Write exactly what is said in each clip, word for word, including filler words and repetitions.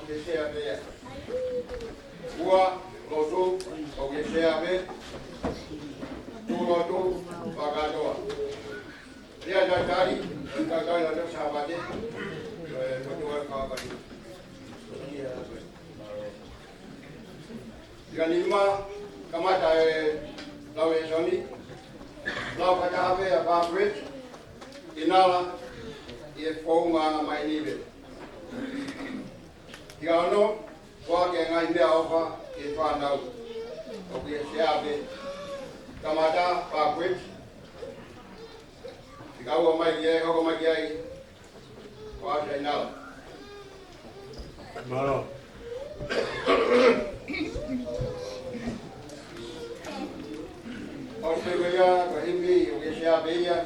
Ke sea pē ia. Ua, lotu, ʻoku ke sea pē. Tū lotu, fakakātoa. Ia, tatali, tatali, tatali Sāpate. ʻE, lotu ʻa e Sāpate. Ia nima, kamata e lau lēsoni. Lau fakataha pē ʻa Pāpret, ʻi Nala, ʻi he founga mai Niue. Ia ono, ʻoku ʻi ai e ngaahi meʻaʻofa ki he fānau. ʻOku ke sea pē. Kamata, Pāpret. Tika ua mai ki ai, hoko mai ki ai. Ko ʻAsi ʻi Nala. Mālō. ʻOsi pē ko ia, ko Himi, ʻoku ke sea pē ia.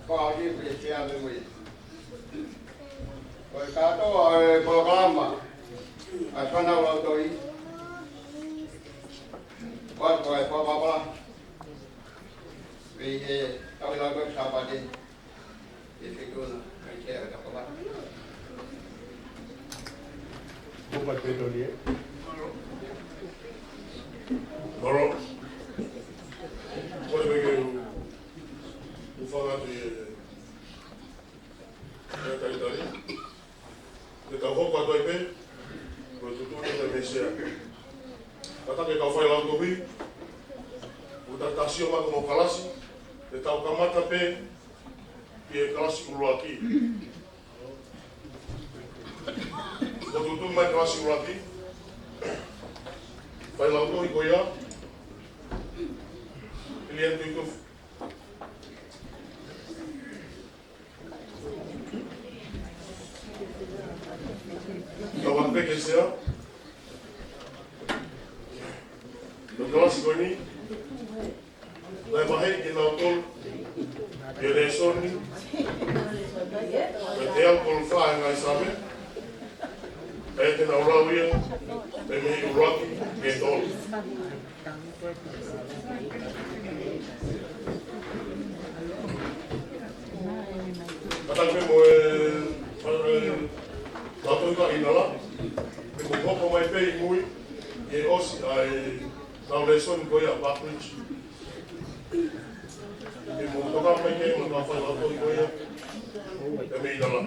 Ko ʻAsi, ʻoku ke sea pē mo ia. Ko e kātoa ʻo e polokalama ʻa e fānau lautohi. Ko ʻAsi, ko e papa. Pea ʻe tau lau ko e Sāpate. ʻE fetona, kai te aka papa. Kuka te toni e. Mālō. Ko e peke u, u fanga te, te talitali. Ke tau hoko atu ai pē, ko e tuʻutuʻuni ʻa e meʻa sea. Kātaki e kau failautohi, ʻoku ta sio mai ko e kalasi, ke tau kamata pē, ki he kalasi ʻuluaki. Ko e tuʻutuʻuni mai kalasi ʻuluaki, failautohi ko ia, Piliani Tuʻitufu. Tau ʻalu pē ki he sea. Ko e kalasi ko eni, naʻe vaheʻi kinautolu ʻi he lēsoni, ko e teau tolu fā ʻa e ngaahi Saame, pea te nau lau ia, mei he ʻuluaki ki he tolu. Kātaki pē mo e, mo e, tau toki ka ʻi Nala, pea mo hoko mai pē ʻi mui, ʻi he ʻosi ʻa e lau lēsoni ko ia ʻa Pāpret. Pea mo toka mai ke mo e kau failautohi ko ia, pea mei Nala.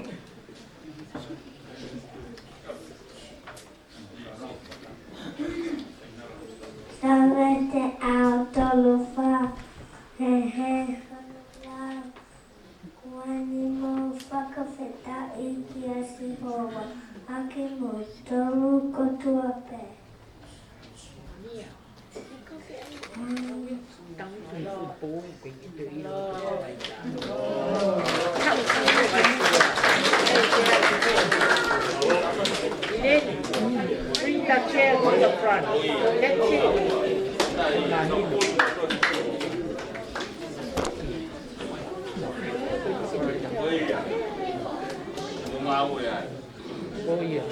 Saame teau tolu fā, he he hana la, kuo ne mau fakafetaʻi kia Sihova, ʻa kimoutolu kotoa pē. Bring the chair to the front. Let's sit. Oh, yeah.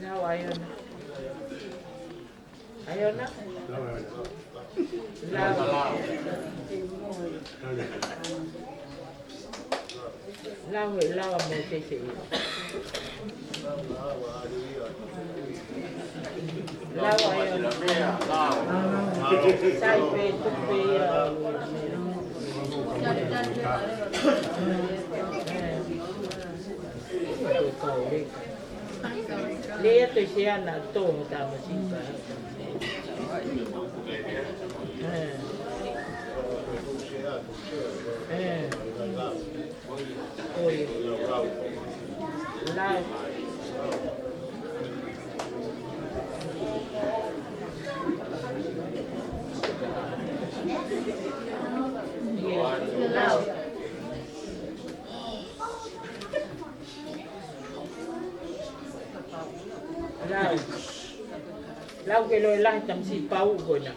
Now I am. ʻAi ʻona. Lau. Lau e lau mo te te. Lau ʻai ʻona. Sai pē tupe ia. Lea te se ana tō tamasiʻi. Eh. Eh. Oi. Lau. Lau. Lau. Lau ke loi lahi tamasiʻi pau ko ena.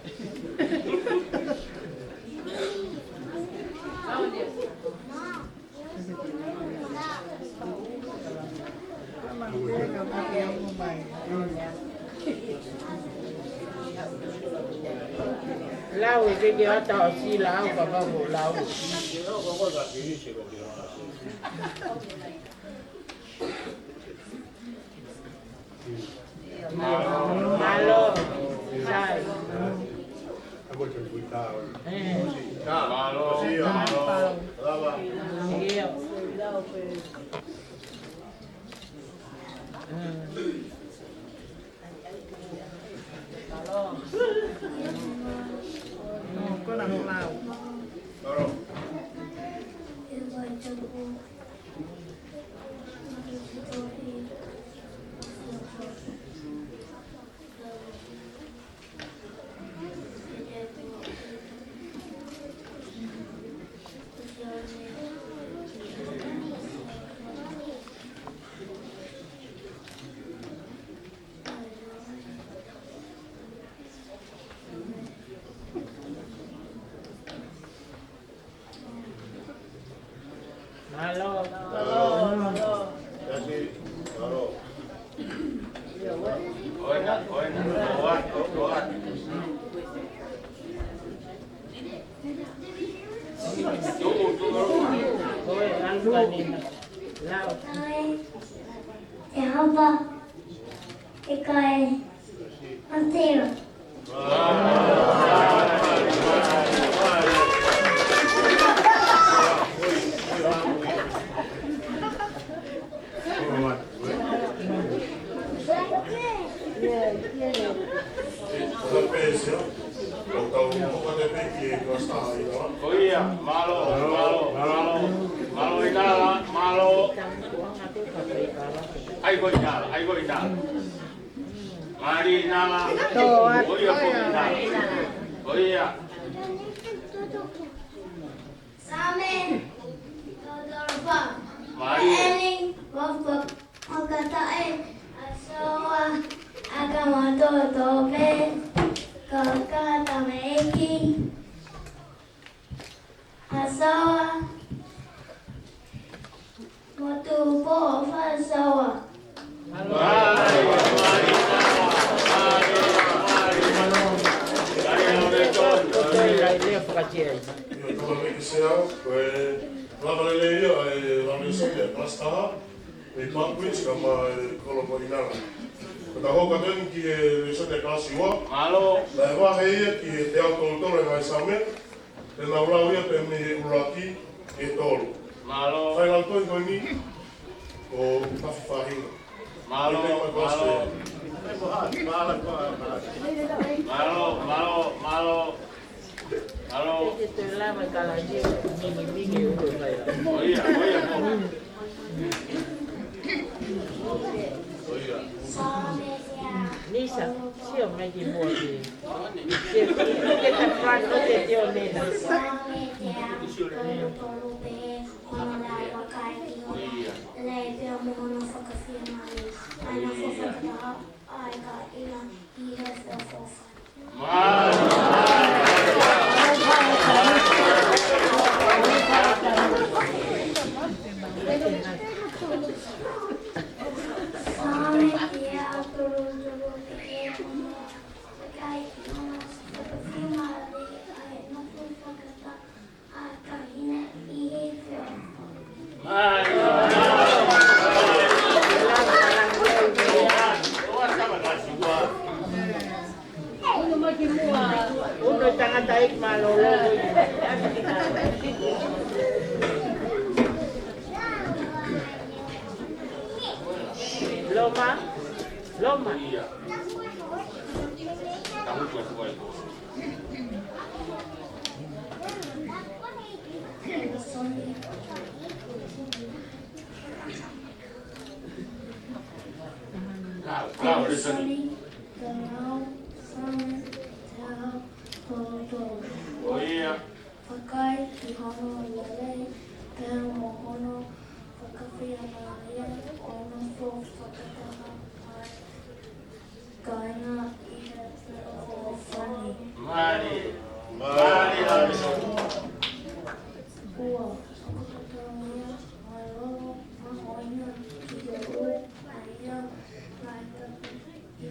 Lau, ʻe ke ke ʻata ʻo sila au ka mau ko lau. Mālō. Sai. Mālō. ʻIo. Mālō. Mālō. Mālō. Mālō. Lau. ʻE hapa, ʻe kai, ʻa tera. Ko ia, mālō, mālō, mālō, mālō ʻInala, mālō. ʻAi ko ʻInala, ʻai ko ʻInala. Mālō ʻInala. Ko ia ko ʻInala. Ko ia. Saame tolu tolu fā. Mālō. Eli, Fakataʻe, ʻa Soa, ʻa ka mātou tō pē, ka ka tamaiki. ʻA Soa, motu po fa Soa. Io, tama me ki sea, ko e lava lelei ia, e lava lelei ia, pasta. ʻI Palm Beach, ka ma e kolo ko ʻInala. Ko ta hoko atu eni ki he lēsoni ʻa e kalasi ua. Mālō. Naʻe vahe ia ki he teau tolu tolu e ngaahi Saame. Te nau lau ia pē mei he ʻuluaki ki he tolu. Mālō. Fai lau toi ko eni, ʻo tafi fahinga. Mālō, mālō. Mālō, mālō, mālō. Mālō. Te te lava ka la je, mimi, mimi, ʻo ia, ʻo ia, ʻo ia. Nisa, sio mai ki muʻa ki. Sio, look at the front, look at your neighbor. Uno tangata ʻi mālōlō. Loma, Loma. Lēsoni, lēsoni, ʻo ia. Vakai ki hono lelei, pea mo hono fakafiemālie, ʻo nofo fakataha ai kāinga ʻi he feʻofoʻofani. Mālie, mālie, mālie. Ua, fakatau ia, mālō, mahuʻinga ki he ʻū ʻa ia, naʻe tapu ʻi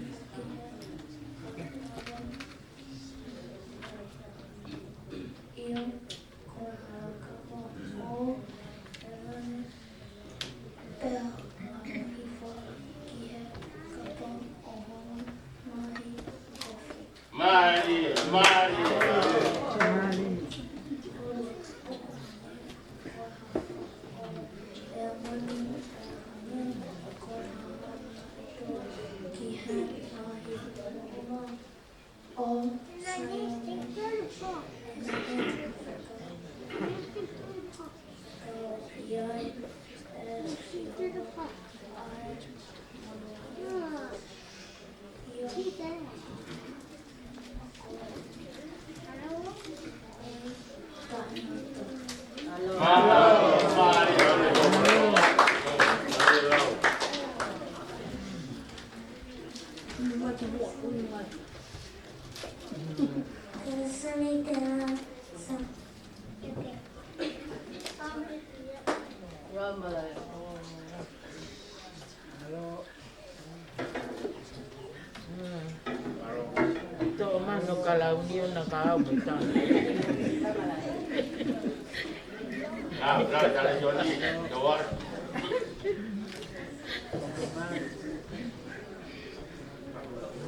Toʻo mano ka launi ona ka au mo e tau.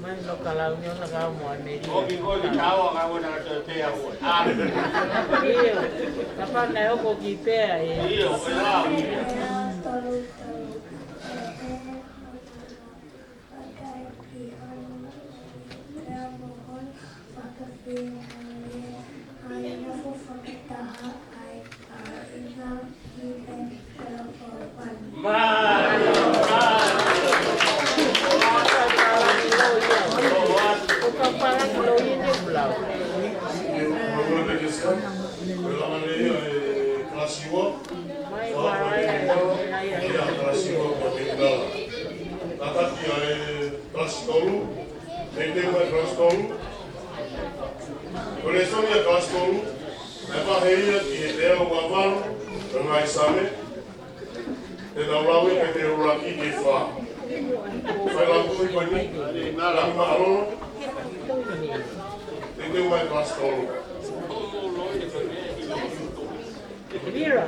Mano ka launi ona ka au mo ʻAmelika. ʻIo, kapau naʻe hoko ki pea e. Tataki ʻa e kalasi tolu, teuteu mai kalasi tolu. Ko e lēsoni ʻa e kalasi tolu, naʻe vahe ia ki he teau ua valu ʻo e ngaahi Saame, te tau lau ia pea te u ʻuluaki ki he fā. Fai lau ko eni, Lami Maʻalolo, teuteu mai kalasi tolu. Vera,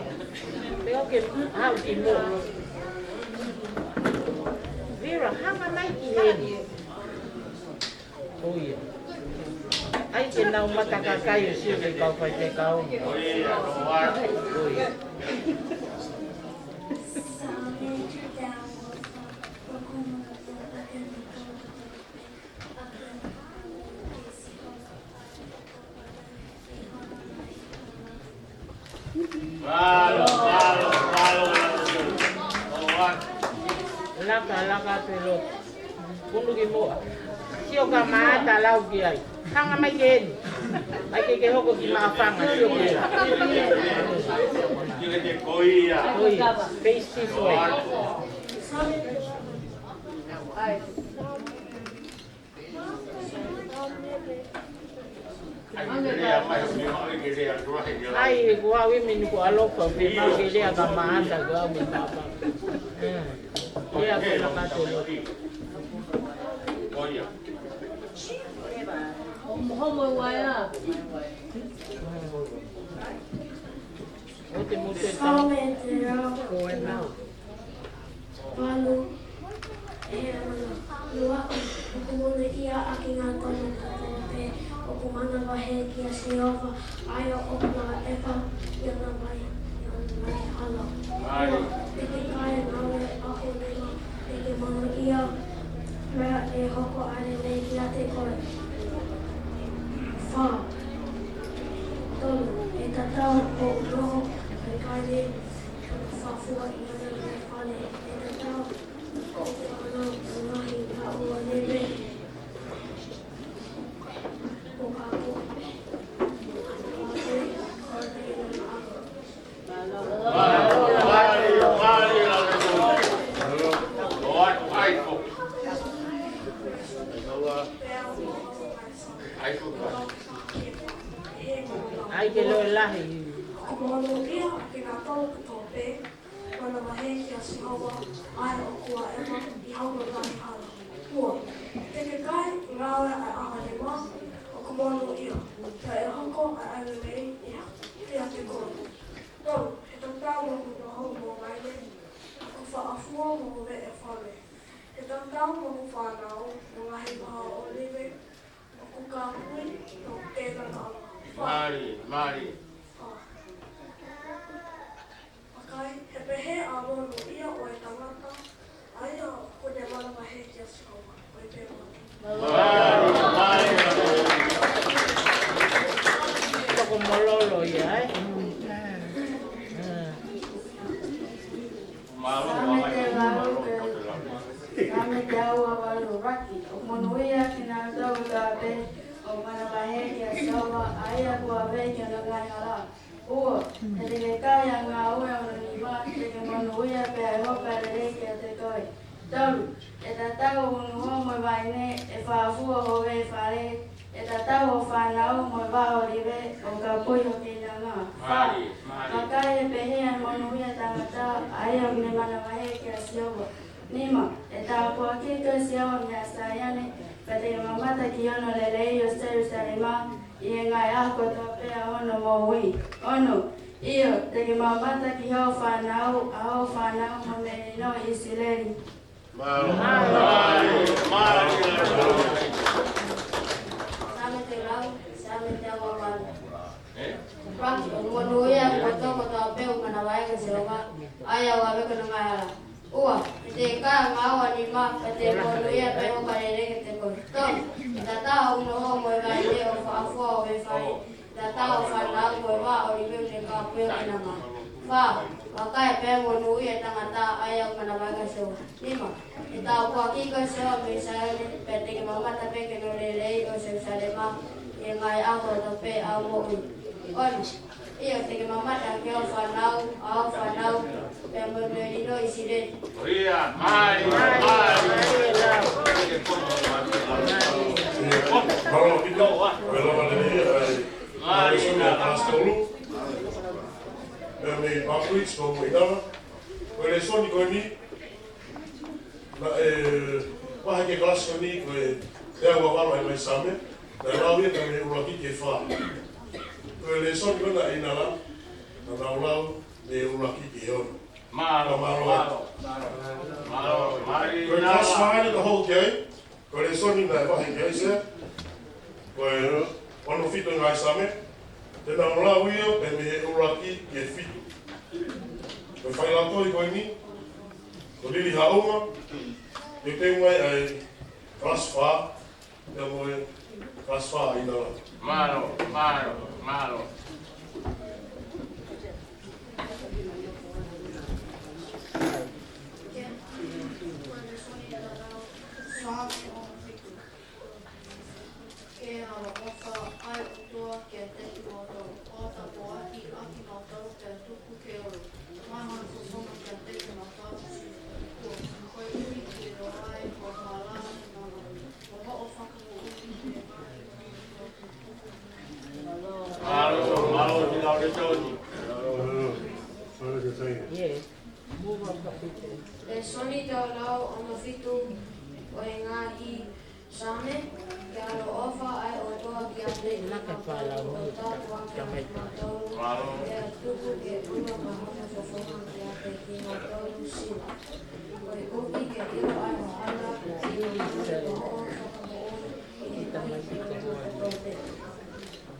pe ʻoku ke haʻu ki muʻa. Vera, hanga mai ki heni. ʻOi. ʻAi ke nau mata kakai ʻo sio ki he kau faifekau. ʻOi. Mālō, mālō, mālō, mālō. Laka, laka atu e lotu. Kunu ki muʻa. Sio ka mata lau ki ai. Hanga mai ki heni. ʻAi ke ke hoko ki māfana, sio ki ai. Ko ia. Ko ia. Face this way. ʻAi, ko au ʻi minu ko alofa, pe mau ke lea ka mata, ko au me papa. Mm. Lea ko na ka tolo. Homo, homo ua ia. ʻO te mute tau. Ko e nau. Valu, ʻe he mana. Lua, ʻoku monūʻia ʻa kinautolu kotoa pē ʻoku manavahē kia Sihova, ʻa ia ʻoku ʻepa ʻi hona ngaahi, ʻi hona ngaahi hala. Ua, te ke kai ngāue ʻaho nima, te ke monūʻia, pea ʻe hoko ʻa e lelei kiate koe. Fā, tolu, ʻe tatau hoʻo noho, ʻe kai ni, fafua ʻi hona ngaahi fale, ʻe tatau hoʻo fānau, ngaahi, ngaahi ʻaho nima, ʻo ako. ʻAi ke loi lahi. ʻOku monūʻia ʻa kinautolu kotoa pē ʻoku manavahē kia Sihova, ʻa ia ʻoku ʻepa ʻi hona ngaahi hala. Ua, te ke kai ngāue ʻa e ʻaho nima, ʻoku monūʻia, pea ʻe hoko ʻa e lelei kiate koe. Tolu, he tatau mo hoʻo noho mo e ngaahi ʻaho, ʻoku fafua mo e veʻe fale. He tatau mo hoʻo fānau mo e ngaahi vahaʻa ʻōlive, ʻoku kāpui ʻi hona ngaahi ʻaho. Mālie, mālie. Fā. Vakai, he pehē ʻa e monūʻia ʻo e tangata, ʻa ia ʻoku ne manavahē kia Sihova, ʻo e pē mata. Mālie, mālie. Saame teau valu, Saame teau valu, ʻUluaki. ʻOku monūʻia kinautolu kotoa pē ʻoku manavahē kia Sihova, ʻa ia kuo ʻave ki hono ngaahi hala. Ua. He te ke kai ʻa e ngāue ʻo hono nima, te ke monūʻia pea ʻe hoko ʻa e lelei kiate koe. Tolu. ʻE tatau ʻa e unuhō mo e vaine, ʻe fāfua hoʻo veʻe fale, ʻe tatau hoʻo fānau mo e vaʻa ʻōlive, ʻo kapui ho keinanga. Fā. Mālie, mālie. Vakai, ʻe pehē ʻa e monūʻia ʻa e tangata, ʻa ia ʻoku ne manavahē kia Sihova. Nima. ʻE tāpuakiʻi koe ʻe Sihova mei Saione, pea te ke mamata ki hono lelei, ʻo Selusalema, ʻi he ngaahi ʻaho kotoa pē ʻo hono moʻui. Ono. ʻIo, te ke mamata ki hoʻo fānau, ʻa hoʻo fānau mo e melino ʻo ʻIsileli. Mālō. Mālō. Mālō. Saame teau, Saame teau valu. ʻUluaki. ʻOku monūʻia ʻa e potu kotoa pē ʻoku manavahē kia Sihova, ʻa ia ʻoku ʻave ki hono ngaahi hala. Ua. He te ke kai ʻa e ngāue ʻo hono nima, pea te ke monūʻia pea ʻe hoko ʻa e lelei kiate koe. Tolu. ʻE tatau ʻa e unuhō mo e vaine, ʻe fāfua hoʻo veʻe fale, ʻe tatau hoʻo fānau mo e vaʻa ʻōlive, ʻoku ne kapui ho keinanga. Fā. Vakai, ʻe pehē ʻa e monūʻia ʻa e tangata, ʻa ia ʻoku manavahē kia Sihova. Nima. ʻE tāpuakiʻi koe ʻe Sihova mei Saione, pea te ke mamata pē ki hono lelei, ʻo Selusalema, ʻi he ngaahi ʻaho kotoa pē ʻo hoʻo moʻui. Ono. ʻIo, te ke mamata ki hoʻo fānau, ʻa hoʻo fānau, pea mo e melino ʻo ʻIsileli. ʻIo, mālie, mālie. Mālō ʻaupito, ʻa e lava lelei, ʻa e mālie, mālie. Pastor Ulu. Pea mei Buckwheat, ko Moʻunga. Ko e lēsoni ko eni, naʻe vahe ki he kalasi ko eni, ko e teau valu ʻa e ngaahi Saame, naʻe lau ia mei he ʻuluaki ki he fā. Ko e lēsoni ko ena ʻi he ʻaho ni, naʻa nau lau mei he ʻuluaki ki he ono. Mālō, mālō, mālō, mālō, mālō. Ko e kalasi fā eni naʻa ku hoko ki ai, ko e lēsoni naʻe vahe ki ai Sea, ko e ono fitu ʻa e ngaahi Saame, te nau lau ia pē mei he ʻuluaki ki he fitu. Ko e faʻilautolu ko eni, ko Lili Haʻuma, ʻe teuteu mai ʻa e kalasi fā, pea mo e kalasi fā ʻi he ʻaho ni. Mālō, mālō, mālō. Saame ono fitu. Ke ʻaloʻofa ʻa e ʻOtua kiate kimoutolu, ʻo tāpuakiʻi ʻa kimoutolu, pea tuku ke ʻomi mai hono fofonga kiate kimoutolu, koeʻuhi ke ʻiloa ʻe hoʻomou hala ʻa e māmani, mo hoʻo fakamoʻui ʻi he ngaahi ʻaho kotoa pē. Mālō, mālō, mālō, mālō. Lēsoni teau valu ono fitu ʻo e ngaahi Saame. Ke ʻaloʻofa ʻa e ʻOtua kiate kimoutolu, ʻo tāpuakiʻi ʻa kimoutolu, pea tuku ke ʻomi mai hono fofonga kiate kimoutolu, Sila. Koeʻuhi ke ʻiloa ʻe hoʻomou hala ʻa e māmani, mo hoʻo fakamoʻui ʻi he ngaahi ʻaho kotoa pē.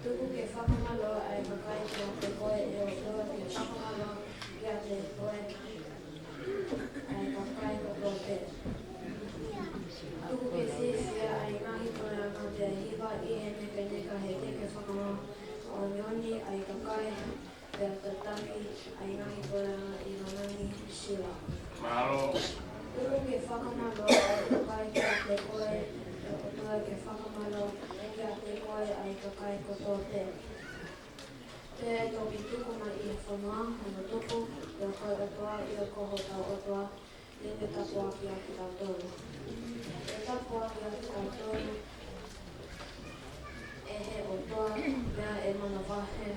Tuku ke fakamālō ʻa e kakai kiate koe, ʻe ʻOtua, ke fakamālō kiate koe ʻa e kakai kotoa pē. Tuku ke fiefia ʻa e ngaahi puleʻanga, pea hiva ʻi he nekaneka, he te ke fakamoʻoni ʻa e kakai, pea tataki ʻa e ngaahi puleʻanga ʻi māmani, Sila. Mālō. Tuku ke fakamālō ʻa e kakai kiate koe, ʻe ʻOtua, ke fakamālō kiate koe ʻa e kakai kotoa pē. Pea toki tuku mai ʻi he fonua hono tupu, pea ko e ʻOtua ia ko hotau ʻOtua, ʻe ne tāpuakiʻi kitautolu. ʻE tāpuakiʻi kitautolu ʻe he ʻOtua, pea ʻe manavahē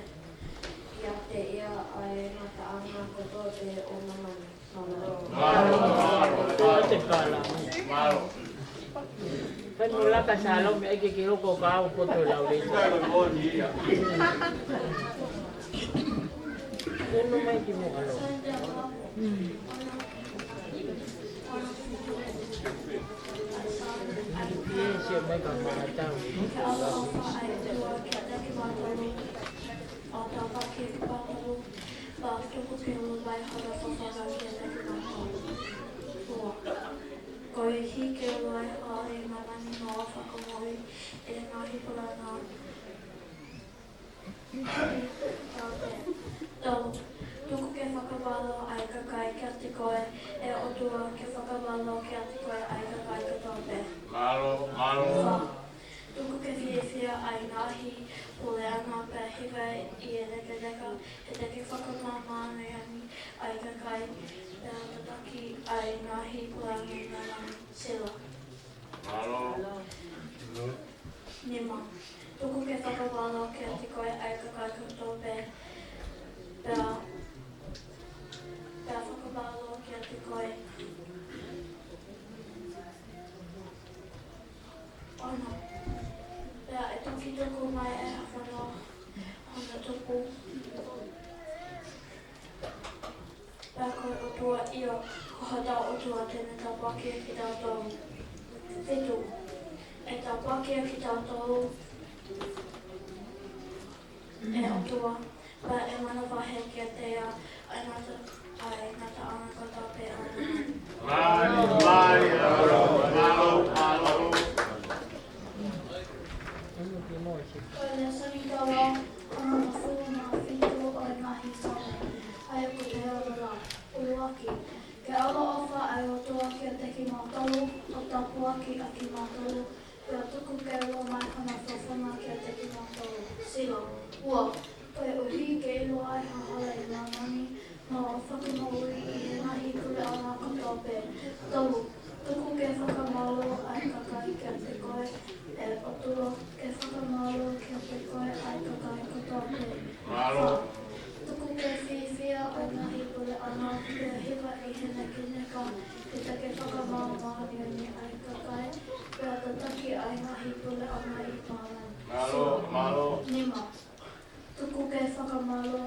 kiate ia ʻa e ngataʻanga kotoa pē ʻo māmani. Mālō. Mālō. Mālō. Kai mo laka Salome, ʻai ke ke hoko ko au ko tō lau lei. Unu mai ki mo alo. Yes, ia mai ka mara tau. ʻO tau paki ki pātau, pea tuku ke ʻomai hono fofonga kiate kimoutolu. Ua. Koeʻuhi ke ʻiloa ʻe hoʻo māmani mo hoʻo fakamoʻui ʻi he ngaahi puleʻanga. Tolu. Tuku ke fakamālō ʻa e kakai kiate koe, ʻe ʻOtua, ke fakamālō kiate koe ʻa e kakai kotoa pē. Mālō, mālō. Fā, tuku ke fiefia ʻa e ngaahi puleʻanga pea hiva ʻi he lekeleka, he te ke fakamāmāʻoniʻoni ʻa e kakai, pea tataki ʻa e ngaahi puleʻanga ʻi māmani. Sila. Mālō. Nima, tuku ke fakamālō kiate koe ʻa e kakai kotoa pē, pea, pea fakamālō kiate koe. Ono, pea ʻe toki tuku mai ʻe he fonua hono tupu, pea ko e ʻOtua, ʻio, ko hotau ʻOtua te ne tāpuakiʻi kitautolu. Fitu, ʻe tāpuakiʻi kitautolu ʻe he ʻOtua, pea ʻe manavahē kiate ia ʻa e ngata-, ʻa e ngataʻanga kotoa pē ʻo māmani. Mālō, mālō, mālō, mālō. Ko e lēsoni tau lau, ko hono hongofulu mā fitu ʻo e ngaahi Saame, ʻa ia ko e pehē ʻo e lau. ʻUluaki, ke ʻaloʻofa ʻa e ʻOtua kiate kimautolu, ʻo tāpuakiʻi ʻa kimautolu, pea tuku ke ʻoua mai hano fofonga kiate kimautolu. Sila. Ua, koeʻuhi ke ʻilo ʻa e hā hala ʻi māmani, mo fakamoʻui ʻi he ngaahi puleʻanga kotoa pē. Tolu, tuku ke fakamālō ʻa e kakai kiate koe, ʻe ʻOtua, ke fakamālō kiate koe ʻa e kakai kotoa pē. Mālō. Fā, tuku ke fiefia ʻa e ngaahi puleʻanga, pea hiva ʻi he lekeleka, he te ke fakamāmāʻoniʻoni ʻa e kakai, pea tataki ʻa e ngaahi puleʻanga ʻi māmani. Mālō, mālō. Nima, tuku ke fakamālō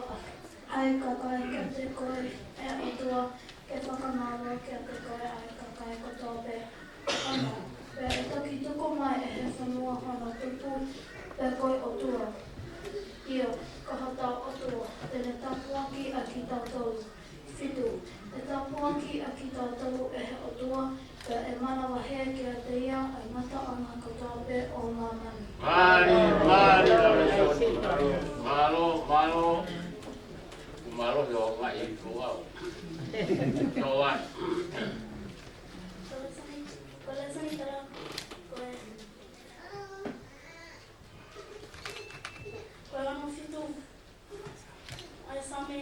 ʻa e kakai kiate koe, ʻe ʻOtua, ke fakamālō kiate koe ʻa e kakai kotoa pē. Ono, pea ʻe toki tuku mai ʻe he fonua hono tupu, pea ko e ʻOtua, ʻio, ko hotau ʻOtua, te ne tāpuakiʻi ʻa kitautolu. Fitu, ʻe tāpuakiʻi ʻa kitautolu ʻe he ʻOtua, pea ʻe manavahē kiate ia ʻa e ngataʻanga kotoa pē ʻo māmani. Mālō, mālō, mālō. Mālō, mālō. Mālō, ʻio, ngaahi kuau. Tō ai. Ko e lēsoni, ko e lēsoni tala, ko e, ko e ono fitu. ʻA e Saame.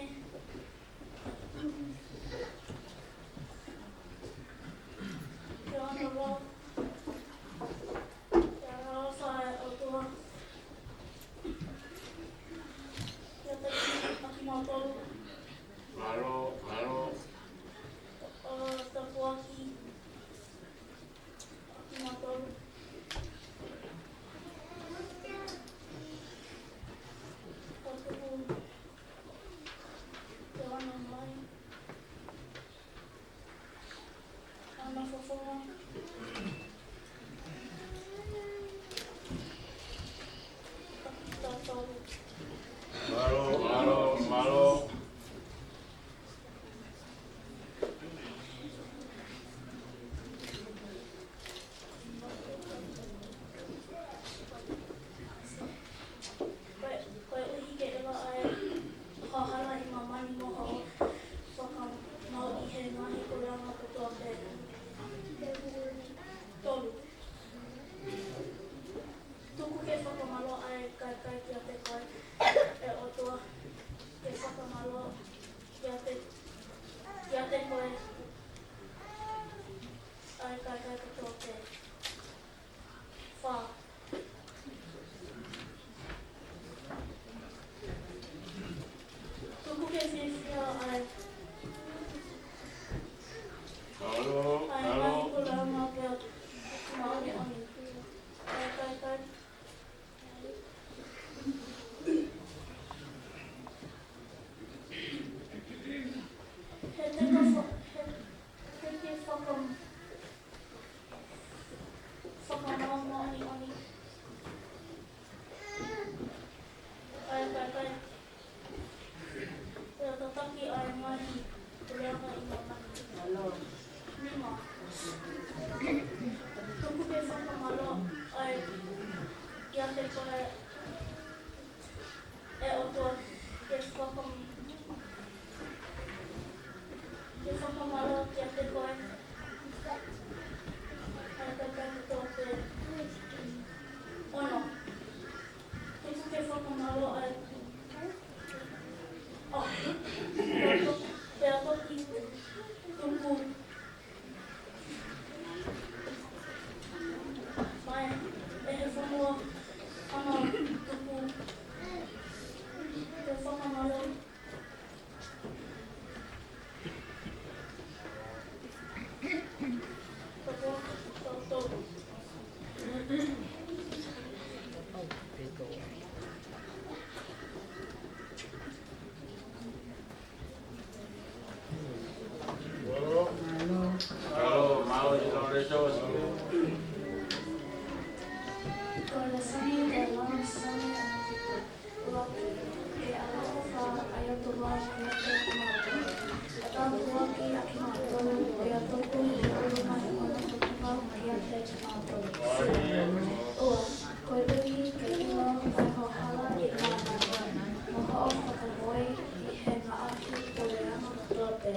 Ke ono lau. Ke ʻaloʻofa ʻa e ʻOtua kiate kimautolu. Mālō, mālō. ʻO tāpuakiʻi kimautolu. Ko tuku ke ʻoua mai hano fofonga kiate kitautolu. Mālō, mālō, mālō. Koe, koeʻuhi ke ʻilo ʻa e hā hala ʻi māmani mo hoʻo fakamāuʻi ʻi he ngaahi puleʻanga kotoa pē. Tolu. Tuku ke fakamālō ʻa e kakai kiate koe, ʻe ʻOtua, ke fakamālō kiate, kiate koe ʻa e kakai kotoa pē. Fā. Tuku ke fiefia ʻa e, ʻa e ngaahi puleʻanga pea māʻoniʻoni. ʻA e kakai, he te ke fa-, he te ke fakam-, fakamāʻoniʻoni ʻa e kakai, pea tataki ʻa e ngaahi puleʻanga ʻi māmani. Nima. Tuku ke fakamālō ʻa e kiate koe, ʻe ʻOtua, ke fakam-, ke fakamālō kiate koe ʻa e kakai kotoa pē. Ono, tuku ke fakamālō ʻa e, ʻo, pea toki tuku mai ʻe he fonua ʻa e tuku ke fakamālō. Ko e lēsoni ko e Lami Same ʻa e fitu. ʻUluaki, ke ʻaloʻofa ʻa e ʻOtua kiate kimautolu. ʻO tāpuakiʻi ʻa kimautolu, pea tuku ke ʻulu mai hono fofonga kiate kimautolu. Ua, koeʻuhi ke ʻilo ʻa hoʻo hala ʻi māmani, mo hoʻo fakamoʻui ʻi he ngaahi puleʻanga kotoa pē.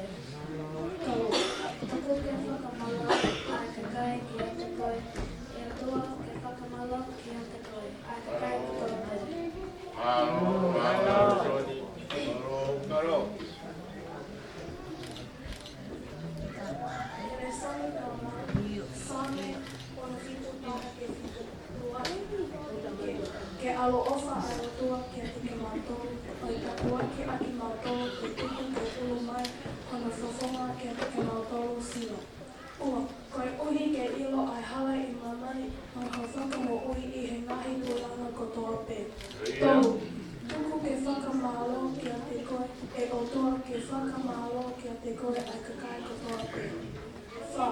Tolu, tuku ke fakamālō ʻa e kakai kiate koe, ʻe ʻOtua ke fakamālō kiate koe, ʻa e kakai kotoa pē. Mālō, mālō, Tony. Mālō, mālō. Lēsoni ko e Same ono fitu, taha ki he fitu. Ua, ke, ke ʻaloʻofa ʻa e ʻOtua kiate kimautolu, ʻo tāpuakiʻi ʻa kimautolu, pea tuku ke ʻulu mai hono fofonga kiate kimautolu. Sila. Ua, koeʻuhi ke ʻilo ʻa e hala ʻi māmani, mo hoʻo fakamoʻui ʻi he ngaahi puleʻanga kotoa pē. Tolu, tuku ke fakamālō kiate koe, ʻe ʻOtua ke fakamālō kiate koe ʻa e kakai kotoa pē. Fā,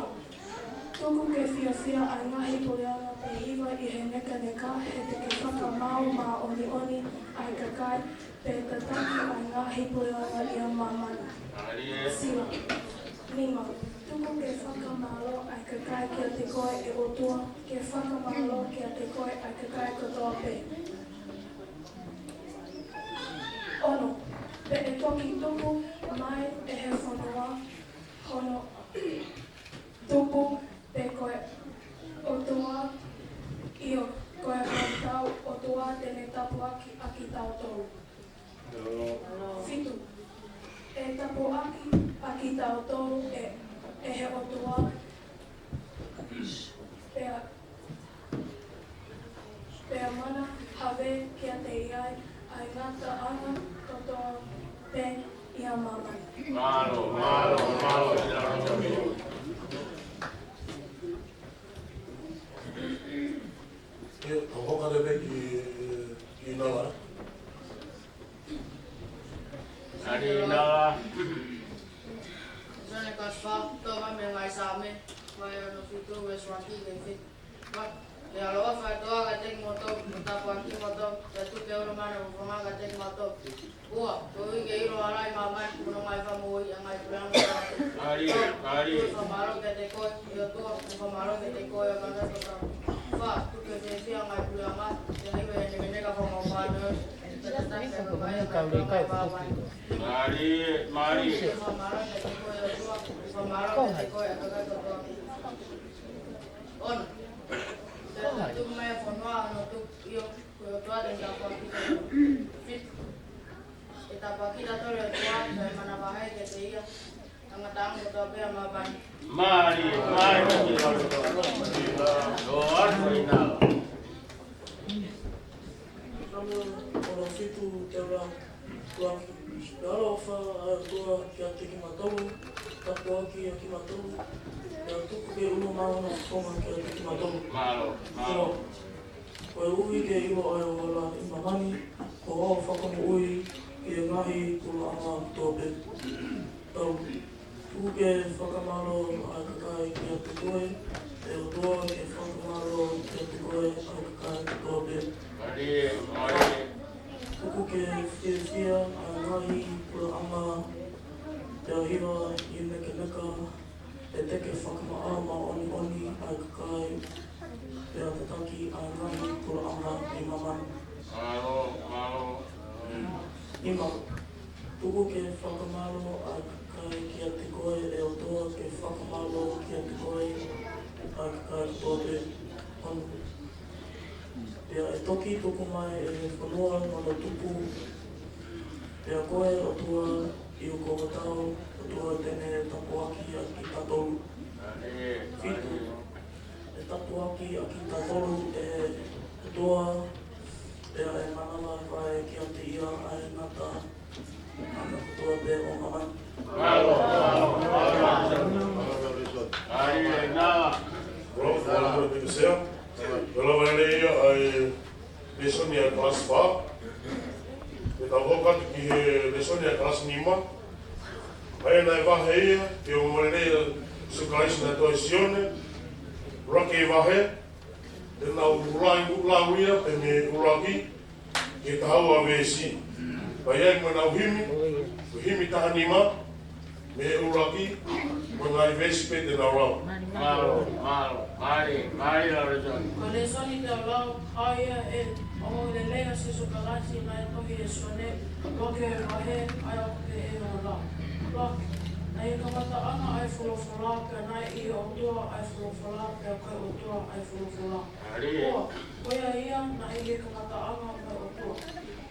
tuku ke fiefia ʻa e ngaahi puleʻanga, pea hiva ʻi he nekaneka, he te ke fakamaau māʻoniʻoni ʻa e kakai, pea tataki ʻa e ngaahi puleʻanga ʻi māmani. Sila. Nima, tuku ke fakamālō ʻa e kakai kiate koe, ʻe ʻOtua, ke fakamālō kiate koe ʻa e kakai kotoa pē. Ono, pea ʻe toki tuku mai ʻe he fonua hono tupu, pea ko e ʻOtua, ʻio, ko e hotau ʻOtua te ne tāpuakiʻi ʻa kitautolu. Fitu, ʻe tāpuakiʻi ʻa kitautolu ʻe, ʻe he ʻOtua, pea, pea manavahē kiate ia ʻa e ngataʻanga kotoa pē ʻi māmani. Mālō, mālō, mālō, ʻi he ʻaho ni. ʻE, ʻoku hoko atu pē ki, ki Nala. Ari Nala. Sane kasfa, toka me ngai Same, mai ono fitu, me swaki, me fitu. Ua, ke ʻaloʻofa ʻa e ʻOtua kiate kimoutolu, mo tāpuakiʻi kimoutolu, pea tuku ke ʻulu mai hono fofonga kiate kimoutolu. Ua, koeʻuhi ke ʻilo ʻa e hala ʻi māmani, mo hono ngaahi fakamoʻui ʻa e ngaahi puleʻanga kotoa pē. Ari, ari. Tuku ke fakamālō kiate koe, ʻe ʻOtua, ke fakamālō kiate koe ʻa e kakai kotoa. Fā, tuku ke fiefia ʻa e ngaahi puleʻanga, pea hiva ʻi he nekaneka, fakamaau māʻoniʻoni, pea tataki ʻa e kakai ʻi he ngaahi puleʻanga kotoa pē. Mālie, mālie. Ke fakamālō kiate koe ʻe ʻOtua, ke fakamālō kiate koe ʻa e kakai kotoa. Ono. Pea tuku mai ʻa e fonua hono tupu, ʻio, ko e ʻOtua te ne tāpuakiʻi kitautolu. Fitu. ʻE tāpuakiʻi kitautolu ʻe he ʻOtua, pea ʻe manavahē kiate ia ʻa e ngataʻanga kotoa pē ʻi māmani. Mālie, mālie, mālie. Lō atu ʻi Nala. Same ono fitu, teula ʻuluaki. Ke ʻaloʻofa ʻa e ʻOtua kiate kimautolu, tāpuakiʻi ʻa kimautolu, pea tuku ke ʻulu mai hono fofonga kiate kimautolu. Mālō, mālō. Ua, koeʻuhi ke ʻilo ʻa e hala ʻi māmani, mo hoʻo fakamoʻui ʻi he ngaahi puleʻanga kotoa pē. Tolu, tuku ke fakamālō ʻa e kakai kiate koe, ʻe ʻOtua, ke fakamālō kiate koe ʻa e kakai kotoa pē. Mālie, mālie. Tuku ke fiefia ʻa e ngaahi puleʻanga, pea hiva ʻi he nekaneka, he te ke fakamaau māʻoniʻoni ʻa e kakai, pea tataki ʻa e ngaahi puleʻanga ʻi māmani. Mālō, mālō. Nima, tuku ke fakamālō ʻa e kakai kiate koe, ʻe ʻOtua, ke Kae kotoa pē. Ono. Pea ʻe toki tuku mai ʻe he fonua hono tupu. Pea ko e ʻOtua ʻi hoʻo tau, ʻOtua te ne tāpuakiʻi kitautolu. Fitu. ʻE tāpuakiʻi kitautolu ʻe he ʻOtua, pea ʻe manava mai kiate ia ʻa e ngataʻanga kotoa pē ʻo māmani. Mālō, mālō, mālō. ʻAi, ʻai, nā. Rose, mālō, mālō, thank you, sir. Mālō, mālō, ia, ʻa e lēsoni ʻa e kalasi fā. Pea tau hoko atu ki he lēsoni ʻa e kalasi nima. ʻA ia naʻe vahe ia ki he ongoongolelei ʻa Sīsū Kalaisi naʻe tohi ʻe Sione. ʻUluaki vahe. Te nau lau, lau ia, pea mei he ʻuluaki ki he taha ua veesi. Pea ʻi ai mo ʻenau himi, ko e himi taha nima, mei he ʻuluaki, mo e ngaahi veesi pē te nau lau. Mālō, mālō, mālō, mālō, lau lēsoni. Ko e lēsoni te u lau, ʻa ia ʻa e ongoongolelei ʻa Sīsū Kalaisi naʻe tohi ʻe Sione, ʻuluaki vahe, ʻa ia ʻoku pehē hono lau. ʻUluaki, naʻe ʻi he kamataʻanga ʻa e Folofola, pea naʻe ʻi he ʻOtua ʻa e Folofola, pea ko e ʻOtua ʻa e Folofola. Mālie. Ua, ko ia ia naʻe ʻi he kamataʻanga mo e ʻOtua.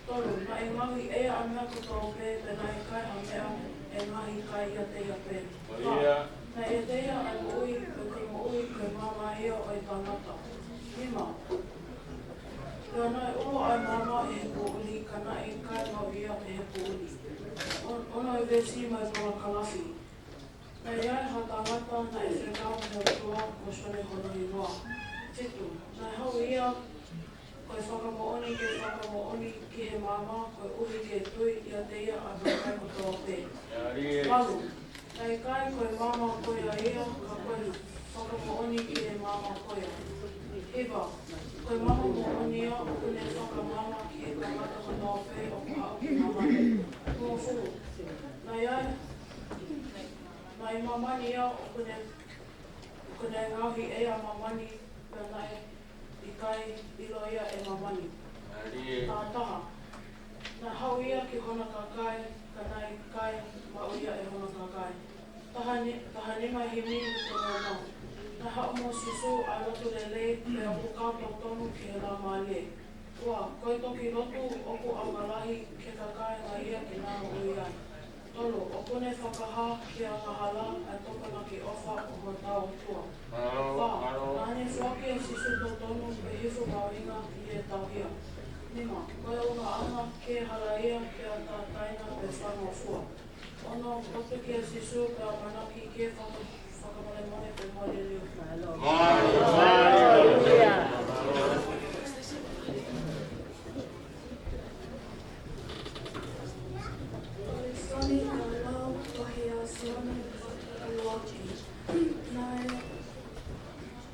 Tolu, naʻe ngaohi ʻe ia ʻa e meʻa kotoa pē, pea naʻe ʻikai ha meʻa ʻe ngaohi ʻikai ʻiate ia pē. Ko ia. Fā, naʻe ʻiate ia ʻa e moʻui, pea ko e moʻui ko e maama ia ʻo e tangata. Nima, pea naʻe ulo ʻa e maama ʻe he poʻuli, ka naʻe ʻikai maʻu ia ʻe he poʻuli. On-, ono, ʻa e veesi mai Palakalafi. Naʻe ʻi ai ha tangata naʻe fekau mo e ʻOtua, ko Sione hono hingoa. Fitu, naʻe haʻu ia ko e fakamoʻoni ke fakamoʻoni ki he maama, koeʻuhi ke tui ʻiate ia ʻa e kakai kotoa pē. Mālie. Valu, naʻe ʻikai ko e maama ko ia ia, ka ko e fakamoʻoni ki he maama ko ia. Hiva, ko e maama moʻoni ia ʻoku ne fakamaama ki he tangata kotoa pē ʻoku haʻu ki māmani. Hongofulu, naʻe ʻi ai Naʻe ʻi māmani ia ʻoku ne, ʻoku ne ngaohi ʻe ia ʻa māmani, pea naʻe ʻikai ʻilo ia ʻe māmani. Mālie. Taha taha. Naʻe haʻu ia ki hono kakai, ka naʻe ʻikai maʻu ia ʻe hono kakai. Taha ni-, taha nima, himi taha ono. Naʻe haʻu mo Sīsū ʻa e lotu lelei, pea ʻoku kau totonu ki he Laumālie. Ua, ko e toki lotu ʻoku ʻaonga lahi ki he kakai ngāue ia ke nau ʻi ai. Tolu, ʻoku ne fakahā ki he angahala ʻa e tokolahi ʻofa ʻo hotau ʻOtua. Mālō, fā, mālō. Naʻa ne foaki ʻa Sīsū totonu ke hifo mahuʻinga ʻi he tauhia. Nima, ko e ʻulungaanga ke halaia, ke ʻatā taina pea faingofua. Ono, lotu kia Sīsū pea ʻamanaki ke faka-, fakamolemole pea mole lelei. Mālō, mālō. Ko e lēsoni naʻe lau, tohi ʻa Sione vahe ʻuluaki. Naʻe,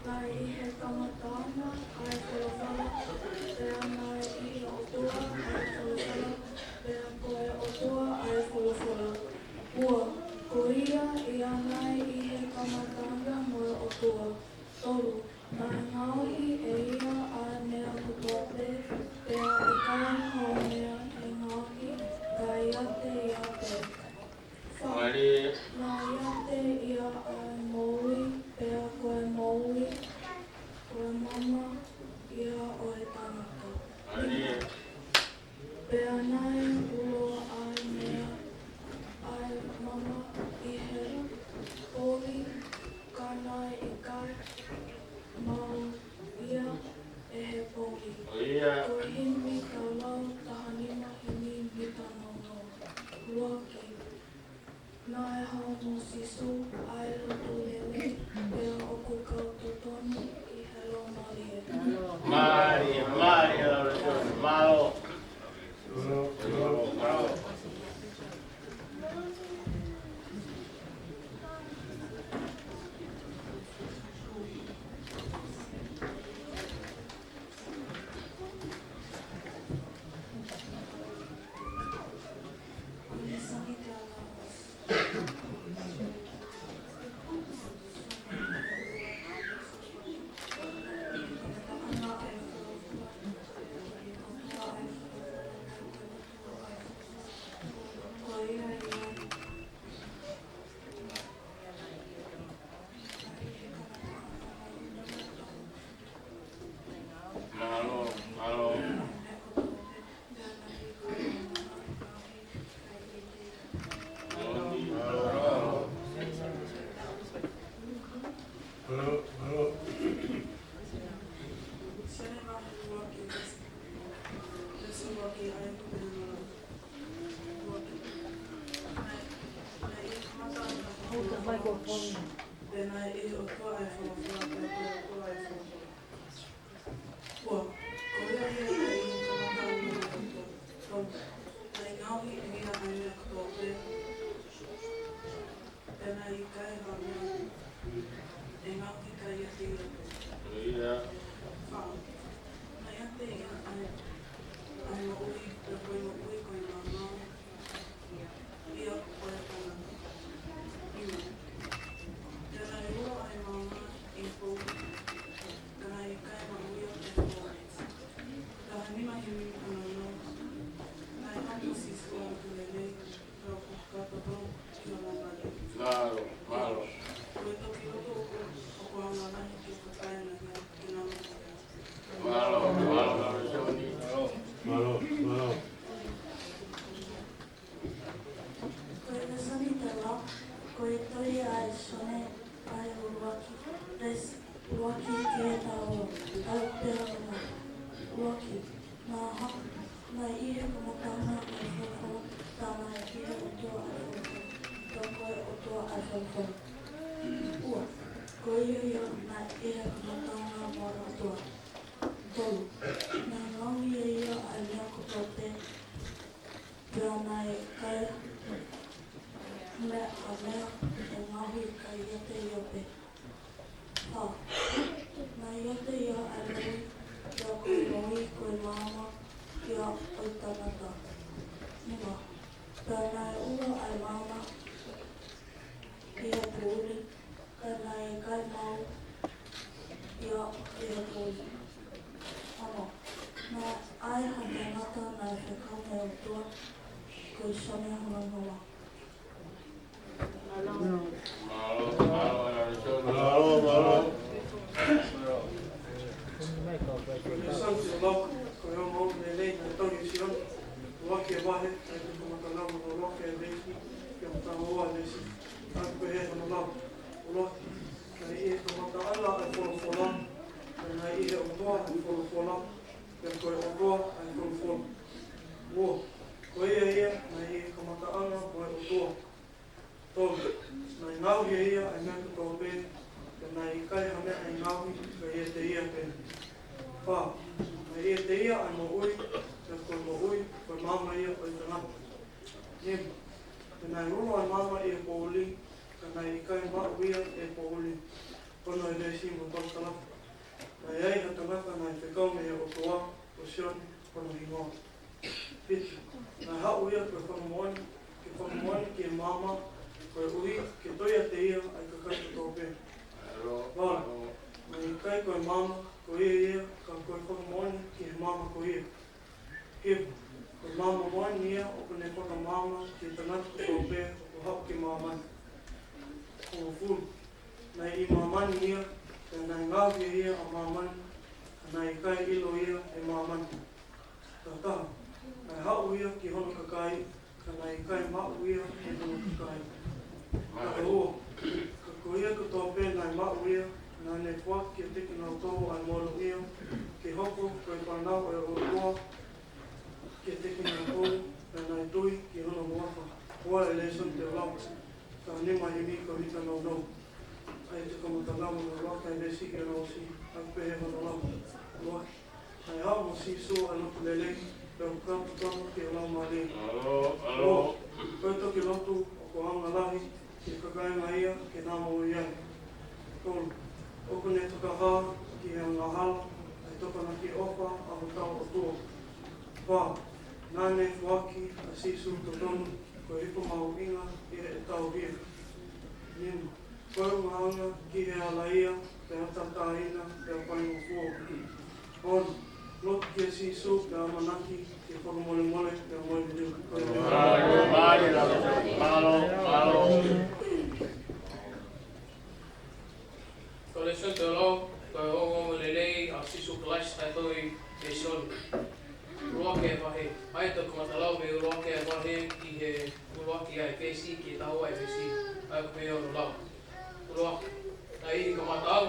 naʻe ʻi he kamataʻanga ʻa e Folofola, pea naʻe ʻi he ʻOtua ʻa e Folofola, pea ko e ʻOtua ʻa e Folofola. Ua, ko ia ia naʻe ʻi he kamataʻanga mo e ʻOtua. Tolu, naʻe ngaohi ʻe ia ʻa e meʻa kotoa pē, pea ʻikai ha meʻa ʻe ngaohi ʻikai ʻiate ia pē. Fā, mālie. Naʻe ʻiate ia ʻa e moʻui, pea ko e moʻui ko e maama ia ʻo e tangata. Mālie. Pea naʻe ulo ʻa e meʻa, ʻa e maama ʻi he poʻuli, ka naʻe ʻikai maʻu ia ʻe he poʻuli. Ko ia. Ko e himi te u lau, taha nima, himi mita nono. ʻUluaki. Naʻe haʻu mo Sīsū ʻa e lotu lelei, pea ʻoku kau totonu ʻi he Laumālie. Mālie, mālie, lau lelei, mālō. Mālō, mālō. Mālō, mālō. Sione vahe ʻuluaki, veesi ʻuluaki, ʻa ia ko e pehē mai. ʻUluaki. Naʻe, naʻe ʻi he kamataʻanga ʻa e Hold the microphone. Pea naʻe ʻi he ʻOtua ʻa e Folofola, pea ko e ʻOtua ʻa e Folofola. Ua, ko ia ia naʻe ʻi he kamataʻanga ʻa e ʻOtua. Tolu, naʻe ngaohi ʻe ia ʻa e meʻa kotoa pē, pea naʻe ʻikai ha meʻa ʻe ngaohi ka ʻiate ia pē. Ia. Fā, naʻe ʻiate ia ʻa e, ʻa e moʻui, pea ko e moʻui ko e maama ia ʻo e tangata. Nima, pea naʻe ulo ʻa e maama ʻi he poʻuli, ka naʻe ʻikai maʻu ia ʻe he poʻuli. Taha nima himi ʻa naunau, naʻe haʻu mo Sīsū ʻo lotu lelei, pea ʻoku kakato ki hono ngāue. Mālō, mālō. Ko e toki lotu ʻoku, ʻoku anga lahi ki he kakai naʻa ke nau. Mālō, mālō, mālō, Sione. Mālō, mālō. Ko e lēsoni ʻo e lau, ko e tohi ʻa Sione vahe ʻuluaki, veesi ʻuluaki ki he taha ua, ʻa ia ko e pehē mai. ʻUluaki, naʻe ha-, naʻe ʻi he kamataʻanga ʻa e Folofola, pea naʻe ʻi he ʻOtua ʻa e Folofola, pea ko e ʻOtua ʻa e Folofola. Ua, ko ia ia naʻe ʻi he kamataʻanga mo e ʻOtua. Tolu, naʻe ngaohi ʻe ia ʻa e meʻa kotoa pē, pea naʻe ʻikai ha meʻa, ha meʻa ʻe ngaohi ka ʻiate ia pē. Fā, naʻe ʻiate ia ʻa e moʻui, pea ko e moʻui ko e maama ia ʻo e tangata. Nima, pea naʻe ulo ʻa e maama ʻi he poʻuli, ka naʻe ʻikai maʻu ia ʻe he poʻuli. Ono, naʻe ʻi ai ha tangata naʻe fekau mei he ʻOtua, ko Sione hono hingoa. Mālō, mālō, mālō, Sione. Mālō, mālō. Ko e lēsoni ʻo e lau, ko e ongoongo lelei naʻe tau ʻi Sione, ʻuluaki vahe, ʻa ia ko e kamataʻanga mo e ʻuluaki veesi, ki he taha ua veesi, ʻa ia ko e pehē hono lau. ʻUluaki, naʻe ʻi he kamataʻanga ʻa e Folofola, pea naʻe ʻi he ʻOtua ʻa e Folofola, pea ko e ʻOtua ʻa e Folofola. Ua, ko ia ia naʻe ʻi he kamataʻanga mo e ʻOtua. Tolu, naʻe ngaohi ʻe ia ʻa e meʻa kotoa pē, pea naʻe ʻikai ha meʻa ʻe ngaohi ka ʻiate ia pē. Fā, naʻe ʻiate ia ʻa e moʻui, pea ko e moʻui ko e maama ia ʻo e tangata. Nima, pea naʻe ulo ʻa e maama ʻi he poʻuli, ka naʻe ʻikai maʻu ia ʻe he poʻuli. Ko hono veesi mo e parakalafi. Naʻe ʻi ai ha tangata naʻe fekau mei he ʻOtua, ko Sione hono hingoa. Fitu, naʻe haʻu ia ke fakamoʻoni, ke fakamoʻoni ki he maama, koeʻuhi ke toe ʻiate ia ʻa e kakai kotoa pē. Valu, naʻe ʻikai ko e maama ko ia ia, ka ko e fakamoʻoni ki he maama ko ia. Hiva, ko e maama moʻoni ia ʻoku ne fakamaama ki he tangata kotoa pē ʻoku haʻu ki māmani. Hongofulu, naʻe ʻi māmani ia, pea naʻe ngaohi ʻe ia ʻa māmani, ka naʻe ʻikai ʻilo ia ʻe māmani. Taha taha, naʻe haʻu ia ki hono kakai, ka naʻe ʻikai maʻu ia ʻe hono kakai. Taha ua, ka ko ia kotoa pē naʻe maʻu ia, naʻa ne foaki kiate kinautolu ʻa e monūʻia, ke hoko ko e fānau ʻo e ʻOtua, kiate kinautolu, pea naʻe tui ki hono huafa. Ko e lēsoni ʻo e lau, taha nima himi ko e mita nounou. ʻA ia ko e kamataʻanga mo e ʻuluaki veesi ki hono ʻosi, ʻa ia ko e pehē hono lau. ʻUluaki, naʻe haʻu mo Sīsū ʻa e lotu lelei, pea ʻoku kau totonu ki he Laumālie. Mālō, mālō. Ua, ko e toki lotu ʻoku anga lahi ki he kāinga ia ke nau moʻui ai. Tolu, ʻoku ne fakahā ki he angahala ʻa e tokonaki ʻofa ʻa hotau ʻOtua. Fā, naʻa ne foaki ʻa Sīsū totonu ko e ipu mahuʻinga ʻi heʻetau hia. Nima, ko e ʻulungaanga ki he ʻalaia, pea tātāina, pea faingofua. Ono, lotu kia Sīsū, pea ʻamanaki ke fakamolemole, pea moʻui liliu. Mālō, mālō, mālō, mālō. Ko e lēsoni ʻo e lau, ko e ongoongo lelei ʻa Sīsū Kalaisi ʻa ia ʻoku tau ʻi he Sione. ʻUluaki vahe, ʻa ia ko e kamatalau mei he ʻuluaki vahe ki he ʻuluaki ʻa e veesi, ki he taha ua ʻa e veesi, ʻa ia ko e pehē hono lau. ʻUluaki, naʻe ʻi he kamataʻanga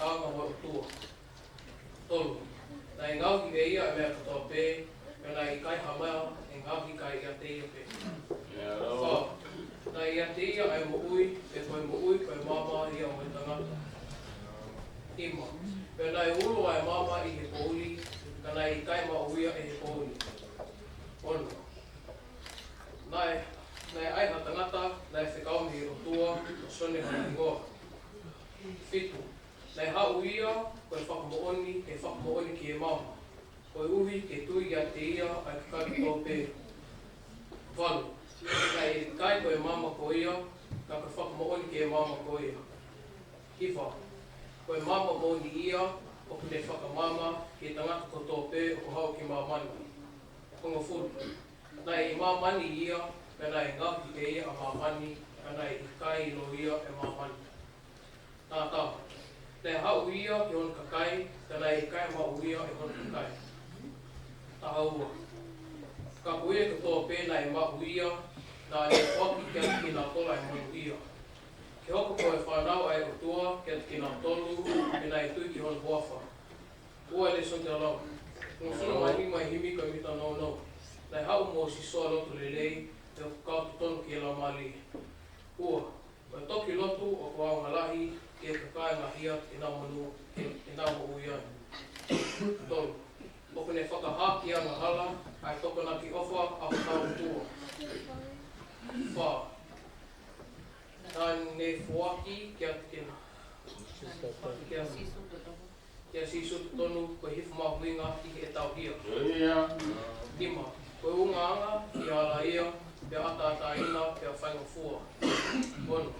ʻAnga mo e ʻOtua. Tolu, naʻe ngaohi ʻe ia ʻa e meʻa kotoa pē, pea naʻe ʻikai ha meʻa ʻe ngaohi kae ʻiate ia pē. Fā, naʻe ʻiate ia ʻa e moʻui, pea ko e moʻui ko e maama ia ʻo e tangata. Nima, pea naʻe ulo ʻa e maama ʻi he poʻuli, ka naʻe ʻikai maʻu ia ʻe he poʻuli. Ono, naʻe, naʻe ʻi ai ha tangata naʻe fekau mei he ʻOtua, ko Sione hono hingoa. Fitu, naʻe haʻu ia ko e fakamoʻoni, ke fakamoʻoni ki he maama, koeʻuhi ke tui ʻiate ia ʻa e kakai kotoa pē. Valu, naʻe ʻikai ko e maama ko ia, ka ko e fakamoʻoni ki he maama ko ia. Hiva, ko e maama moʻoni ia, ʻoku ne fakamaama ki he tangata kotoa pē ʻoku haʻu ki māmani. Hongofulu, naʻe ʻi māmani ia, pea naʻe ngaohi ʻe ia ʻa māmani, ka naʻe ʻikai ʻilo ia ʻe māmani. Taha taha, naʻe haʻu ia ki hono kakai, ka naʻe ʻikai maʻu ia ʻe hono kakai. Taha ua, ka ko ia kotoa pē naʻe maʻu ia, naʻa ne foaki kiate kinautolu ʻa e monūʻia, ke hoko ko e fānau ʻa e ʻOtua kiate kinautolu ʻoku nau tui ki hono huafa. Ua, lēsoni ʻa e lau. Hongofulu mā nima ʻi he himi ko e mita nounou. Naʻe haʻu mo Sīsū ʻa e lotu lelei, pea ʻoku kau totonu ki he laumālie. Ua, ko e toki lotu ʻoku ʻaonga lahi ki he kakai angahia ke nau monū, ke, ke nau moʻui ai. Tolu, ʻoku ne fakahā ki he angahala ʻa e tokonaki ʻofa ʻa hotau ʻOtua. Fā, naʻa ne foaki kiate kinautolu, kia Sīsū totonu ko e hifo mahuʻinga ʻi heʻetau hia. Ia. Nima, ko e ʻulungaanga ʻi he hala ia, pea ʻataʻatā ina, pea faingofua. Ono,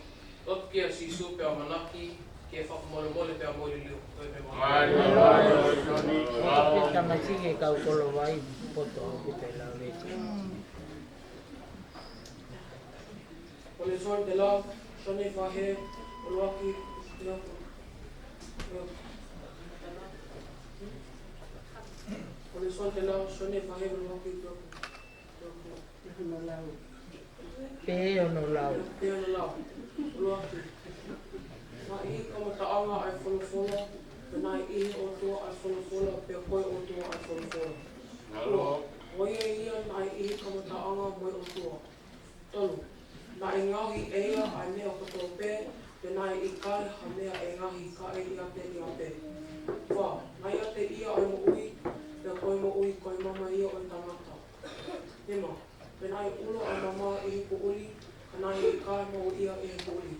lotu kia Sīsū pea ʻamanaki ke fakamolemole pea mo liliu. Ko e meʻa mai. Mālō, mālō, Sione. Ko e tamasiʻi e kau kolo vai, poto au ki he lau leti. Ko e lēsoni ʻa e lau, Sione vahe ʻuluaki, ʻuluaki. Ko e lēsoni ʻa e lau, Sione vahe ʻuluaki, ʻuluaki. Pea ʻi hono lau. Pea ʻi hono lau. ʻUluaki. Naʻe ʻi he kamataʻanga ʻa e folofola, pea naʻe ʻi he ʻOtua ʻa e folofola, pea ko e ʻOtua ʻa e folofola. Mālō. Ko ia ia naʻe ʻi he kamataʻanga mo e ʻOtua. Tolu. Naʻe ngaohi ʻe ia ʻa e meʻa kotoa pē, pea naʻe ʻikai ha meʻa ʻe ngaohi kae ʻiate ia pē. Fā. Naʻe ʻiate ia ʻa e moʻui, pea ko e moʻui ko e maama ia ʻo e tangata. Nima. Pea naʻe ulo ʻa e maama ʻi he poʻuli, ka naʻe ʻikai maʻu ia ʻe he poʻuli.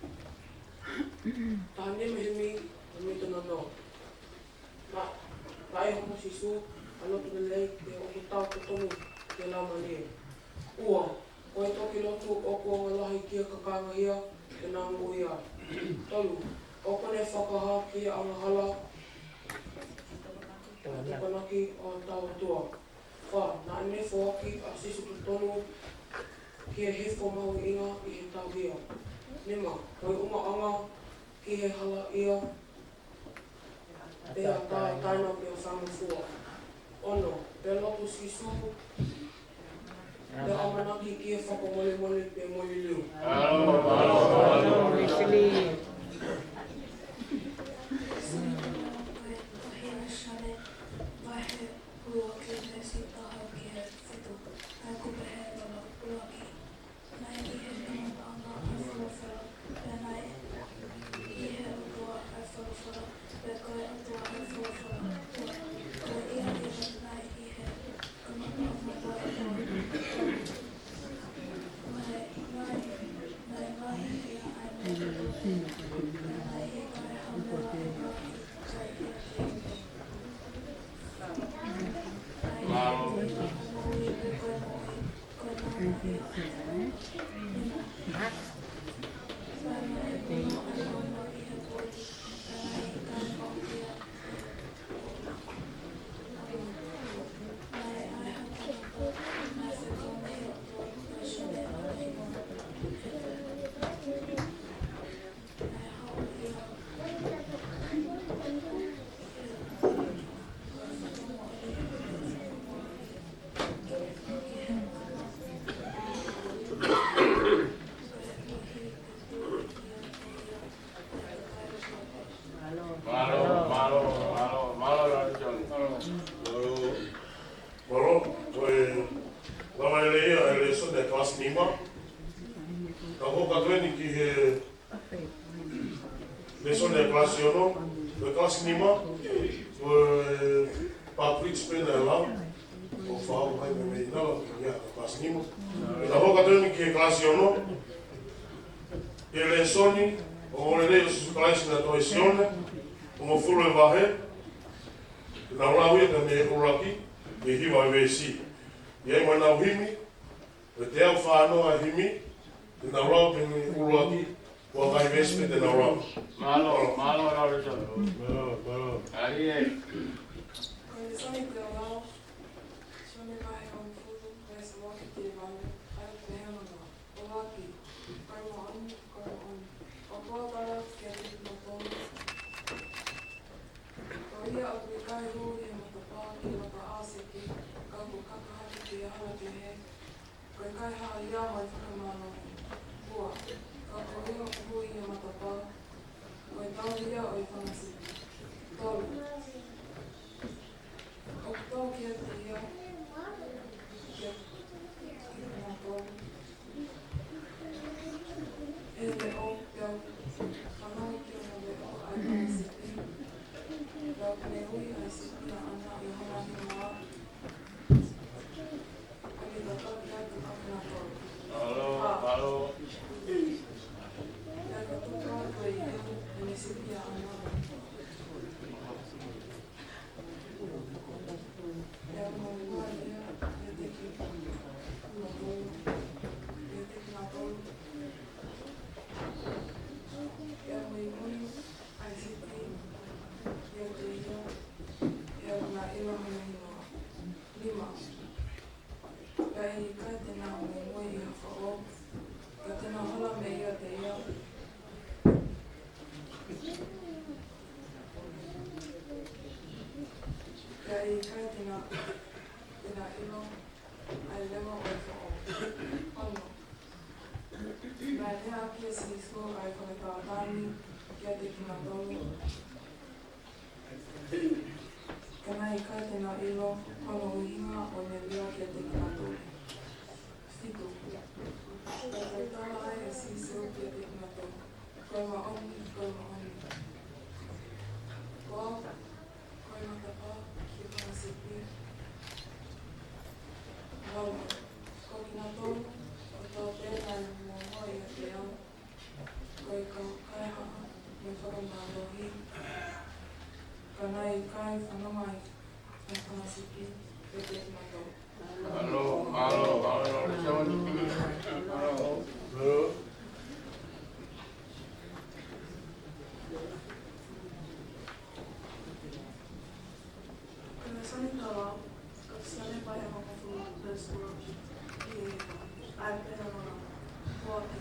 Taha nima ʻi he himi, mita nounou. Naʻe, naʻe hoko ʻa Sīsū ʻa e lotu lelei ke ʻoku kau totonu ki he laumālie. Ua, ko e toki lotu ʻoku ʻaonga lahi ki he kakai angahia ke nau moʻui ai. Tolu, ʻoku ne fakahā ki he angahala ʻa e tokonaki ʻo hotau ʻOtua. Fā, naʻa ne foaki ʻa Sīsū totonu ke hifo mahuʻinga ʻi heʻetau hia. Nima, ko e ʻulungaanga ki he hala ia, pea ʻataʻatā ina pea faingofua. Ono, pea lotu Sīsū, pea ʻamanaki ke fakamolemole pea mo liliu. Mālō, mālō, mālō. Wesley. Sione vahe ʻuluaki veesi taha ki he fitu. ʻA ia ʻoku pehē ʻa e lau. ʻUluaki. Naʻe ʻi he kamataʻanga ʻa e folofola, pea naʻe ʻi he ʻOtua ʻa e folofola, pea ko e ʻOtua ʻa e folofola. Ua. Ko ia ia naʻe ʻi he kamataʻanga ʻa e folofola. Naʻe, naʻe, naʻe ngaohi ʻe ia ʻa e meʻa kotoa pē, pea naʻe ʻikai ha meʻa ʻe ngaohi kae ʻiate ia pē. Lava lelei ʻa e lēsoni ʻa e kalasi nima. Ka ko e kātaki eni ki he lēsoni ʻa e kalasi ono, ko e kalasi nima, ko e pāpuliti pē naʻe lau, ʻo fau mai mei mei nala, ki he kalasi nima. Ka ko e kātaki eni ki he kalasi ono, he lēsoni, ʻo e ongoongolelei ʻo Sīsū Kalaisi naʻe tohi ʻe Sione, hongofulu e vahe, naʻa nau lau ia pea mei he ʻuluaki, ki he hiva e veesi. ʻI ai mo ʻenau himi, ʻe teau fā noa e himi, te nau lau pē mei he ʻuluaki, ko e ngaahi veesi pē te nau lau. Mālō, mālō, mālō, Richard. Mālō, mālō. Ari e. Ko e lēsoni te u lau, Sione vahe hongofulu, veesi ua ki he valu, ʻa ia ʻoku pehē hono lau. ʻUluaki, ko e moʻoni, ko e moʻoni. ʻOku ou tala atu kiate kimoutolu, ko ia ʻoku ʻikai hū ʻi he matapā ki he lotoʻā sipi, ka ʻoku kaka hake ki he hala kehe, ko e kaihaʻa ia mo e fakamālohi. Ua, ka ko ia ʻoku hū ʻi he matapā, ko e tauhi ia ʻo e fanga sipi. Tolu, ʻoku tau kiate ia, kiate kimoutolu ʻa e leʻo, pea ʻoku fanongo ki hono leʻo ʻa e fanga sipi, pea ʻoku ne ui ʻa e sipi ʻaʻana ʻi hona hingoa, ʻo ne tataki atu ʻa kinautolu. Mālō, mālō. Pea ka tuku atu ʻe ia ʻene sipi ʻaʻana, pea mo ua ia kiate kinautolu, kiate kinautolu, pea muimui ʻa e sipi kiate ia, pea ʻoku nau ʻilo hono hingoa. Nima, pea ʻe ʻikai te nau muimui ʻi ha foʻou, ka te nau hala meiate ia, pea ʻe ʻikai te nau, te nau ʻilo ʻa e leʻo ʻo e foʻou. Ono, naʻe lea ʻaki ʻe Sīsū ʻa e fakatauʻatāina kiate kinautolu, ka naʻe ʻikai te nau ʻilo hono ʻuhinga ʻo ʻene lea kiate kinautolu. Fitu, pea toe tala ai ʻe Sīsū kiate kinautolu, ko e moʻoni, ko e moʻoni, ko au, ko e matapā ki he fanga sipi. Valu, ko kinautolu kotoa pē naʻe muʻomuʻa ʻiate au, ko e kau kaihaʻa mo e fakamālohi, ka naʻe ʻikai fanongo ʻa e fanga sipi kiate kinautolu. Mālō, mālō, mālō, mālō. Ko e lēsoni te u lau, ko Sione vahe hongofulu, veesi ua ki he hiva, ʻa ia ʻoku pehē hono lau. ʻUluaki,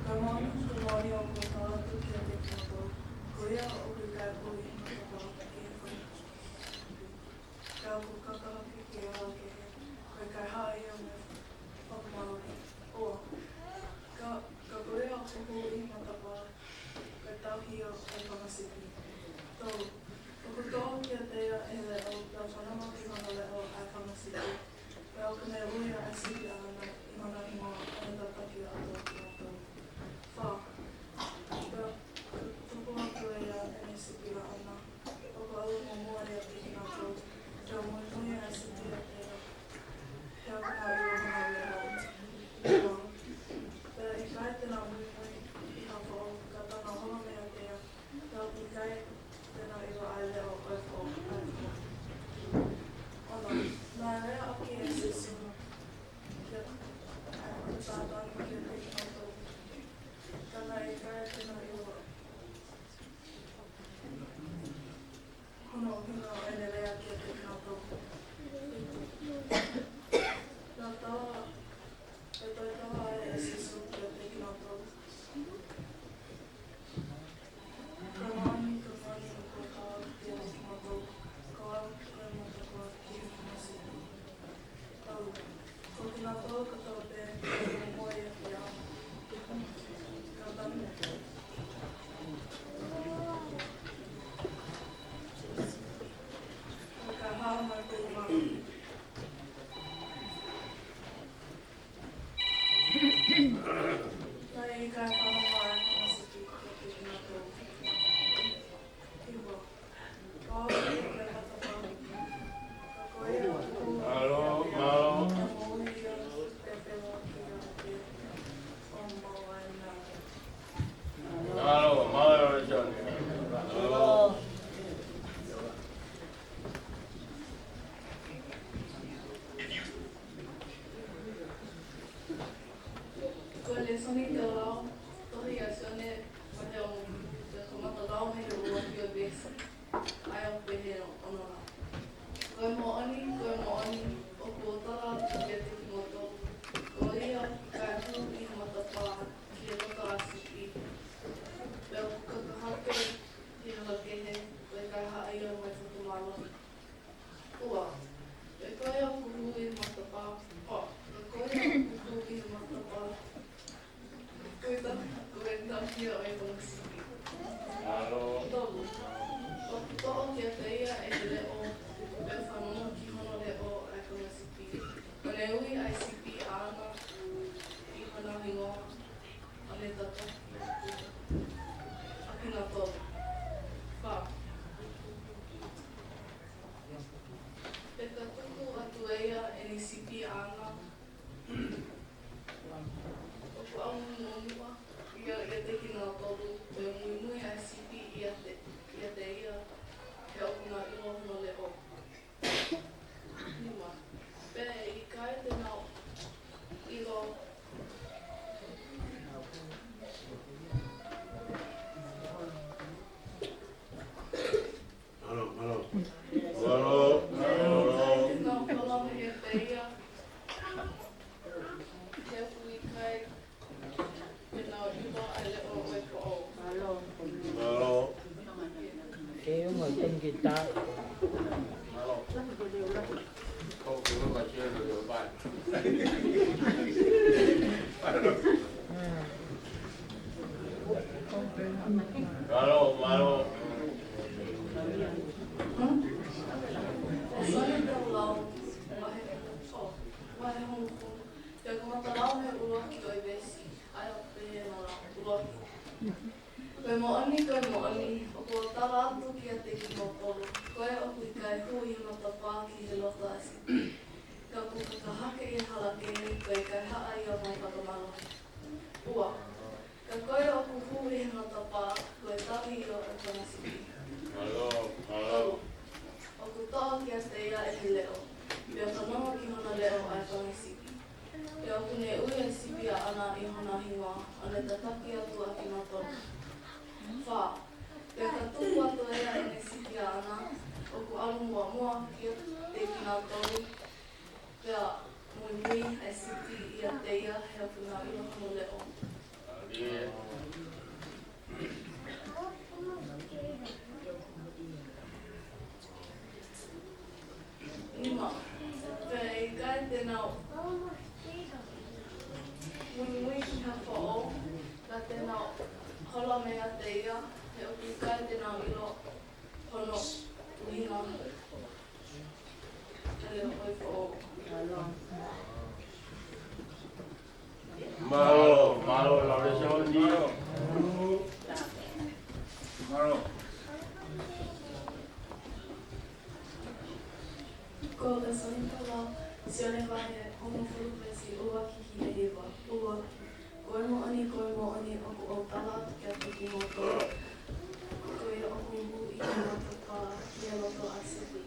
ko e moʻoni, ko e moʻoni ʻoku ou tala atu kiate kimoutolu, ko ia ʻoku ʻikai hū ʻi he matapā ki he foʻi, ka ʻoku kaka hake ki he hala kehe, ko e kaihaʻa ia mo e fakamālohi. Ua, ka, ka ko ia ʻoku hū ʻi he matapā, ko e tauhi ia ʻo e fanga sipi. Tolu, ʻoku toʻo kiate ia ʻe he leʻo, pea fanongo ki hono leʻo ʻa e fanga sipi, pea ʻoku ne ui ʻa e sipi ʻaʻana ʻi hona hingoa, ʻo ne tataki atu ʻa kinautolu. Fā, pea ka tuku atu ʻe ia ʻene sipi ʻaʻana, ʻoku ʻalu muʻomuʻa ia ki kinautolu, pea muimui ʻa e sipi ʻiate ia, he ʻoku nau ʻilo hono leʻo. Nima, pea ʻe ʻikai te nau muimui ʻi ha foʻou, ka te nau hala meiate ia, he ʻoku ʻikai te nau ʻilo ʻa e leʻo ʻo e foʻou. Ono, naʻe lea ʻaki ʻe Sīsū, kiate, ʻa e fakatauʻatāina kiate kinautolu, ka naʻe ʻikai te nau ʻilo hono ʻuhinga ʻo ʻene lea kiate kinautolu. Fitu, pea tala, pea toe tala ai ʻe Sīsū kiate kinautolu, ko e moʻoni, ko e moʻoni ʻoku ou tala atu kiate kimoutolu, ko au ko e matapā ki he fanga sipi. Tolu, ko kinautolu kotoa pē ʻoku muʻomuʻa ʻiate au, ka tanu, ka hao mai ko e mālohi. Lēsoni Taulō, tohi ʻa Sione, vahe hongofulu, pea kamata lau mei he ʻuluaki ʻo e veesi, ʻa ia ʻoku pehē hono lau. Ko e moʻoni, ko e moʻoni, ʻoku ou tala atu kiate kimoutolu, ko ia ʻoku ʻikai hū ʻi he matapā ki he loto ʻa e sipi, pea ʻoku kaka hake ʻi he hala kehe, ko e ʻikai haʻa ia mo e fakamālohi. Ua, pea ko ia ʻoku hū ʻi he matapā, ʻo, pea ko ia ʻoku hū ʻi he matapā, ko e ta-, ko e tauhi ia ʻo e konga sipi. Mālō. Tolu, ʻoku toʻo kiate ia ʻe he leʻo, pea fanongo ki hono leʻo ʻa e konga sipi. ʻO ne ui ʻa e sipi ʻaʻana ʻi honau hingoa, ʻo ne tataki ʻa kinautolu. Fā, pea ka tuku atu ʻe ia ʻene sipi ʻaʻana ʻoku ʻalu muʻomuʻa ia ʻiate kinautolu, pea muimui ʻa e sipi ʻiate, ʻiate ia, he ʻoku nau ʻilo hono leʻo. Nima, pea ʻikai te nau ʻilo. Mālō, mālō. Mālō, mālō. Nau kolo mei he pea. He ʻoku ʻikai te nau ʻilo ʻa e leʻo ʻo e foʻou. Mālō. Mālō. Ke uma tungita. Mālō. Mālō, mālō. Lēsoni Taulō, vahe, ʻo, vahe hongofulu, pea kamata lau mei he ʻuluaki ʻo e veesi, ʻa ia ʻoku pehē hono lau. ʻUluaki. Ko e moʻoni, ko e moʻoni, ʻoku ou tala atu kiate kimoutolu, ko ia ʻoku ʻikai hū ʻi he matapā ki he loto ʻa e sipi, ka ʻoku kaka hake ʻi he hala kehe, ko e ʻikai haʻa ia mo e fakamālohi. Ua, ka ko ia ʻoku hū ʻi he matapā, ko e tauhi ia ʻo e konga sipi. Mālō, mālō. Tolu, ʻoku toʻo kiate ia ʻe he leʻo, pea fanongo ki hono leʻo ʻa e konga sipi. Pea ʻoku ne ui ʻa e sipi ʻaʻana ʻi honau hingoa, ʻo ne tataki atu ʻa kinautolu. Fā, pea ka tuku atu ʻe ia ʻene sipi ʻaʻana ʻoku ʻalu muʻomuʻa kiate kinautolu, pea muimui ʻa e sipi ʻiate ia, he ʻoku nau ʻilo hono leʻo. Nima, pea ʻikai te nau muimui ki ha foʻou, ka te nau hola meiate ia, he ʻoku ʻikai te nau ʻilo hono ʻuhinga. Mālō, mālō, Laulesoni. Mālō. Ko e lēsoni Taulō, Sione vahe hongofulu veesi ʻuluaki ki he hiva. ʻUluaki. Ko e moʻoni, ko e moʻoni, ʻoku ou tala atu kiate kimoutolu, ko ia ʻoku hū ʻi he matapā ki he loto ʻa e sipi,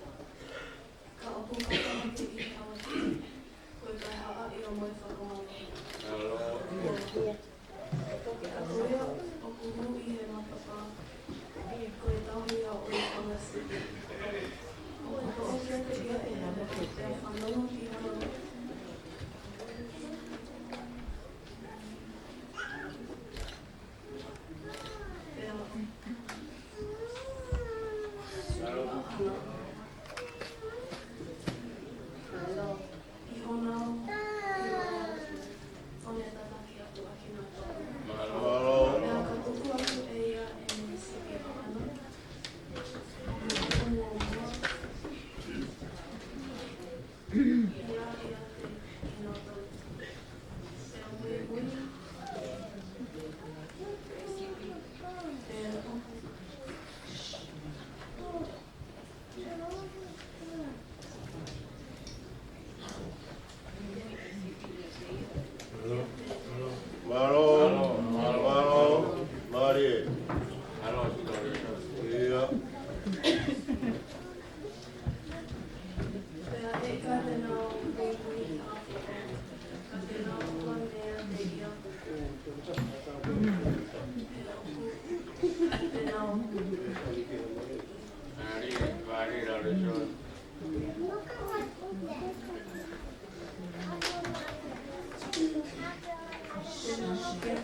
ka ʻoku kaka hake ʻi he hala kehe, ko e ʻikai haʻa ia mo e fakamālohi. Ka ko ia ʻoku hū ʻi he matapā, ko e tauhi ia ʻo e konga sipi. ʻOku toʻo kiate ia ʻe he leʻo, pea fanongo ki hono, pea ʻoku hana ʻi honau, ʻi honau Ko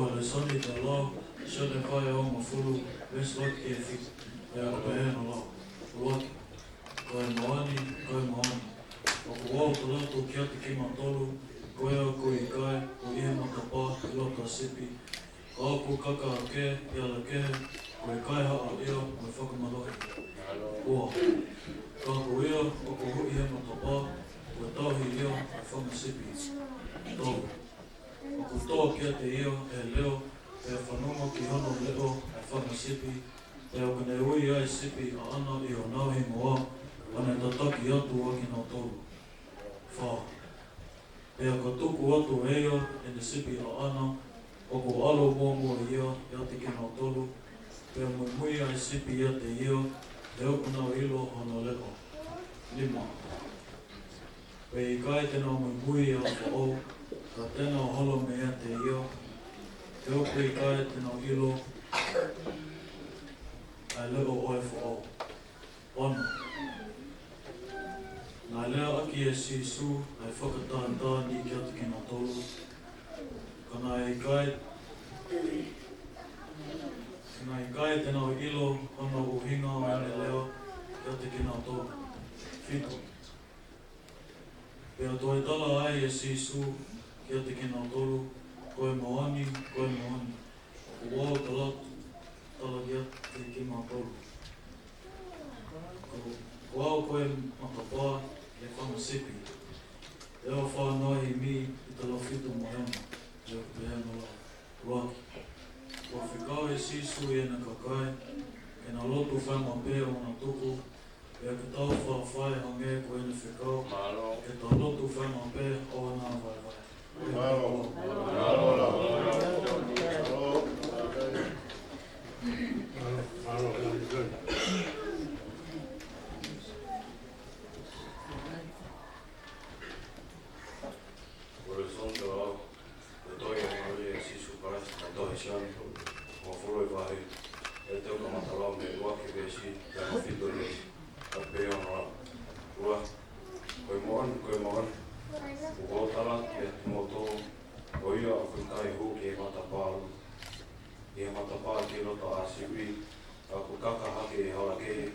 e lēsoni ʻi he lau, Sione vahe hongofulu, veesi ʻuluaki ki he fitu, ʻoku pehē hono lau. ʻUluaki, ko e moʻoni, ko e moʻoni, ʻoku ou tala atu kiate kimoutolu, ko ia ʻoku ʻikai ʻi he matapā ʻi loto ʻa e sipi, ka ʻoku kaka hake ʻi ha ala kehe, ko e kaihaʻa ia mo e fakamālohi. Ua, ka ko ia ʻoku hū ʻi he matapā, ko e tauhi ia ʻo e fanga sipi. Tolu, ʻoku tō kiate ia ʻa e leʻo, pea fanongo ki hono leʻo ʻa e fanga sipi, pea ʻoku ne ui ʻa e sipi ʻaʻana ʻi honau hingoa, ʻo ne tataki atu ʻa kinautolu. Fā, pea ka tuku atu ʻe ia ʻene sipi ʻaʻana, ʻoku ʻalu muʻomuʻa ia ʻiate kinautolu, pea muimui ʻa e sipi ʻiate ia, he ʻoku nau ʻilo hono leʻo. Nima, pea ʻikai te nau muimui ʻi ha foʻou, ka te nau holo meiate ia, he ʻoku ʻikai te nau ʻilo ʻa e leʻo ʻo e foʻou. Ono, naʻe lea ʻaki ʻe Sīsū ʻa e fakatātā ni kiate kinautolu, ka naʻe ʻikai, naʻe ʻikai te nau ʻilo hono ʻuhinga ʻo ʻene lea kiate kinautolu. Fitu, pea toe tala ai ʻe Sīsū kiate kinautolu, ko e moʻoni, ko e moʻoni, ʻoku ou tala, tala kiate kimoutolu, ko, ko au ko e matapā ʻi he fanga sipi. ʻE ʻofa noa ʻi mi ʻi he talafito mo e ono, ʻoku pehē hono lau. ʻUluaki, kuo fekau ʻe Sīsū ʻi heʻene kakai, ke nau lotu fai maʻu pē ʻo nau tuku, pea ke tau faʻa fai hangē ko ʻene fekau, ke tau lotu fai maʻu pē ʻo nau vaivai. Mālō. Mālō, mālō. Ko e lēsoni ʻo e lau, ko e tohi ʻa e Laumālie ʻo Sīsū Kalaisi, ko e tohi ʻa Sione, hongofulu ʻi he vahe, ʻe tau kamata lau mei he ʻuluaki veesi, ki he fitu veesi, ʻoku pehē hono lau. Ua, ko e moʻoni, ko e moʻoni, ʻoku ou tala kiate kimoutolu, ko ia ʻoku ʻikai hū ki he matapā, ʻi he matapā ki loto ʻa e sipi, ka ʻoku kaka hake ʻi ha ala kehe,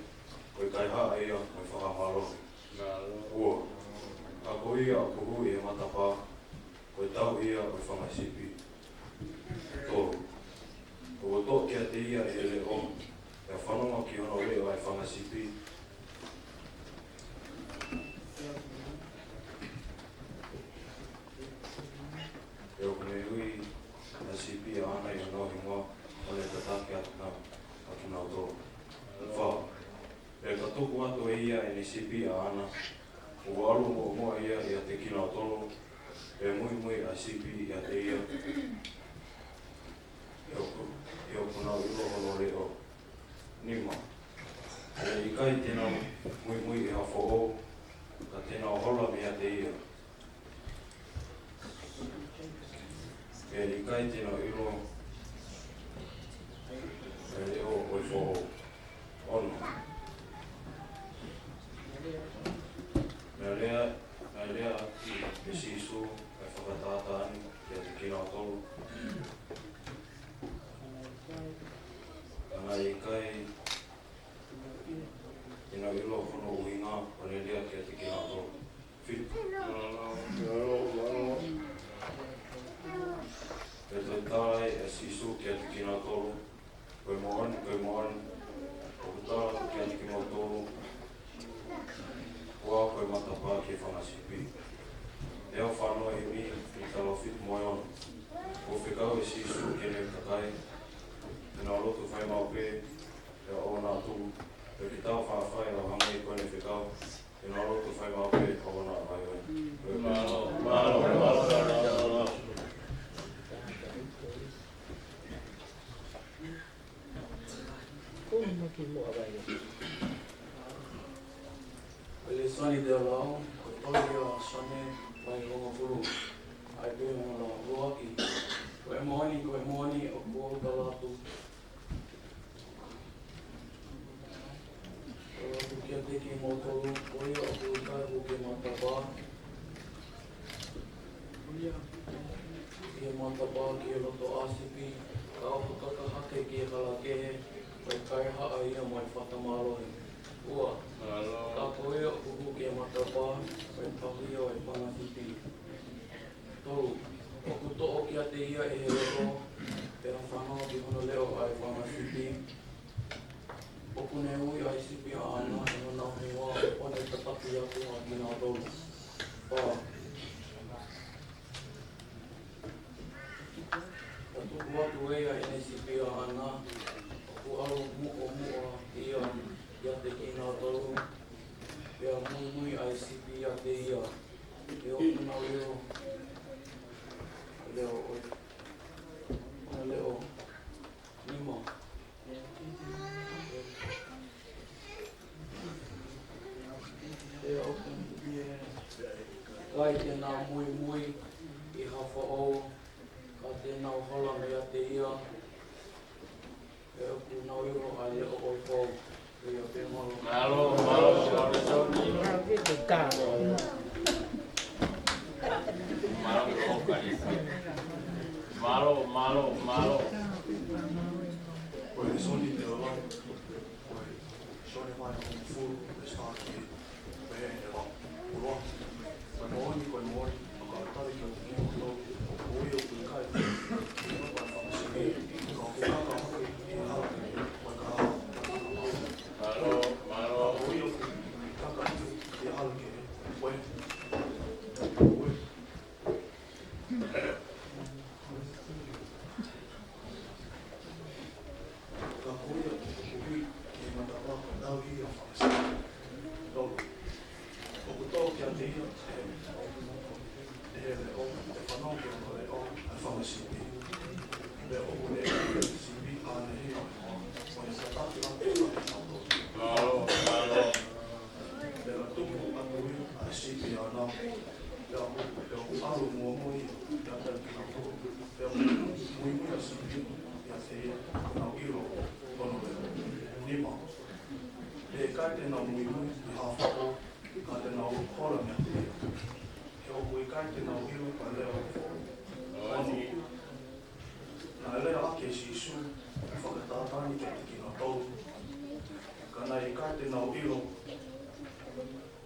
ko e kaihaʻa ia mo e fakamālohi. Ua, ka ko ia ʻoku hū ʻi he matapā, ko e tauhi ia ʻo e fanga sipi. Tolu, ʻoku tō kiate ia ʻa e leʻo, pea fanongo ki hono leʻo ʻa e fanga sipi. Pea ʻoku ne ui ʻa e sipi ʻaʻana ʻi honau hingoa, ʻo ne tataki atu ʻa kinautolu. Fā, pea ka tuku atu ʻe ia ʻene sipi ʻaʻana, ʻoku ʻalu muʻomuʻa ia ʻiate kinautolu, pea muimui ʻa e sipi ʻiate ia, he ʻoku, he ʻoku nau ʻilo hono leʻo. Nima, pea ʻikai te nau muimui ʻi ha foʻou, ka te nau holo meiate ia, he ʻikai te nau ʻilo ʻa e leʻo ʻo e foʻou. Ono, naʻe lea, naʻe lea ʻaki ʻe Sīsū ʻa e fakatātā ni kiate kinautolu, ka naʻe ʻikai te nau ʻilo hono ʻuhinga ʻo ʻene lea kiate kinautolu. Fitu, pea toe tala ai ʻe Sīsū kiate kinautolu, ko e moʻoni, ko e moʻoni, ʻoku ou tala atu kiate kimoutolu, ko au ko e matapā ki he fanga sipi. ʻE ʻofa noa ʻi mi ʻi he talafito mo e ono, kuo fekau ʻe Sīsū ki heʻene kakai, ke nau lotu fai maʻu pē, pea ʻoua naʻa tuku, pea ke tau faʻa fai ʻo hangē ko ʻene fekau, ke nau lotu fai maʻu pē ʻo ʻoua naʻa vaivai. Mālō, mālō, mālō, mālō. Ko e lēsoni ʻi he lau, ko e Ko ia Sione vahe hongofulu, ʻa e pehē hono lau: ʻUluaki, ko e moʻoni, ko e moʻoni ʻoku ou tala atu, tala atu kiate kimoutolu, ko ia ʻoku ʻikai hū ki he matapā, ki he matapā, ki he loto ʻāsipi, ka ʻoku kaka hake ki he hala kehe, ʻo ʻikai haʻa ia mo e fakamālohi. Ua, ka ko ia ʻoku hū ki he matapā, ʻoku pau ia ʻo e fanga sipi. Tolu, ʻoku toʻo kiate ia ʻe he leʻo, pea fanongo ki hono leʻo ʻa e fanga sipi. ʻOku ne ui ʻa e sipi ʻaʻana ʻe honau hingoa, ʻo ne tataki atu ʻa kinautolu. Fā, ʻoku tuku atu ʻe ia ʻene sipi ʻaʻana, ʻoku ʻalu muʻomuʻa ia ʻiate kinautolu, pea muimui ʻa e sipi ʻiate ia, he ʻoku nau ʻilo ʻa e leʻo ʻo, ʻa e leʻo. Nima, pea ʻoku ʻikai te nau muimui ʻi ha foʻou, ka te nau hola meiate ia, he ʻoku nau ʻilo ʻa e leʻo ʻo e pou. Mālō, mālō, mālō, Sione. Mālō, mālō, mālō. Ko e lēsoni te ola, ko e Sione vahe hongofulu, veesi fā ki he veesi ʻuluaki. ʻUluaki, ko e moʻoni, ko e moʻoni, ʻoku ou tala atu kiate kimoutolu, ko ia ʻoku ʻikai hū ki he matapā ʻo e fanga sipi, ka ʻoku kaka hake ki he hala kehe, ʻo ʻikai haʻa. Mālō, mālō. Ka ko ia ʻoku kaka hake ki he hala kehe, ʻoku ʻikai haʻa. Ka ko ia ʻoku hū ki he matapā, ko e tauhi ia ʻo e fanga sipi. Tolu, ʻoku toʻo kiate ia ʻe he leʻo, pea fanongo ki hono leʻo ʻa e fanga sipi. Pea ʻoku ne ui ʻa e sipi ʻaʻana ʻe honau hingoa, ʻo ne tataki atu ʻa kinautolu. Mālō, mālō. Pea tuku atu ia ʻa e sipi ʻaʻana, pea ʻoku, pea ʻoku ʻalu muʻomuʻa ia ʻiate kinautolu, pea muimui ʻa e sipi ʻiate ia, he ʻoku nau ʻilo hono leʻo. Nima, he ʻikai te nau muimui ʻi ha foʻou, ka te nau hola meiate ia, he ʻoku ʻikai te nau ʻilo ʻa e leʻo ʻo e pou. Ono, naʻe lea ʻaki ʻe Sīsū ʻo fakatātā ni kiate kinautolu, ka naʻe ʻikai te nau ʻilo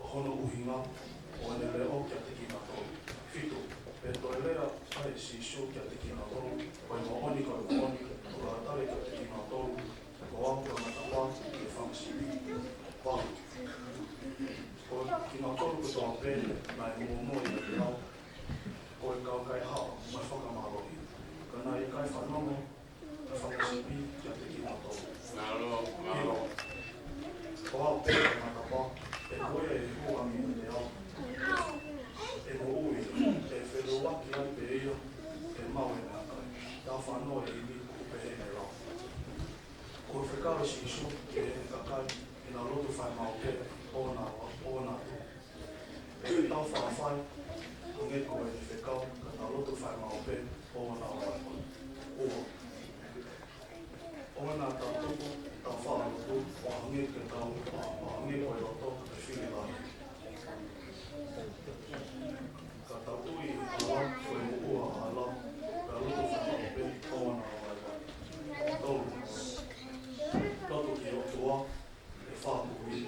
ʻa hono ʻuhinga ʻo ʻene leʻo kiate kinautolu. Fitu, pea toe lea ai ʻe Sīsū kiate kinautolu, ko e moʻoni, ko e moʻoni, ʻoku ou tala kiate kimoutolu, ko au ko e matapā ki he fanga sipi. Valu, ko kinautolu kotoa pē naʻe muʻomuʻa ʻiate au, ko e kau kaihaʻa mo e fakamālohi, ka naʻe ʻikai fanongo ʻa e fanga sipi kiate kinautolu. Mālō, mālō. Hiva, ko au pē ko e matapā, ʻe ko ia ʻe hū ange ʻiate au, ʻe moʻui, ʻe feʻiloaki ai pē ia, ʻe maʻu ʻene ʻikai. Tau fanongo ki he ivi ʻoku pehē ʻene lau. Ko e fekau ʻa Sīsū ki heʻene kakai ke nau lotu fai maʻu pē ʻo nau, ʻo nau ʻatu. Pea ke tau faʻa fai hangē ko ʻene fekau, ka tau lotu fai maʻu pē ʻo nau ʻatu. Ua, ʻoua naʻa tau tuku ke tau faʻa lotu ʻo hangē ke tau, ʻo hangē ko e loto ʻo e fili lahi. Ka tau tui ʻi he hala, ko e moʻua ʻa e hala, pea lotu fai maʻu pē ʻo nau ʻatu. Tolu, lotu ki he ʻOtua ʻe fāmili,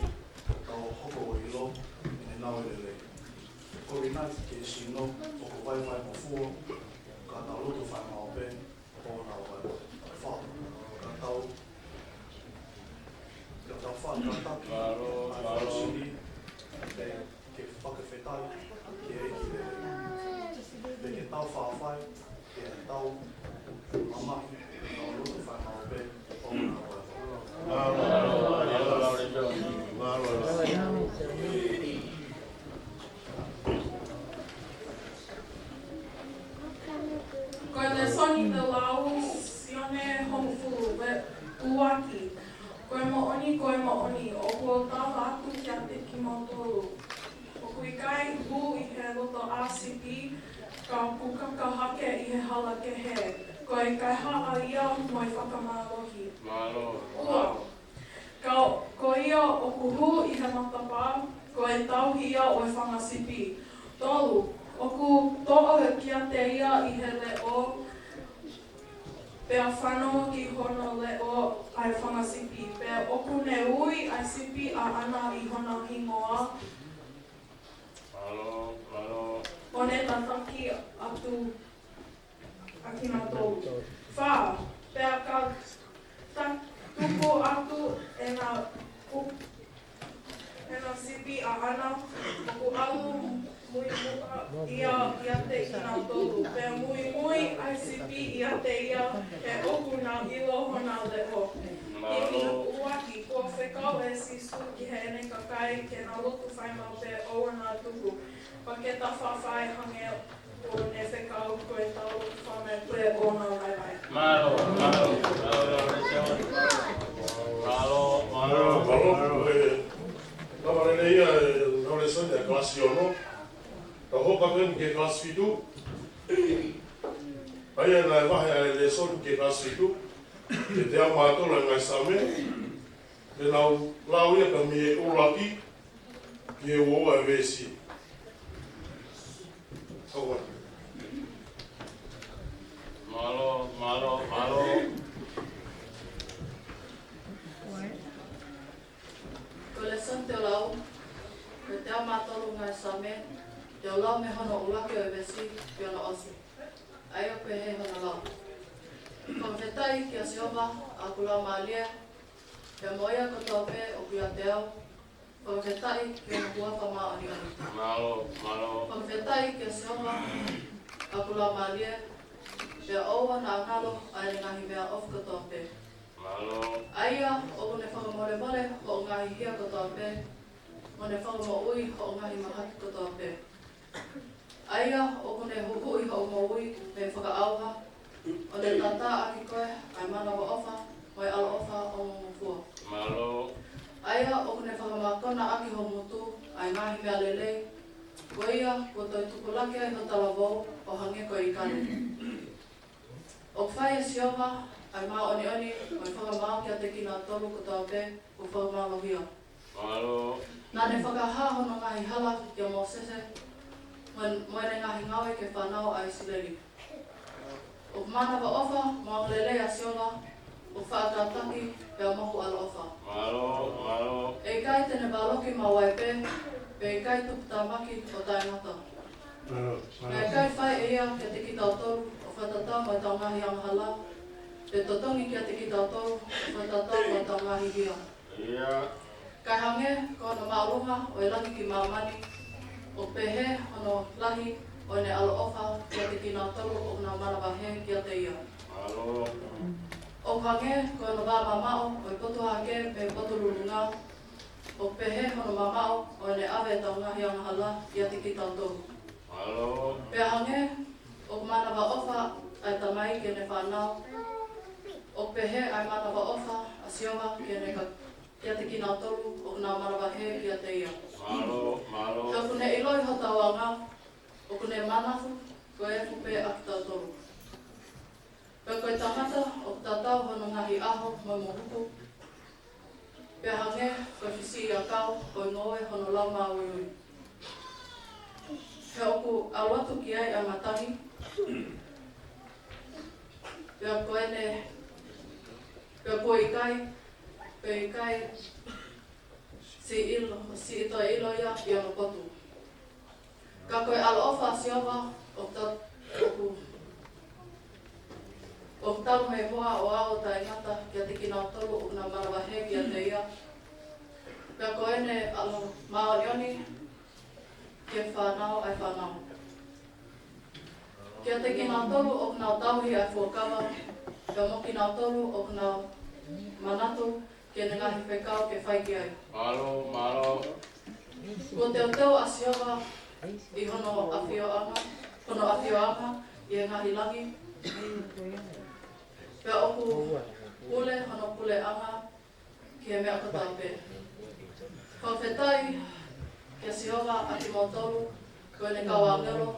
ka tau hoko ʻo ʻilo ʻene ngāue lelei. Ko e ʻuhinga ki he sino ʻoku vaivai mo fua, ka tau lotu fai maʻu pē ʻo nau ʻatu. Fā, ka tau, ka tau fakataki ʻa e fāmili, pea ke fakafetaʻi ki he ʻEiki lelei. Pea ke tau faʻa fai ke tau mamahi, ke tau lotu fai maʻu pē ʻo nau ʻatu. Ko e lēsoni te lau, Sione hongofulu, veesi ʻuluaki. Ko e moʻoni, ko e moʻoni, ʻoku ou tala atu kiate kimoutolu, ʻoku ʻikai loto ʻa sipi, ka ʻoku kaka hake ʻi he hala kehe. Ko e kaihaʻa ia mo e fakamālohi. Mālō. Ua, ka ko ia ʻoku hū ʻi he matapā, ko e tauhi ia ʻo e fanga sipi. Tolu, ʻoku toʻo kiate ia ʻi he leʻo, pea fanongo ki hono leʻo ʻa e fanga sipi. Pea ʻoku ne ui ʻa e sipi ʻaʻana ʻi hona hingoa. Mālō, mālō. ʻO ne tataki atu ʻa kinautolu. Fā, pea ka ta-, tuku atu ʻena u-, ʻena sipi ʻaʻana, ʻoku ʻalu muimui ia ʻiate kinautolu. Pea muimui ʻa e sipi ʻiate ia, he ʻoku nau ʻilo hona leʻo. Mālō. Nima, ʻuluaki, kuo fekau ʻe Sīsū ki heʻene kakai ke nau lotu fai maʻu pē ʻoua naʻa tuku. Pea ke ta faʻa fai hangē ko ʻene fekau, ko ʻetau lotu fai maʻu pē ʻoua naʻa vaivai. Mālō, mālō, mālō, mālō, mālō, mālō. Mālō, mālō. Lava lelei ia ʻetau lēsoni ʻa e kalasi ono. Tau hoko atu eni ki he kalasi fitu. ʻA ia naʻe vahe ʻa e lēsoni ki he kalasi fitu. Ke te au mātolo e ngaahi Saame. Te nau lau ia ka mei he ʻuluaki ki he uaua e veesi. Hoko atu. Mālō, mālō, mālō. Ko e lēsoni te u lau, ko e teau mātolu ngaahi Saame, te u lau mei hono ʻuluaki ʻo e veesi ki hono ʻosi. ʻA ia ʻoku pehē hono lau. Fakafetaʻi kia Sihova, ʻa hoku laumālie, pea mo ia kotoa pē ʻoku ʻiate au, fakafetaʻi ki hono huafa māʻoniʻoni. Mālō, mālō. Fakafetaʻi kia Sihova, ʻa hoku laumālie, pea ʻoua naʻa ngalo ʻa ʻene ngaahi meʻaʻofa kotoa pē. Mālō. ʻA ia ʻoku ne fakamolemole hoʻo ngaahi hia kotoa pē, mo ne fakamoʻui hoʻo ngaahi mahaki kotoa pē. ʻA ia ʻoku ne huhuʻi hoʻo moʻui mei he fakaʻauha, ʻo ne tātāʻaki koe ʻa e mānavaʻofa mo e ʻaloʻofa ongongofua. Mālō. ʻA ia ʻoku ne fakamākona ʻaki ho ngutu ʻa e ngaahi meʻa lelei, ko ia kuo toe tupulaki ai ho talavou ʻo hangē ko e ʻīkale. ʻOku fai ʻe Sihova ʻa e māʻoniʻoni mo e fakamaau kiate kinautolu kotoa pē kuo fakamālohia. Mālō. Naʻa ne fakahā hono ngaahi hala kia Mōsese, mo, mo ʻene ngaahi ngāue ki he fānau ʻa ʻIsileli. ʻOku mānavaʻofa mo angalelei ʻa Sihova, ʻoku faʻa kātaki pea mo ʻoku ʻaloʻofa. Mālō, mālō. ʻE ʻikai te ne valoki maʻu ai pē, pea ʻikai tuputāmaki ʻo taʻengata. Mālō, mālō. Pea ʻikai fai ʻe ia kiate kitautolu ʻo fakatatau mo ʻetau ngaahi angahala, pe totongi kiate kitautolu ʻo fakatatau mo ʻetau ngaahi hia. ʻIo. Kae hangē ko hono māʻolunga ʻo e langi ki māmani, ʻoku pehē hono lahi ʻo ʻene ʻaloʻofa kiate kinautolu ʻoku nau manavahē kiate ia. Mālō. ʻOku hangē ko hono vā mamaʻo ʻo e potu hahake mei he potu lulunga, ʻoku pehē hono mamaʻo ʻo ʻene ʻave ʻetau ngaahi angahala ʻiate kitautolu. Mālō. Pea hangē ʻoku mānavaʻofa ʻa e tamai ki heʻene fānau, ʻoku pehē ʻa e mānavaʻofa ʻa Sihova ki heʻene ka-, kiate kinautolu ʻoku nau manavahē kiate ia. Mālō, mālō. He ʻoku ne ʻiloʻi hotau anga, ʻoku ne manatu ko e efu pē ʻa kitautolu. Pea ko e tangata ʻoku tatau hono ngaahi ʻaho mo e mohuku, pea hangē ko e fisiʻiʻakau ko e ngoue hono laumāuiui. He ʻoku ʻalu atu ki ai ʻa e matangi, pea ko ʻene, pea kuo ʻikai, pea ʻikai siʻi ʻilo, siʻi toe ʻilo ia ʻi hono potu. Ka ko e ʻaloʻofa ʻa Sihova ʻoku ta-, ʻoku, ʻoku talu mei muʻa ʻo aʻu ʻo taʻengata kiate kinautolu ʻoku nau manavahē kiate ia. Pea ko ʻene ʻalo māʻoniʻoni ki he fānau ʻa e fānau. Kiate kinautolu ʻoku nau tauhi ʻa e fuakava, pea mo kinautolu ʻoku nau manatu ki heʻene ngaahi fekau ke fai ki ai. Mālō, mālō. Kuo teuteu ʻa Sihova ʻi hono ʻafioʻanga, hono ʻafioʻanga ʻi he ngaahi langi, pea ʻoku pule hono puleʻanga ki he meʻa kotoa pē. Fakafetaʻi kia Sihova ʻa kimoutolu, ko ʻene kau ʻāngelo,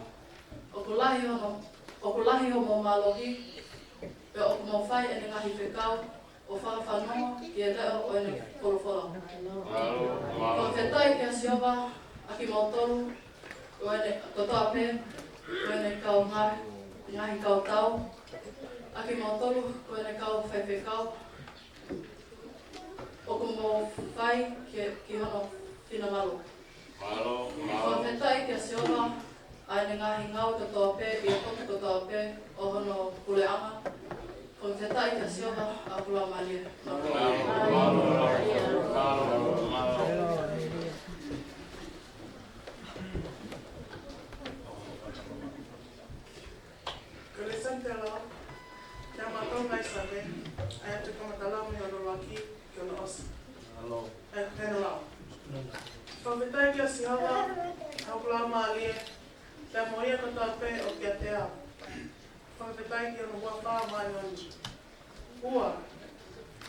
ʻoku lahi hono, ʻoku lahi hoʻomou mālohi, pea ʻoku mou fai ʻene ngaahi fekau, ʻo fakafanongo ki he leʻo ʻo ʻene folofola. Mālō, mālō. Fakafetaʻi kia Sihova, ʻa kimoutolu, ko ʻene kotoa pē, ko ʻene kau ngaahi, ngaahi kau tau, ʻa kimoutolu, ko ʻene kau faifekau, ʻoku mou fai ki, ki hono finangalo. Mālō, mālō. Fakafetaʻi kia Sihova, ʻa ʻene ngaahi ngāue kotoa pē, ʻi he potu kotoa pē ʻo hono puleʻanga. Fakafetaʻi kia Sihova, ʻa hoku laumālie. Mālō, mālō, mālō, mālō. Ko e lēsoni te u lau, kia mautolu ngaahi Saame, ʻa ia te u kamata lau mei hono ʻuluaki ki hono ʻosi. Mālō. ʻE, pehē ʻene lau. Fakafetaʻi kia Sihova, ʻa hoku laumālie, pea mo ia kotoa pē ʻoku ʻiate au. Fakafetaʻi ki hono huafa māʻoniʻoni. Ua.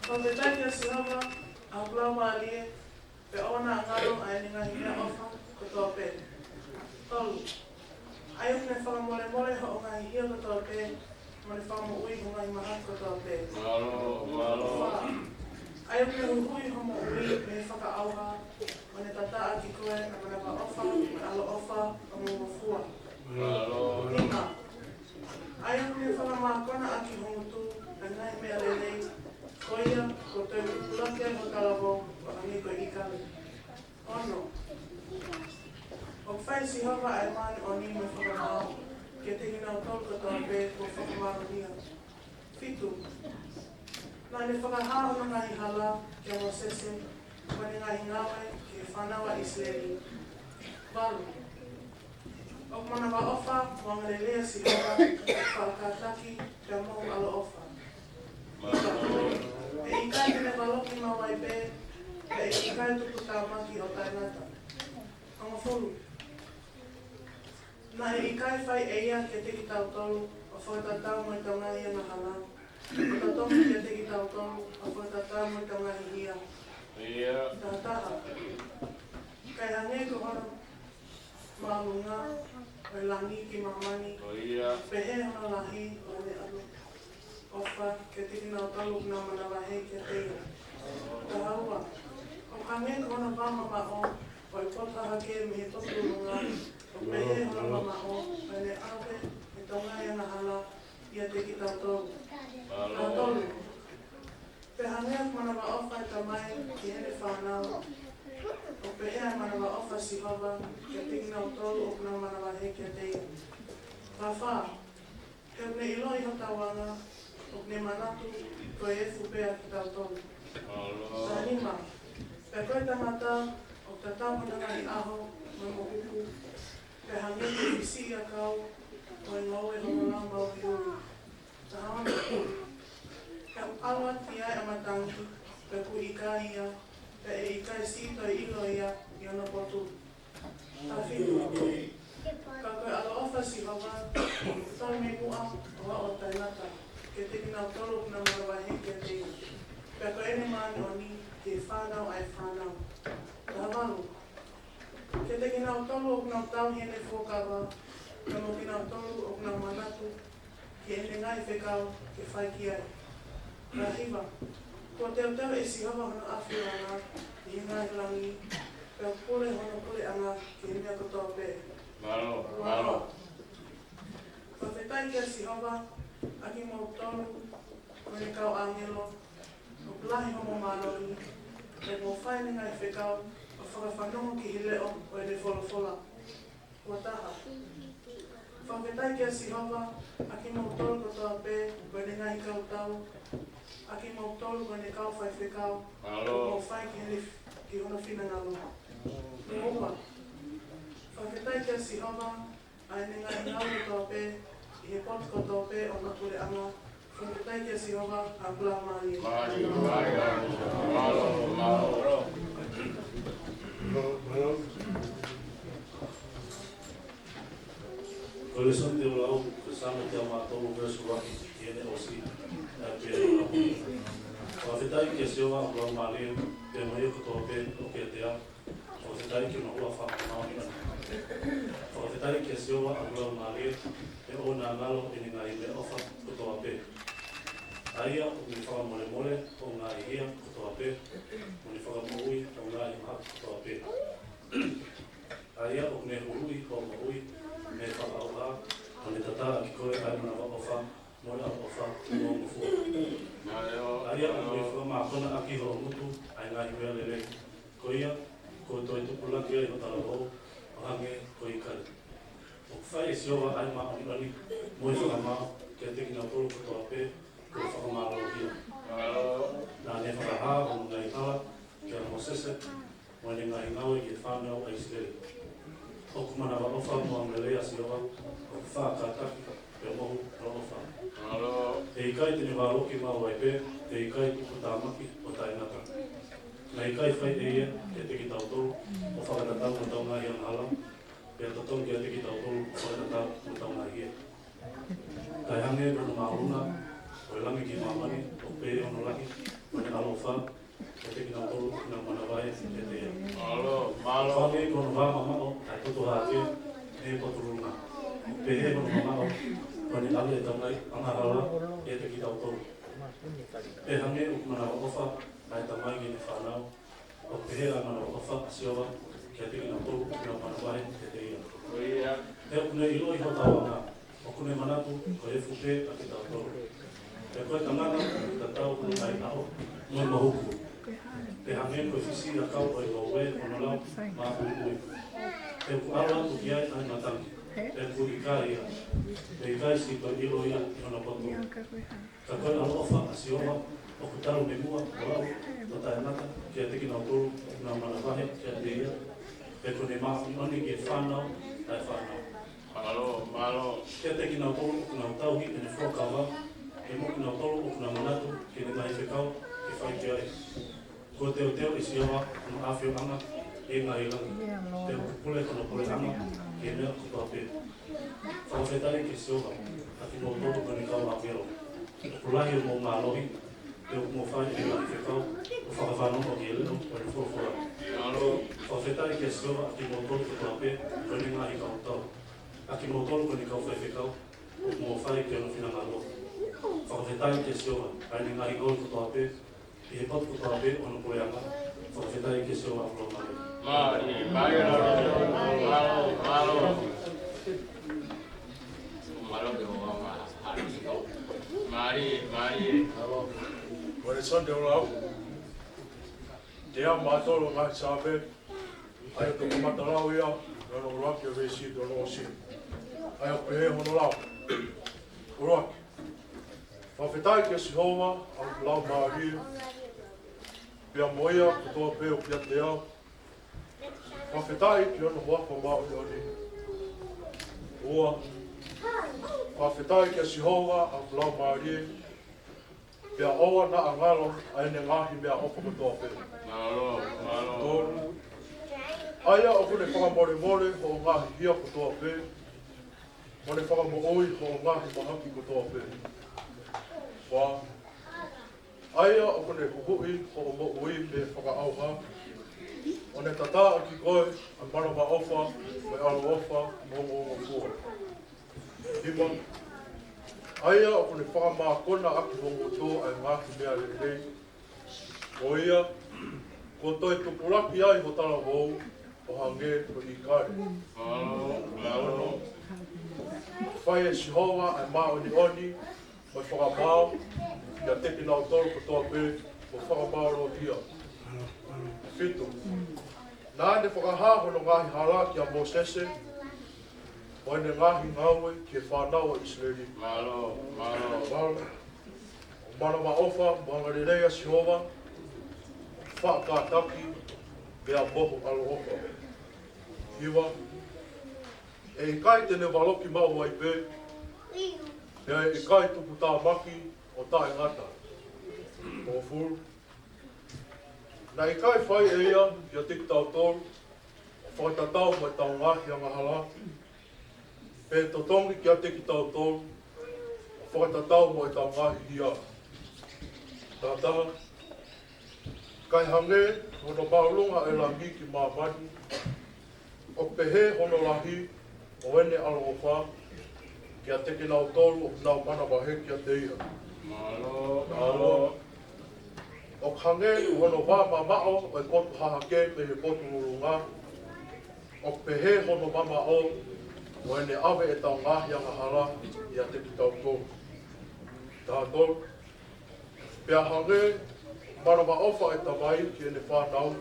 Fakafetaʻi kia Sihova, ʻa hoku laumālie, pea ʻoua naʻa ngalo ʻa ʻene ngaahi meʻaʻofa kotoa pē. Tolu. ʻA ia ʻoku ne fakamolemole hoʻo ngaahi hia kotoa pē, mo ne fakamoʻui ho ngaahi mahaki kotoa pē. Mālō, mālō. Fā. ʻA ia ʻoku ne huhuʻi hoʻo moʻui mei he fakaʻauha, mo ne tataʻaki koe ʻa e manavaʻofa mo e ʻaloʻofa ʻo e moʻui gofua. Mālō. Nima. ʻA ia ʻoku ne fakamākona ʻaki ho ngutu ʻa e ngaahi meʻa lelei, ko ia kuo toe kukula ki ai ho talavou ʻo hangē ko e ʻīkale. Ono. ʻOku fai ʻe Sihova ʻa e māʻoniʻoni mo e fakamaau kiate kinautolu kotoa pē kuo fakamālohia. Fitu. Naʻa ne fakahā hono ngaahi hala kia Mōsese, mo ʻene ngaahi ngāue ki he fānau ʻa ʻIsileli. Valu. ʻOku manavaʻofa mo angalelei ʻa Sihova, faʻa kātaki pea mo ʻaloʻofa. ʻE ʻikai te ne valoki maʻu ai pē, pea ʻe ʻikai tuputāmaki ʻo taʻengata. Hongofulu. Naʻe ʻikai fai ʻe ia kiate kitautolu ʻo fakatatau mo ʻetau ngaahi angahala, ʻo totongi kiate kitautolu ʻo fakatatau mo ʻetau ngaahi hia. ʻIo. Taha taha. Kae hangē ko hono māʻolunga ʻo e langi ki māmani, ʻIo. pehē hono lahi ʻo ʻene ʻaloʻofa kiate kinautolu ʻoku nau manavahē kiate ia. Taha ua. ʻOku hangē ko hono vā mamaʻo ʻo e potu hahake mei he potu lulunga, ʻo pehē hono mamaʻo ʻo ʻene ʻave ʻetau ngaahi angahala ʻiate kitautolu. Mālō. Taha tolu. Pea hangē ʻoku manavaʻofa e tamai ki heʻene fānau, ʻoku pehē ʻa e manavaʻofa ʻa Sihova kiate kinautolu ʻoku nau manavahē kiate ia. Taha fā. He ʻoku ne ʻiloʻi hotau anga, ʻoku ne manatu ko e efu pē ʻa kitautolu. Mālō. Taha nima. Pea ko e tangata ʻoku tatau hono ngaahi ʻaho mo e mohuku, pea hangē ko e fisiʻiʻakau ʻo e ngoue hono lau maʻuiʻui. Taha ono. Pea ʻoku ʻalu atu ki ai ʻa matangi, pea ʻoku ʻikai ia, pea ʻe ʻikai siʻi toe ʻilo ia ʻi hono potu. Taha fitu. Ka ko e ʻaloʻofa ʻa Sihova ʻoku talu mei muʻa ʻo aʻu ʻo taʻengata kiate kinautolu ʻoku nau manavahē kiate ia, pea ko ʻene māʻoniʻoni ki he fānau ʻa e fānau. Taha valu. Kiate kinautolu ʻoku nau tauhi ʻene fuakava, pea mo kinautolu ʻoku nau manatu ki heʻene ngaahi fekau ke fai ki ai. Taha hiva. Kuo teuteu ʻe Sihova hono ʻafioʻanga ʻi he ngaahi langi, pea pule hono puleʻanga ki he meʻa kotoa pē. Mālō, mālō. Fakafetaʻi kia Sihova, ʻa kimoutolu, ko ʻene kau ʻāngelo, ʻoku lahi hoʻomou mālohi, pea mou fai ʻene ngaahi fekau, ʻo fakafanongo ki he leʻo ʻo ʻene folofola. Ua taha. Fakafetaʻi kia Sihova, ʻa kimoutolu kotoa pē, ko ʻene ngaahi kau tau, ʻa kimoutolu ko ʻene kau faifekau, Mālō. ʻoku mou fai ki heʻene, ki hono finangalo. Ua ua. Fakafetaʻi kia Sihova, ʻa ʻene ngaahi ngāue kotoa pē, ʻi he potu kotoa pē ʻo hono puleʻanga. Fakafetaʻi kia Sihova, ʻa hoku laumālie. Mālō, mālō, mālō. Ko e lēsoni te u lau, ko e Saame teau mā tolu veesi ʻuluaki ki heʻene ʻosi, ʻa ia pē ʻoku lau. Fakafetaʻi kia Sihova, ʻa hoku laumālie, pea mo ia kotoa pē ʻoku ʻiate au. Fakafetaʻi ki hono huafa māʻoniʻoni. Fakafetaʻi Fakafetaʻi kia Sihova ʻa e Laumālie, ʻe ʻoua naʻa ngalo ʻene ngaahi meʻaʻofa kotoa pē. ʻA ia ʻoku ne fakamolemole hoʻo ngaahi hia kotoa pē, mo ne fakamoʻui hoʻo ngaahi mahaki kotoa pē. ʻA ia ʻoku ne huluʻi hoʻo moʻui mei he fakaʻauha, ʻo ne tatā ʻaki koe ʻa e manavaʻofa mo e ʻaloʻofa mo e ongongofua. ʻA ia ʻoku ne fakamākona ʻaki hoʻo ngutu ʻa e ngaahi meʻa lelei. Ko ia, kuo toe tupulaki ai ho talavou ʻo hangē ko e ʻīkale. ʻOku fai ʻe Sihova ʻa e māʻoniʻoni mo e fakamaau kiate kinautolu kotoa pē kuo fakamālohia. Naʻa ne fakahā hono ngaahi hala kia Mōsese, mo ʻene ngaahi ngāue ki he fānau ʻa ʻIsileli. ʻOku manavaʻofa mo angalelei ʻa Sihova, ʻoku faʻa kātaki pea mohu ʻaloʻofa. ʻE ʻikai te ne valoki maʻu ai pē, ʻe ʻikai tuputāmaki ʻo taʻengata. Naʻe ʻikai fai ʻe ia kiate kitautolu ʻo fakatatau mo ʻetau ngaahi angahala, pea totongi kiate kitautolu ʻo fakatatau mo ʻetau ngaahi hia. Kae hangē ko hono māʻolunga ʻo e langi ki māmani, ʻoku pehē hono lahi ʻo ʻene ʻaloʻofa kiate kinautolu ʻoku nau manavahē kiate ia. Mālō, mālō. Hangē ko hono vāmamaʻo ʻa e potu hahake mei he potu lulunga, ʻoku pehē hono mamaʻo ʻo ne ʻave ʻetau ngaahi angahala kiate kitautolu. Pea hangē ʻoku manavaʻofa ʻa e tamai ki heʻene fānau, ʻoku pehē ʻa e manavaʻofa ʻa Sihova kiate kinautolu ʻoku nau manavahē kiate ia. Ko ia. He ʻoku ne ʻiloʻi hotau anga, ʻoku ne manatu ko e efu pē ʻa kitautolu. He ko e tangata ʻoku tatau hono ngaahi ʻao mo e mahuku. Pea hangē ko e fisiʻiʻakau ʻo e ngoue ʻi hono lau māʻuiʻui. He ʻoku ʻalu atu ki ai ʻa e matangi, pea ʻoku ʻikai ia, pea ʻikai siʻi toe ʻilo ia ʻi hono poto. Ka ko e ʻaloʻofa ʻa Sihova ʻoku talu mei muʻa, ʻo aʻu ʻo taʻengata kiate kinautolu ʻoku nau manavahē kiate ia, pea ko ʻene māʻoniʻoni ki he fānau ʻa e fānau. Mālō, mālō. Kiate kinautolu ʻoku nau tauhi ʻene fuakava, pea mo kinautolu ʻoku nau manatu ki heʻene ngaahi fekau ke fai ki ai. Kuo teuteu ʻe Sihova hono ʻafioʻanga ʻi he ngaahi langi, pea ʻoku pule hono puleʻanga ʻi he meʻa kotoa pē. Fakafetaʻi kia Sihova, ʻa kimoutolu ko ʻene kau ʻāngelo, ʻoku lahi hoʻomou mālohi, pea ʻoku mou fai ʻene ngaahi fekau, ʻo fakafanongo ki he leʻo ʻo ʻene folofola. Fakafetaʻi kia Sihova, ʻa kimoutolu kotoa pē ko ʻene ngaahi kau tau, ʻa kimoutolu ko ʻene kau faifekau, ʻoku mou fai ki hono finangalo. Fakafetaʻi kia Sihova, ʻa ʻene ngaahi ngoue kotoa pē, ʻi he potu kotoa pē ʻo hono puleʻanga. Fakafetaʻi kia Sihova ʻa e Laumālie. Mālō, mālō, mālō, mālō. Mālō ke ʻoua ma hari. Mālō, mālō. Ko e Sande ʻo lau. Te a mātolo ngaahi Saame. ʻA ia ko e kamata lau ia, ʻi hono ʻuluaki ʻo e veesi, ʻi hono ʻosi. ʻA ia ʻoku pehē hono lau. ʻUluaki. Fakafetaʻi kia Sihova, ʻa e Laumālie, pea mo ia kotoa pē ʻoku ʻiate ia. Fakafetaʻi ki hono huafa māʻoniʻoni. Ua. Fakafetaʻi kia Sihova, ʻa e Laumālie, pea ʻoua naʻa ngalo ʻa ʻene ngaahi meʻaʻofa kotoa pē. Mālō, mālō. Tolu. ʻA ia ʻoku ne fakamolemole hoʻo ngaahi hia kotoa pē, mo ne fakamoʻui hoʻo ngaahi mahaki kotoa pē. Fā. ʻA ia ʻoku ne huhuʻi hoʻo moʻui mei he fakaʻauha, ʻo ne tatā ʻaki koe ʻa e manavaʻofa mo e ʻaloʻofa mo e ongongofua. Nima. ʻA ia ʻoku ne fakamākona ʻaki ho ngutu ʻa e ngaahi meʻa lelei. Ko ia, kuo toe tupulaki ai ho talavou ʻo hangē ko e ʻīkale. Mālō, mālō. Fai ʻe Sihova ʻa e māʻoniʻoni mo e fakamaau kiate kinautolu kotoa pē kuo fakamālohia. Fitu. Naʻa ne fakahā hono ngaahi hala kia Mōsese, mo ʻene ngaahi ngāue ki he fānau ʻa ʻIsileli. Mālō, mālō. Mālō. ʻOku manavaʻofa mo angalelei ʻa Sihova, faʻa kātaki, pea mohu ʻaloʻofa. Hiva. ʻE ʻikai te ne valoki maʻu ai pē, pea ʻe ʻikai tuputāmaki ʻo taʻengata. Hongofulu. Naʻe ʻikai fai ʻe ia kiate kitautolu ʻo fakatatau mo ʻetau ngaahi angahala, pe totongi kiate kitautolu ʻo fakatatau mo ʻetau ngaahi hia. Taha taha. Kae hangē hono māʻolunga ʻo e langi ki māmani, ʻoku pehē hono lahi ʻo ʻene ʻaloʻofa kiate kinautolu ʻoku nau manavahē kiate ia. Mālō, mālō. ʻOku hangē ko hono vā mamaʻo ʻo e potu hahake mei he potu lulunga, ʻoku pehē hono mamaʻo ʻo ʻene ʻave ʻetau ngaahi angahala ʻiate kitautolu. Taha tolu. Pea hangē ko e manavaʻofa ʻa e tamai ki heʻene fānau,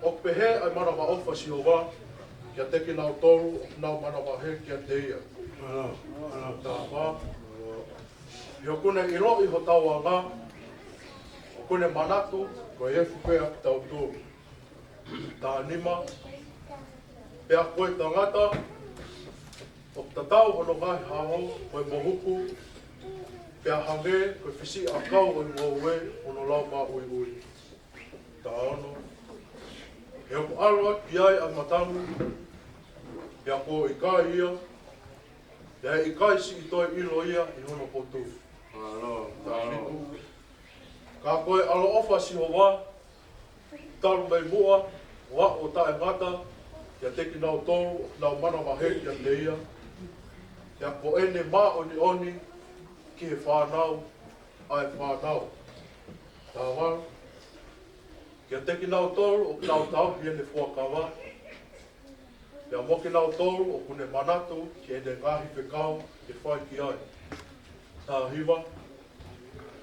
ʻoku pehē ʻa e manavaʻofa ʻa Sihova kiate kinautolu ʻoku nau manavahē kiate ia. Taha fā. He ʻoku ne ʻiloʻi hotau anga, ʻoku ne manatu ko e efu pē ʻa kitautolu. Taha nima. Pea ko e tangata ʻoku tatau hono ngaahi ʻaho ko e mohuku, pea hangē ko e fisiʻiʻakau ʻo e ngoue ʻo hono lau maʻuiʻui. Taha ono. He ʻoku ʻalu atu ki ai ʻa e matangi, pea kuo ʻikai ia, pea ʻe ʻikai siʻi toe ʻilo ia ʻi hono potu. Mālō, mālō. Taha fitu. Ka ko e ʻaloʻofa ʻa Sihova talu mei muʻa ʻo aʻu ʻo taʻengata kiate kinautolu ʻoku nau manavahē kiate ia, pea ko ʻene māʻoniʻoni ki he fānau ʻa e fānau. Taha valu. Kiate kinautolu ʻoku nau tauhi ʻene fuakava, pea mo kinautolu ʻoku ne manatu ki heʻene ngaahi fekau ke fai ki ai. Taha hiva.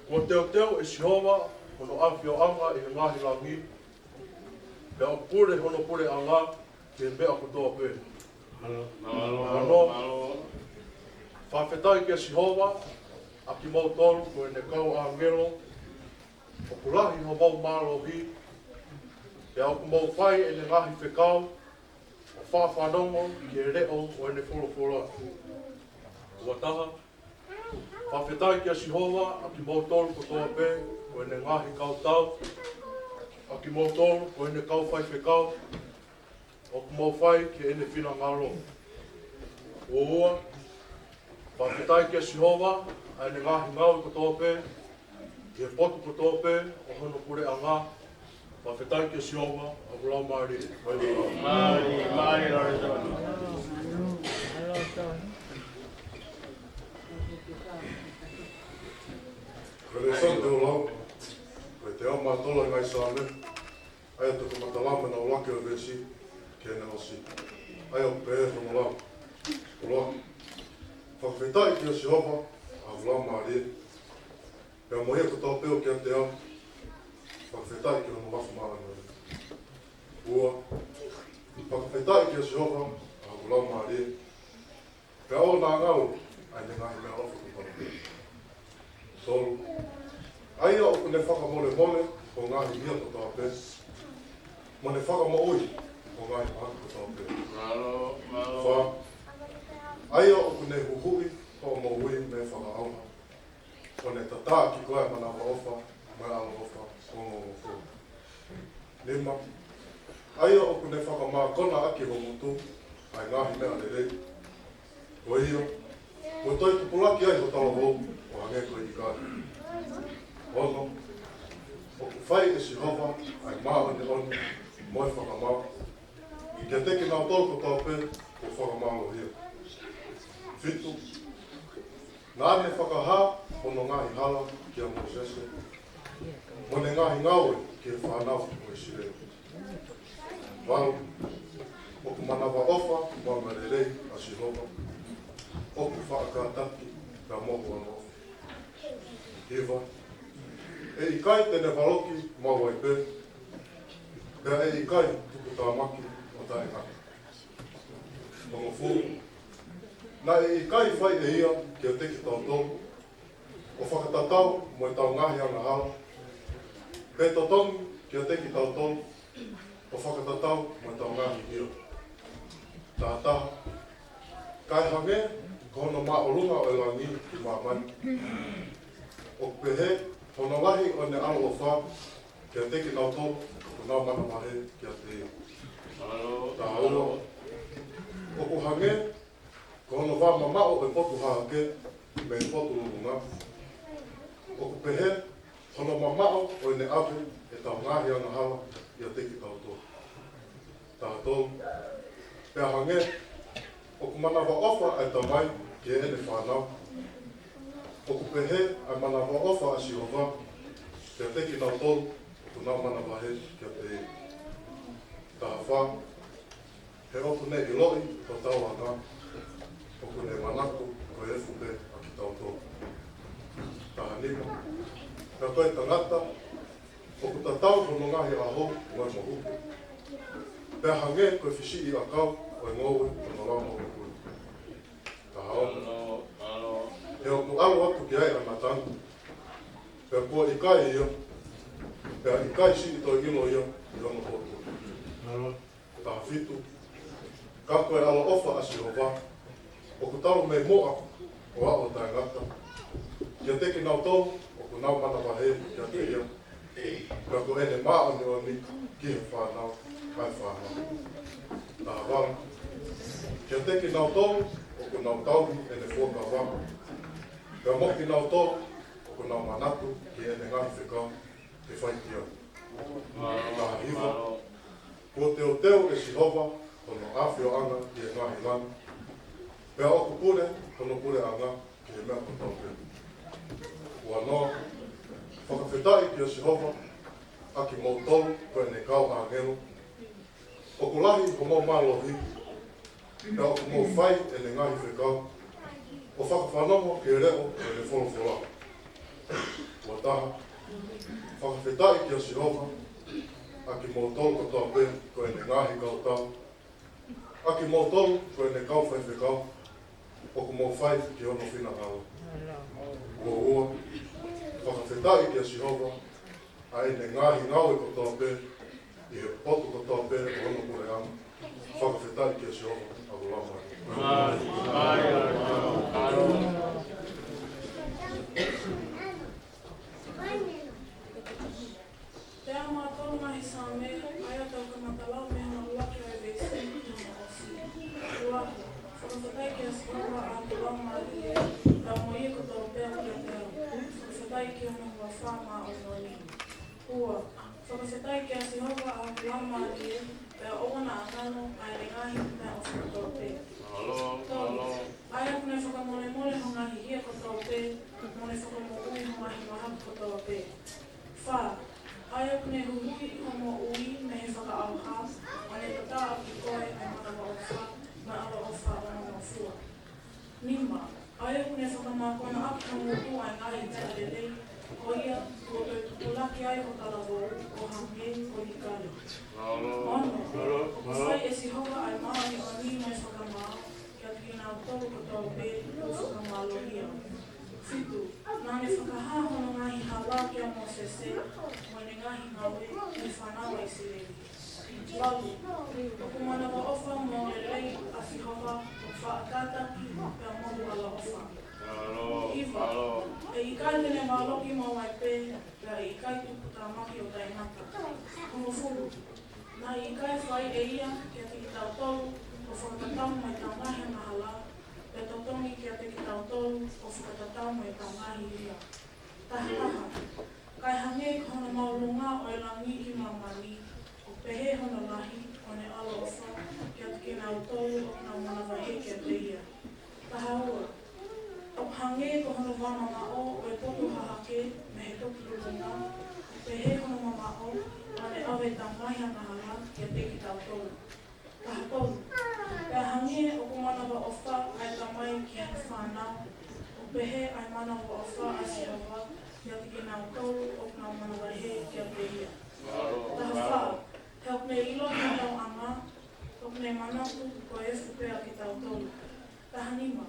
Kuo teuteu ʻe Sihova hono ʻafioʻanga ʻi he ngaahi langi, pea ʻoku pule hono puleʻanga ki he meʻa kotoa pē. Mālō, mālō, mālō. Fakafetaʻi kia Sihova, ʻa kimoutolu ko ʻene kau ʻāngelo, ʻoku lahi homou mālohi, pea ʻoku mou fai ʻene ngaahi fekau, ʻo fakafanongo ki he leʻo ʻo ʻene folofola. Ua taha. Fakafetaʻi kia Sihova, ʻa kimoutolu kotoa pē ko ʻene ngaahi kau tau, ʻa kimoutolu ko ʻene kau faifekau, ʻoku mou fai ki heʻene finangalo. Ua ua. Fakafetaʻi kia Sihova, ʻa ʻene ngaahi ngāue kotoa pē, ʻi he potu kotoa pē ʻo hono puleʻanga. Fakafetaʻi kia Sihova, ʻa hoku laumālie. Mālie, mālie, Lord. Ko e lēsoni te u lau, ko e teau mā tolu ʻa e ngaahi Saame, ʻa ia ʻoku kamata ʻaki ʻa e ʻuluaki ʻo e veesi ki heʻene ʻosi. ʻA ia ʻoku pehē hono lau. ʻUluaki. Fakafetaʻi kia Sihova, ʻa hoku laumālie, pea mo ia kotoa pē ʻoku ʻiate au, fakafetaʻi ki hono laumālie. Ua. Fakafetaʻi kia Sihova, ʻa hoku laumālie, pea ʻoua naʻa ngalo ʻa ʻene ngaahi meʻaʻofa kotoa pē. Tolu. ʻA ia ʻoku ne fakamolemole hoʻo ngaahi hia kotoa pē, mo ne fakamoʻui hoʻo ngaahi mahaki kotoa pē. Mālō, mālō. Fā. ʻA ia ʻoku ne huhuʻi hoʻo moʻui mei he fakaʻauha, ʻo ne tatā ʻaki koe ʻa e manavaʻofa mo e ʻaloʻofa ongongofua. Nima. ʻA ia ʻoku ne fakamākona ʻaki ho ngutu ʻa e ngaahi meʻa lelei, ko ia, kuo toe tupulaki ai ho talavou ʻo hangē ko e ʻikai. Ono. ʻOku fai ʻe Sihova ʻa e māʻoniʻoni mo e fakamaau kiate kinautolu kotoa pē kuo fakamālohia. Fitu. Naʻa ne fakahā hono ngaahi hala kia Mōsese, mo ʻene ngaahi ngāue ki he fānau ʻo ʻIsileli. Valu. ʻOku manavaʻofa mo angalelei ʻa Sihova, ʻoku faʻa kātaki pea mo ʻoku angaʻofa. Hiva. ʻE ʻikai te ne valoki maʻu ai pē, pea ʻe ʻikai tukutāmaki ʻo taʻengata. Hongofulu. Naʻe ʻikai fai ʻe ia kiate kitautolu ʻo fakatatau mo ʻetau ngaahi angahala, pe totongi kiate kitautolu ʻo fakatatau mo ʻetau ngaahi hia. Taha taha. Kae hangē ko hono māʻolunga ʻo e langi ki māmani, ʻoku pehē hono lahi ʻo ʻene ʻaloʻofa kiate kinautolu ʻoku nau manavahē kiate ia. Taha ua. ʻOku hangē ko hono vā mamaʻo ʻo e potu hahake mei he potu lulunga, ʻoku pehē hono mamaʻo ʻo ʻene ʻave ʻetau ngaahi angahala ʻiate kitautolu. Taha tolu. Pea hangē Manavaʻofa ʻa e tamai ki heʻene fānau, ʻoku pehē ʻa e manavaʻofa ʻa Sihova kiate kinautolu ʻoku nau manavahē kiate ia. Taha fā, he ʻoku ne ʻiloʻi hotau anga, ʻoku ne manako ko e efu pē ʻa kitautolu. Taha nima, pea ko e tangata ʻoku tatau hono ngaahi ʻaho mo e mohuku, pea hangē ko e fisiʻiʻakau ʻo e ngoue ʻo hono lau maʻu pule. Taha ono, he ʻoku ʻalu atu ki ai ʻa Natani, pea kuo ʻikai ia, pea ʻikai siʻi toe ʻilo ia ʻi hono potu. Taha fitu, ka ko e ʻaloʻofa ʻa Sihova ʻoku talu mei muʻa ʻo aʻu ʻo taʻengata kiate kinautolu ʻoku nau manavahē kiate ia, pea ko ʻene māʻoniʻoni ki he fānau ʻa e fānau. Taha valu, kiate kinautolu ʻoku nau tauhi ʻene fuakava, pea mo kinautolu ʻoku nau manatu ki heʻene ngaahi fekau ke fai ki ai. Taha hiva, kuo teuteu ʻe Sihova hono ʻafioʻanga ki he ngaahi langi, pea ʻoku pule hono puleʻanga ki he meʻa kotoa pē. Ua noa, fakafetaʻi kia Sihova, ʻa kimoutolu ko ʻene kau ʻāngelo, ʻoku lahi homou mālohi, pea ʻoku mou fai ʻene ngaahi fekau, ʻo fakafanongo ki he leʻo ʻo ʻene folofola. Ua taha, fakafetaʻi kia Sihova, ʻa kimoutolu kotoa pē ko ʻene ngaahi kau tau, ʻa kimoutolu ko ʻene kau faifekau, ʻoku mou fai ki hono finangalo. Ua ua, fakafetaʻi kia Sihova, ʻa ʻene ngaahi ngāue kotoa pē ʻi he potu kotoa pē ʻo hono puleʻanga. Fakafetaʻi kia Sihova, ʻa e lama. Pea maʻu ʻa e ngaahi Saame, ʻa ia ʻoku kamata lau mei hono ʻuluaki ʻo e veesi ki hono ʻosi. Ua, fakafetaʻi kia Sihova, ʻa hoku laumālie, pea mo ia kotoa pē ʻoku ʻiate au, fakafetaʻi ki hono huafa māʻoniʻoni. Ua, fakafetaʻi kia Sihova, ʻa hoku laumālie, pea ʻoua naʻa ngalo ʻa ʻene ngaahi meʻaʻofa kotoa pē. Tolu, ʻa ia ʻoku ne fakamolemole ho ngaahi hia kotoa pē, mo ne fakamoʻui ho ngaahi mahaki kotoa pē. Fā, ʻa ia ʻoku ne huhuʻi ho moʻui mei he fakaʻauha, ʻo ne tatā ʻaki koe ʻa e manavaʻofa mo e ʻaloʻofa ʻo hono ngofua. Nima, ʻa ia ʻoku ne fakamākona ʻaki ho ngutu ʻa e ngaahi taʻelelei, ko ia kuo toe tupulaki ai ho talavou ʻo hangē ko Nikale. Ono, ʻoku fai ʻe Sihova ʻa e māʻoniʻoni mo e fakamaau kiate kinautolu kotoa pē kuo fakamālohia. Fitu, naʻa ne fakahā hono ngaahi hala kia Mōsese, mo ʻene ngaahi ngāue ki he fānau ʻa ʻIsileli. Valu, ʻoku manavaʻofa mo lelei ʻa Sihova, ʻoku faʻa kātaki pea mo ʻaloʻofa. Hiva, ʻe ʻikai te ne valoki maʻu ai pē, pea ʻe ʻikai tuputāmaki ʻo taʻengata. Hongofulu, naʻe ʻikai fai ʻe ia kiate kitautolu ʻo fakatatau mo ʻetau ngaahi angahala, pea totongi kiate kitautolu ʻo fakatatau mo ʻetau ngaahi hia. Taha taha, kae hangē ko hono māʻolunga ʻo e langi ki māmani, ʻoku pehē hono lahi ʻo ʻene ʻaloʻofa kiate kinautolu ʻoku nau manavahē kiate ia. Taha ua, ʻoku hangē ko hono vāmamaʻo ʻo e potu hahake mei he potu lulunga, ʻoku pehē hono mamaʻo ʻo ʻene ʻave ʻetau ngaahi angahala kiate kitautolu. Taha tolu, pea hangē ʻoku manavaʻofa ʻa e tamai ki heʻene fānau, ʻoku pehē ʻa e manavaʻofa ʻa Sihova kiate kinautolu ʻoku nau manavahē kiate ia. Taha fā, he ʻoku ne ʻiloʻi hotau anga, ʻoku ne manatu ko e efu pē ʻa kitautolu. Taha nima,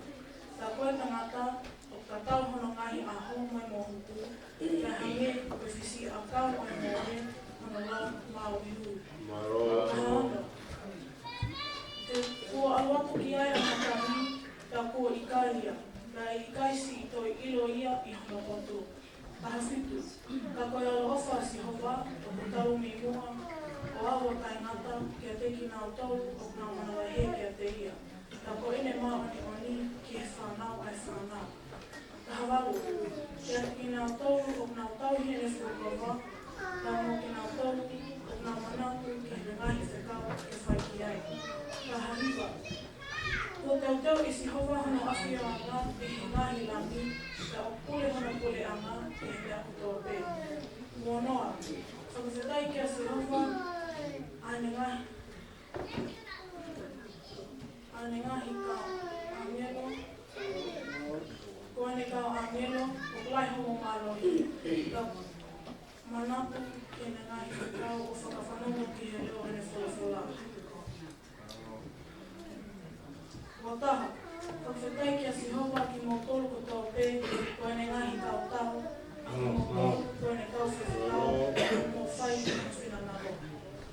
ka ko e tangata ʻoku tatau hono ngaahi ʻaho mo e mohuku, pea hangē ko e fisiʻiʻakau ʻo e ngoue ʻi hono lau maʻuiʻui. Taha ono, he kuo ʻalu atu ki ai ʻa Natani, pea kuo ʻikai ia, pea ʻe ʻikai siʻi toe ʻilo ia ʻi hono potu. Taha fitu, ka ko e ʻaloʻofa ʻa Sihova ʻoku talu mei muʻa ʻo aʻu ʻo taʻengata kiate kinautolu ʻoku nau manavahē kiate ia, ka ko ʻene māʻoniʻoni ki he fānau ʻa e fānau. Taha valu, kiate kinautolu ʻoku nau tauhi ʻene fuakava, pea mo kinautolu ʻoku nau manatu ki heʻene ngaahi fekau ke fai ki ai. Taha hiva, kuo te Teuteu ʻe Sihova hono ʻafioʻanga ʻi he ngaahi langi, pea ʻoku pule hono puleʻanga ʻi he meʻa kotoa pē. Mo noa, fakafetaʻi kia Sihova ʻa ʻene ngaahi, ʻa ʻene ngaahi kau ʻāngelo, ko ʻene kau ʻāngelo, ʻoku lahi hono mālohi, pea manatu ki heʻene ngaahi fekau ʻo fakafanongo ki he leʻo ʻo ʻene folofola. Mo taha, fakafetaʻi kia Sihova ʻa kimoutolu kotoa pē, ko ʻene ngaahi kau tahu, ʻa kimoutolu ko ʻene kau fefekau, mo fai ki hono finangalo.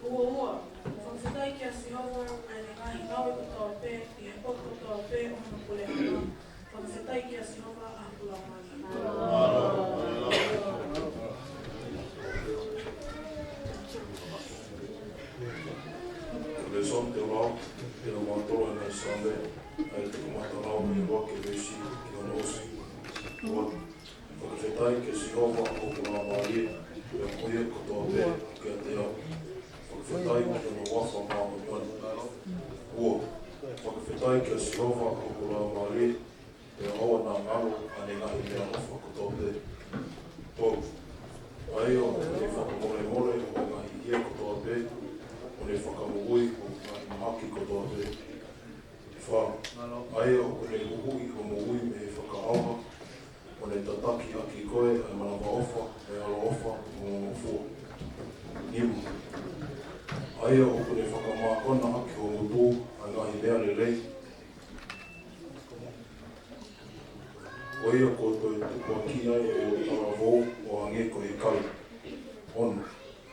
Ua ua, fakafetaʻi kia Sihova ʻa ʻene ngaahi ngāue kotoa pē, ʻi he potu kotoa pē ʻo hono puleʻanga. Fakafetaʻi kia Sihova ʻa hoku laumālie. Lēsoni te u lau, pea mo e tolo ʻa e Sāme, ʻa ia te u kamata lau mei he ua ki he veesi ki hono ʻosi. Ua, fakafetaʻi kia Sihova ʻa hoku laumālie, pea ko ia kotoa pē ʻoku ʻiate au, fakafetaʻi ki hono huafa māʻoniʻoni. Ua, fakafetaʻi kia Sihova ʻa hoku laumālie, pea ʻoua naʻa ngalo ʻa ʻene ngaahi meʻaʻofa kotoa pē. Tolu, ʻa ia ʻoku ne fakamolemole hoʻo ngaahi hia kotoa pē, ʻo ne fakamoʻui hoʻo ngaahi mahaki kotoa pē. Fā, ʻa ia ʻoku ne huhuʻi hoʻo moʻui mei he fakaʻauha, ʻo ne tataki ʻaki koe ʻa e manavaʻofa, ʻa e ʻaloʻofa, mo e ngofua. Nima, ʻa ia ʻoku ne fakamākona ʻaki hoʻo ngutu ʻa e ngaahi meʻa lelei, ko ia kuo toe tukuakiʻi ai ʻa e talavou ʻo hangē ko e ʻīkale. Ono,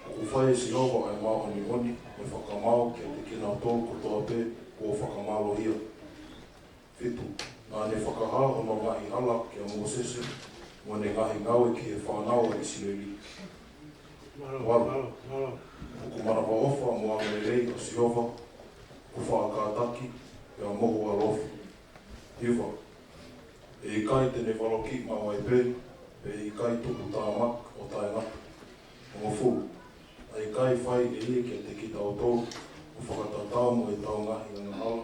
ʻoku fai ʻe Sihova ʻa e māʻoniʻoni mo e fakamaau kiate kinautolu kotoa pē kuo fakamālohia. Fitu, naʻa ne fakahā hono ngaahi hala kia Mōsese, mo ʻene ngaahi ngāue ki he fānau ʻa ʻIsileli. Valu, ʻoku manavaʻofa mo angalelei ʻa Sihova, ʻoku faʻa kātaki, pea mohu ʻaloʻofa. Hiva, ʻe ʻikai te ne valokiʻi maʻu ai pē, pea ʻe ʻikai tuputāmaki ʻo taʻengata. Hongofulu, ʻe ʻikai fai ʻe ia kiate kitautolu ʻo fakatatau mo ʻetau ngaahi angahala,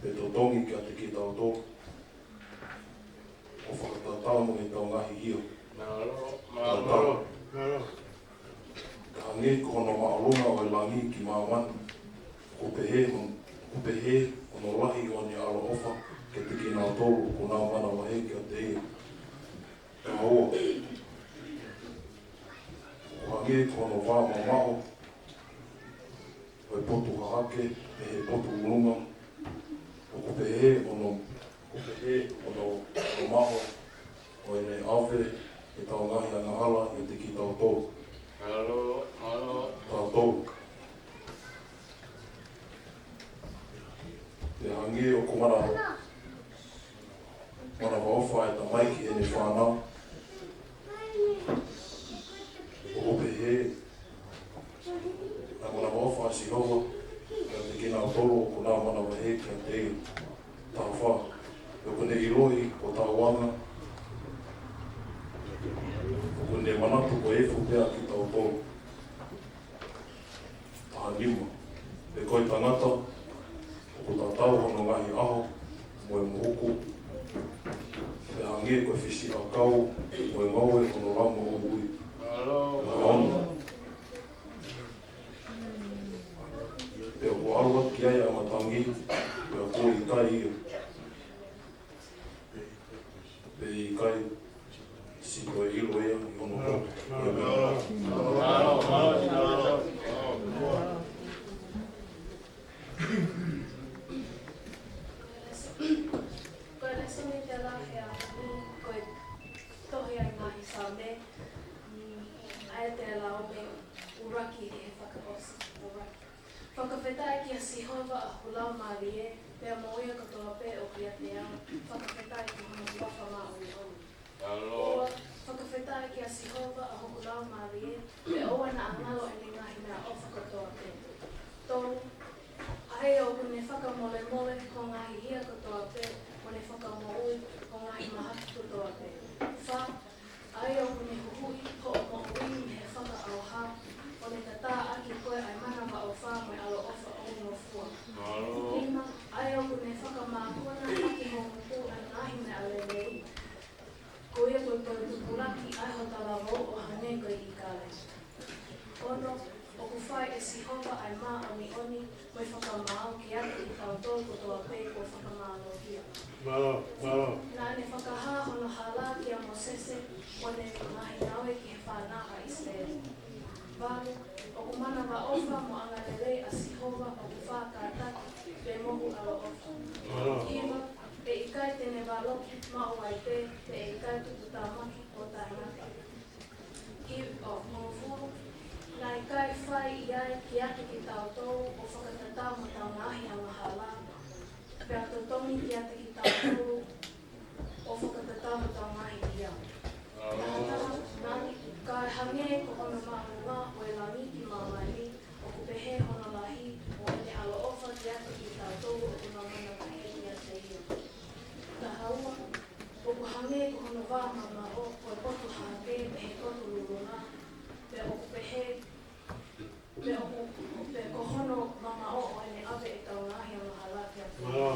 pe totongi kiate kitautolu ʻo fakatatau mo ʻetau ngaahi hia. Mālō, mālō, mālō. Ka hangē ko hono māʻolunga ʻo e langi ki māmani, ʻoku pehē hon-, ʻoku pehē hono lahi ʻo ʻene ʻaloʻofa kiate kinautolu ʻoku nau manavahē kiate ia. Ka ua, ʻoku hangē ko hono vā mamaʻo ʻo e potu hahake mei he potu ʻulunga, ʻoku pehē hono, ʻoku pehē hono mamaʻo ʻo ʻene ʻave ʻetau ngaahi angahala ʻiate kitautolu. Mālō, mālō. Tautolu. Pea hangē ʻoku mana-, manavaʻofa ʻa e tamai ki heʻene fānau, ʻoku pehē ʻa e manavaʻofa ʻa Sihova kiate kinautolu ʻoku nau manavahē kiate ia. Taha fā, ʻoku ne ʻiloʻi hotau anga, ʻoku ne manatu ko e efu pē ʻa kitautolu. Taha nima, pe ko e tangata, ʻoku tatau hono ngaahi ʻaho mo e mohuku, pea hangē ko e fisiʻakau mo e ngoue hono laumālie. Taha ono, pea kuo ʻalu atu ki ai ʻa e matangi, pea kuo ʻikai ia, pea ʻikai siʻi toe ʻilo ia ʻi hono potu. Ko e lēsoni te u lau he ʻaho ni, ko e tohi ʻa e ngaahi Sāme, mm, ʻa ia te u lau mei he ʻuluaki ki he fakaʻosi, ʻuluaki. Fakafetaʻi kia Sihova ʻa hoku laumālie, pea mo ia kotoa pē ʻoku ʻiate au, fakafetaʻi ki hono huafa māʻoniʻoni. Ua, fakafetaʻi kia Sihova ʻa hoku laumālie, pea ʻoua naʻa ngalo ʻene ngaahi meʻaʻofa kotoa pē. Tolu, ʻa ia ʻoku ne fakamolemole hoʻo ngaahi hia kotoa pē, mo ne fakamoʻui hoʻo ngaahi mahaki kotoa pē. Fā, ʻa ia ʻoku ne huhuʻi hoʻo moʻui mei he fakaʻauha, ʻo ne tataki ʻaki koe ʻa e manavaʻofa mo e ʻaloʻofa ʻo e ngofua. Nima, ʻa ia ʻoku ne fakamākona Sihova ʻa e māʻoniʻoni mo e fakamaau kiate kitautolu kotoa pē kuo fakamālohia. Mālō, mālō. Naʻa ne fakahā hono hala kia Mōsese, mo ʻene ngaahi ngāue ki he fānau ʻa ʻIsileli. Valu, ʻoku manavaʻofa mo angalelei ʻa Sihova, ʻoku fā kātaki pea mohu ʻaloʻofa. Mālō. Hiva, ʻe ʻikai te ne valoki, maʻu ai pē, pea ʻe ʻikai tuputāmaki ʻo taʻengata. Hiva, ʻo, hongofulu, naʻe ʻikai fai ʻe ia kiate kitautolu ʻo fakatatau mo ʻetau ngaahi angahala, pea totongi kiate kitautolu ʻo fakatatau mo ʻetau ngaahi hia. Taha taha, naʻa ne, ka hangē ko hono maʻunga ʻo e langi ki māmani, ʻoku pehē hono lahi ʻo ʻene ʻaloʻofa kiate kitautolu ʻoku nau manavahē kiate ia. Taha ua, ʻoku hangē ko hono vā mamaʻo ʻo e potu hahake mei he potu lulunga, pea ʻoku pehē, pea ʻoku, pea ko hono mamaʻo ʻo ʻene ʻave ʻetau ngaahi angahala kiate ia. Mālō.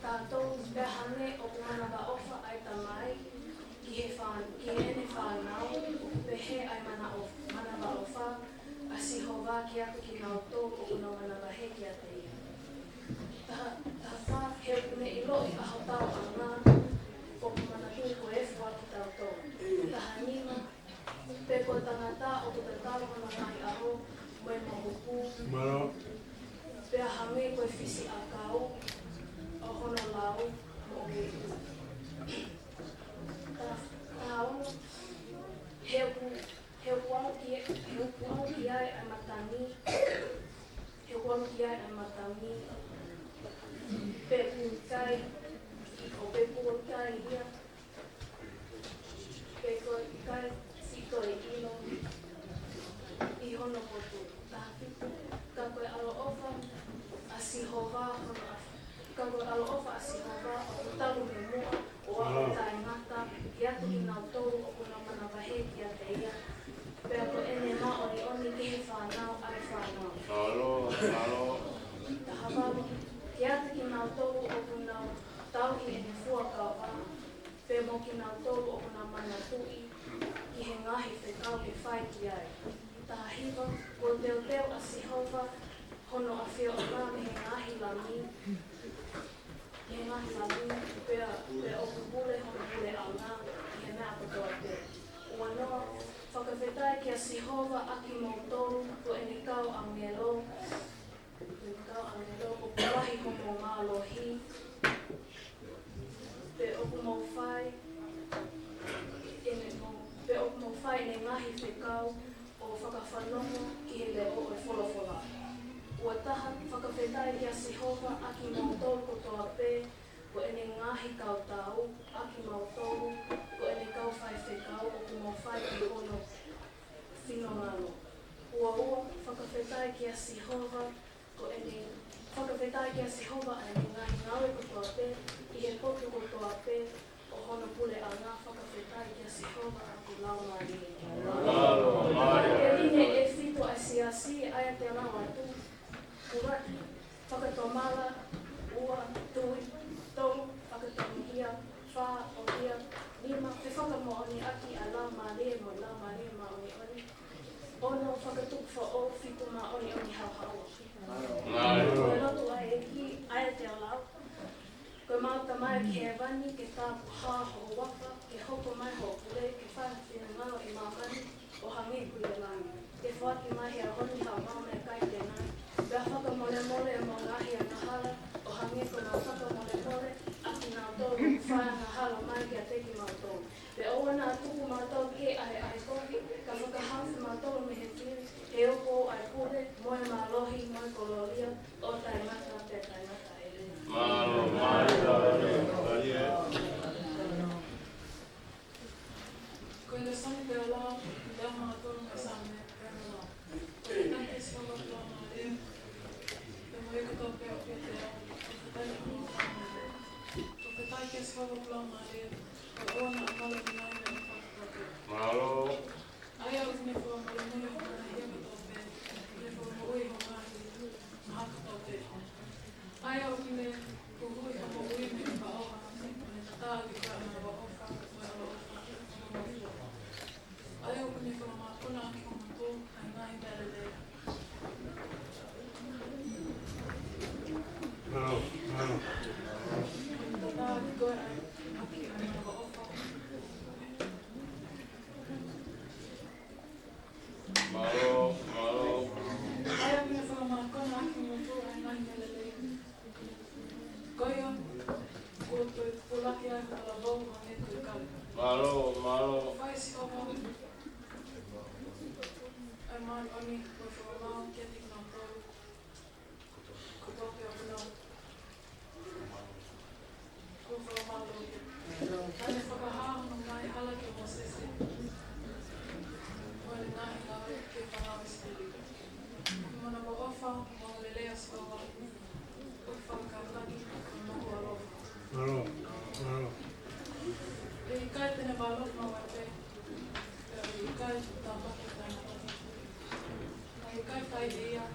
Taha tolu, pea hangē ʻoku manavaʻofa ʻa e tamai ki he fā-, ki heʻene fānau, ʻoku pehē ʻa e manaʻo-, manavaʻofa ʻa Sihova kiate kinautolu ʻoku nau manavahē kiate ia. Taha, taha fā, he ʻoku ne ʻiloʻi ʻa hotau anga, ʻoku manatuʻi ko e efu ʻa kitautolu. Taha nima, pe ko e tangata ʻoku tatau hono ngaahi ʻaho mo e mohuku. Mālō. Pea hangē ko e fisi ʻakau ʻa hono lau moʻui. Taha, taha ono, he ʻoku, he ʻoku ʻalu ki, he ʻoku ʻalu ki ai ʻa e matangi, he ʻoku ʻalu ki ai ʻa e matangi, pe ʻoku ʻikai, ʻo pe ʻoku ʻikai ia, pe ko e ʻikai siʻi toe ʻilo ʻi hono potu. Taha fitu, ka ko e ʻaloʻofa ʻa Sihova hono ʻa-, ka ko e ʻaloʻofa ʻa Sihova ʻoku talu mei muʻa ʻo aʻu taʻengata kiate kinautolu ʻoku nau manavahē kiate ia, pea ko ʻene māʻoniʻoni ki he fānau ʻa e fānau. Mālō, mālō. Taha valu, kiate kinautolu ʻoku nau tauhi ʻene fuakava, pea mo kinautolu ʻoku nau manatuʻi ki he ngaahi fekau ke fai ki ai. Taha hiva, kuo teuteu ʻa Sihova hono ʻafioʻanga mei he ngaahi lami, mei he ngaahi lami, pea, pea ʻoku pule hono puleʻanga ʻi he meʻa kotoa pē. Ua noa, fakafetaʻi kia Sihova ʻa kimoutolu, ko ʻene kau ʻāngelo, ko ʻene kau ʻāngelo, ʻoku lahi hono mālohi, pea ʻoku mou fai ʻene mo-, pea ʻoku mou fai ʻene ngaahi fekau ʻo fakafanongo ki he leʻo ʻo e folofola. Ua taha, fakafetaʻi kia Sihova ʻa kimoutolu kotoa pē, ko ʻene ngaahi kau tau, ʻa kimoutolu, ko ʻene kau faifekau ʻoku mou fai ki hono finangalo. Ua ua, fakafetaʻi kia Sihova, ko ʻene, fakafetaʻi kia Sihova ʻa ʻene ngaahi ngāue kotoa pē, ʻi he potu kotoa pē ʻo hono puleʻanga, fakafetaʻi kia Sihova ʻa ʻoku laumālie. Mālō, mālō. Ko e ʻuhinga ʻe fitu ʻa e siasi, ʻa ia te u lau atu. Ua, fakatomala. Ua, tui. Tolu, fakatonuhia. Fā, ʻohia. Nima, fefakamoʻoniʻaki ʻa e Laumālie mo e Laumālie Māʻoniʻoni. Ono, fakatupu foʻou. Fitu, māʻoniʻoni haohaoa. Mālō. Ko e lotu ʻa e ʻEiki, ʻa ia te u lau. Ko ʻemau Tamai ʻoku ʻi hēvani, ke tāpuhā ho huafa, ke hoko mai hoʻo pule, ke fai ho finangalo ʻi māmani, ʻo hangē ko ia ʻi langi. Ke foaki mai he ʻaho ni haʻamau meʻakai ʻanenai. Pea fakamolemole ʻemau ngaahi angahala, ʻo hangē ko ʻemau fakamolemole ʻa kinautolu ʻoku fai angahala mai kiate kimautolu. Pea ʻoua naʻa tuku kimautolu ki he ʻahiʻahi kovi, ka fakahaofi kimautolu mei he fili, he ʻoku ʻa e pule, mo e mālohi, mo e kolōlia, ʻo taʻengata pea taʻengata. ʻĒmeni. Mālō, mālō, mālō. Ko e lēsoni pē ʻoku lau, ʻi he ʻaho ni ʻoku tau lau. Fakafetaʻi kia Sihova ʻoku laumālie, pea mo ia kotoa pē ʻoku ʻiate ia, fakafetaʻi ki hono huafa māʻoniʻoni. Fakafetaʻi kia Sihova ʻoku laumālie, pea ʻoua naʻa malu mai mei he ʻofa kotoa pē. Mālō. ʻA ia ʻoku ne fakamolemole ho ngaahi hia kotoa pē, ʻo ne fakamoʻui ho ngaahi mahafu kotoa pē. ʻA ia ʻoku ne huhuʻi ho moʻui mei he faʻofa, ʻo ne tatau ki he manavaʻofa, mo e ʻaloʻofa, mo e moʻui. ʻA ia ʻoku ne fakamākona ʻaki ho ngutu ʻa e ngaahi meʻa lelei. Mālō, mālō. ʻA ia ʻoku ne fakamākona ʻaki ʻa e motuʻa ʻa e ngaahi meʻa lelei. Ko ia, kuo toe pulaki ai ho talavou ʻo hangē ko e kau. Mālō, mālō. Kuo fai ʻe Sihova ʻa e māʻoniʻoni mo e fakamaau kiate kinautolu kotoa pē ʻoku nau, kuo fakamālō ia. Naʻa ne fakahā hono ngaahi hala kia Mōsese, mo ʻene ngaahi ngāue ki he fānau ʻIsileli. Ko e manavaʻofa mo e ongoongolelei ʻa Sihova ʻoku fakakātaki ʻi hono ʻaloʻofa. Mālō, mālō. ʻE ʻikai te ne vāloki maʻu ai pē, pea ʻe ʻikai tāpuakiʻi ʻa e tangata. Naʻe ʻikai fai ʻe ia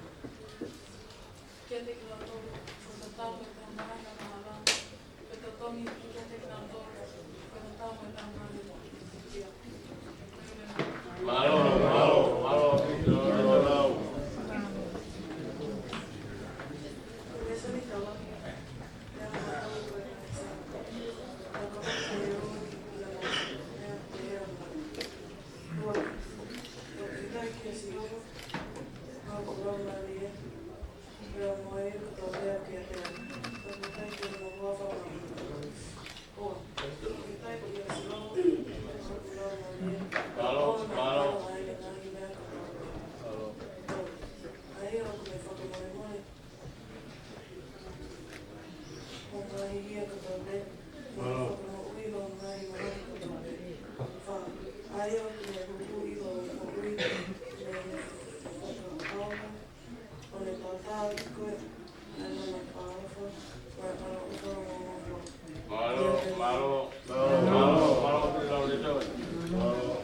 kiate kinautolu, fakatatau mo ʻetau ngaahi angahala, pea totongi kiate kinautolu, fakatatau mo ʻetau ngaahi angahala. Mālō, mālō, mālō, mālō, mālō. Mālō, mālō. Mālō. ʻA ia ʻoku ne fakamolemole hoʻo ngaahi hia kotoa pē, mo ne fakamoʻui hoʻo ngaahi mamahi kotoa pē. Fā, ʻa ia ʻoku ne huhuʻi hoʻo moʻui mei he fakaʻauha, ʻo ne tātāʻaki koe ʻi he manavaʻofa mo e ʻaloʻofa mo e ongoongo. Mālō, mālō, mālō, mālō, mālō, mālō.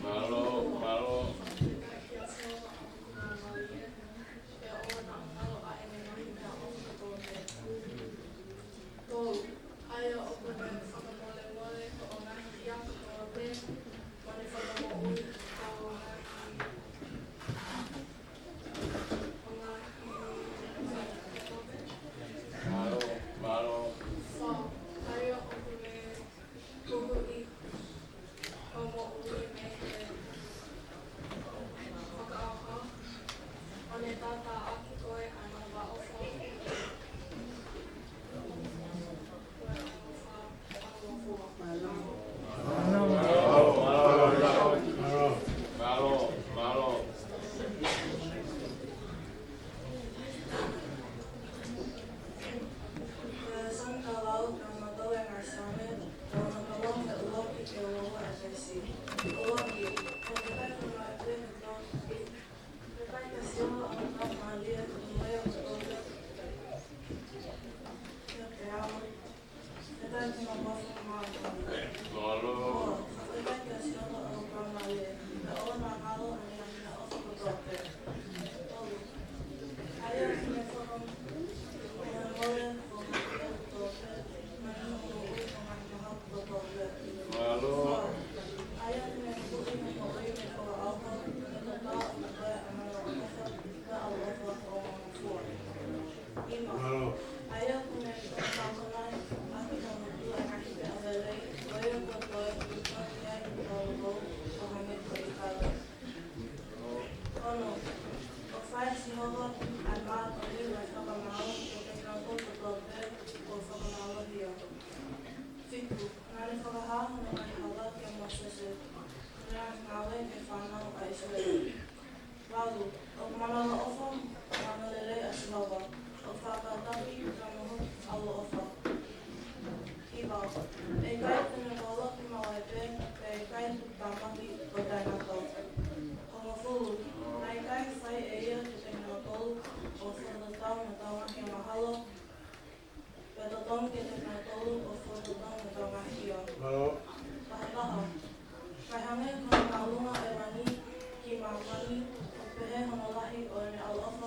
Mālō, mālō. Tolu, ʻa ia ʻoku ne fakamolemole hoʻo ngaahi hia kotoa pē, mo ne fakamoʻui hoʻo ngaahi, hoʻo ngaahi. Mālō, mālō. Fā, ʻa ia ʻoku ne huhuʻi hoʻo moʻui mei he fakaʻauha, ʻo ne tātāʻaki koe ʻi he manavaʻofa. Mālō, mālō. Ko e Sāme taha valu, ʻa e ngaahi Sāme, ʻa e ngaahi Sāme, ʻuluaki ki he uofulu mā ua ʻa e veesi. ʻUluaki, ko e ʻikai ke maʻu pē kotoa, ʻikai ke sio ʻa e kau mālie, ko e moʻui ʻo e kotoa pē. Ke te amo, ʻikai ke maʻu pē kotoa. Mālō. Ua, ʻikai ke sio ʻa e kau mālie, ka ʻoua naʻa ngalo ʻa e ngaahi meʻaʻofa kotoa pē. Tolu, ʻa ia ʻoku ne fakamolemole hoʻo ngaahi hia kotoa pē, mo ne huhuʻi hoʻo ngaahi mahaki kotoa pē. Mālō. Fā, ʻa ia ʻoku ne huhuʻi hoʻo moʻui mei he fakaʻauha, mo ne tātāʻaki koe ʻi he manavaʻofa mo e ʻaloʻofa ʻo e ongoongofua. Nima, mālō. ʻA ia ʻoku ne fakamākona ʻaki hoʻo motuʻa ʻa e ngaahi meʻa lelei, ko ia kuo toe pulaki ai ho talavou ʻo hangē ko e kau. Ono, kuo fai ʻe Sihova ʻa e māʻoniʻoni mo e fakamaau kiate kinautolu kotoa pē kuo fakamālohia. Fitu, naʻa ne fakahā hono ngaahi hala kia Mōsese, mo ʻene ngaahi ngāue ki he fānau ʻa ʻIsileli. Valu, ʻoku manavaʻofa mo ongoongolelei ʻa Sihova, ʻoku fakakātaki ʻi hono ʻaloʻofa. Hiva, ʻe ʻikai te ne vāloki maʻu ai pē, pea ʻe ʻikai te ne tāpuakiʻi ʻo taʻengata. Hongofulu, naʻe ʻikai fai ʻe ia kiate kinautolu ʻo fakatatau mo ʻetau ngaahi angahala, pea totongi kiate kinautolu ʻo fakatatau mo ʻetau ngaahi hia. Mālō. Tahataha, kae hangē ko hono māʻolunga ʻo e langi ki māmani, ʻoku pehē hono lahi ʻo ʻene ʻaloʻofa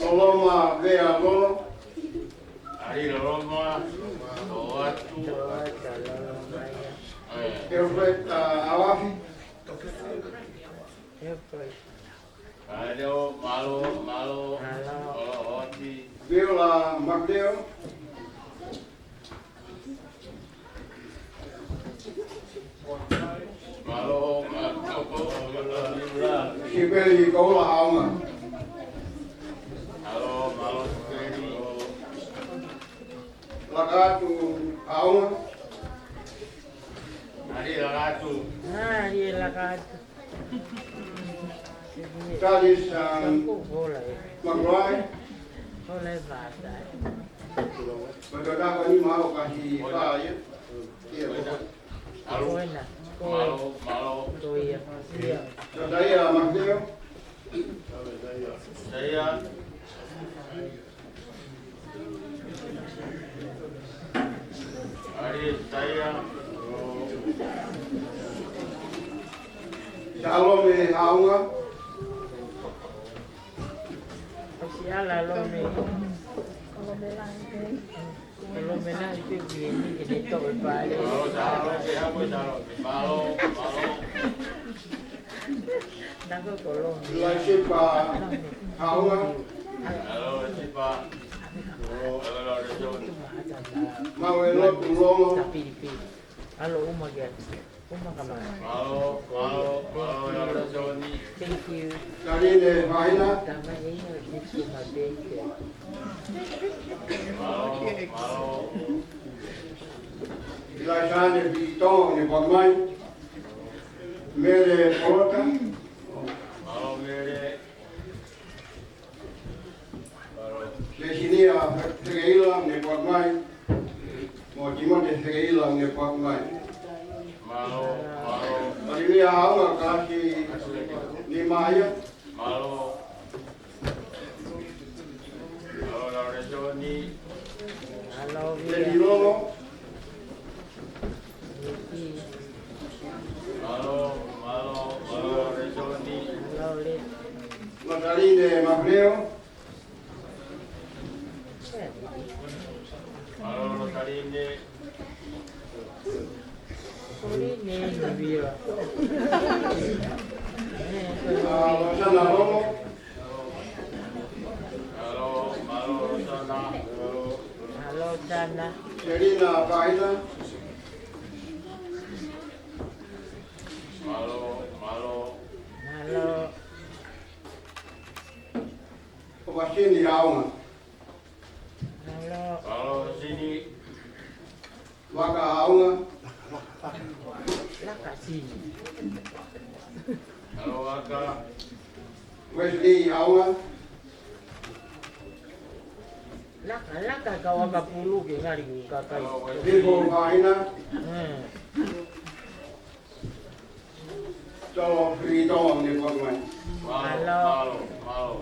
Loloma Vea Lolo. ʻAi Loloma, ʻoatu. Alfred, uh, Awafi. Mālō, mālō, mālō, ʻoatu. Viola Makleo. Mālō, mālō, mālō. Sipeli Koula Haʻaunga. Mālō, mālō, Sipeli. Lakaatu Haʻaunga. ʻAi Lakaatu. ʻAi Lakaatu. Charles, um, Makuai. Makuai. Makuai. Makuai ni mau kasi pa ia. Ia. Mālō. Mālō. Mālō. Mālō. Mālō. Mālō. Mālō. Mālō. ʻAi, Taia. Salome Haʻaunga. ʻOsi ʻa Salome. Salome na i ke pie ni ke ne toʻo e pale. Mālō, mālō, mālō. Nako Kolomia. Laisipa Haʻaunga. Mālō, Laisipa. Mālō, Laisipa. Mau e lotu Lolo. Tapiripi. ʻAlo uma kia. Uma kama. Mālō, mālō, mālō, Laisipa. Thank you. Kaline Faina. Tama e ina ki tuma thank you. Mālō, mālō. Ilaisane Pito, ne pamai. Mele Polota. Mālō, Mele. Mālō. Sesilia Fekeila, ne pamai. Mo Timote Fekeila, ne pamai. Mālō, mālō. Olivia Haʻaunga, kalasi nima ia. Mālō. Mālō, Laulesoni. Mālō, Leni Lolo. Mālō, mālō, mālō, Laulesoni. Mālō, Le. Lotaline Makuleo. Mālō, Lotaline. Koline, Nuvila. Mālō, Sana Lolo. Mālō, mālō, Sana. Mālō, Sana. Selina Paina. Mālō, mālō. Mālō. ʻOkasini Haʻaunga. Mālō. Mālō, Sini. Vaka Haʻaunga. Laka Sini. Mālō, Vaka. Wesley Haʻaunga. Laka, laka ka Vaka pulu ke ngali ku kakai. Mālō, Wesley. Bipo Paina. Hmm. Tolo Frito ne pamai. Mālō, mālō, mālō.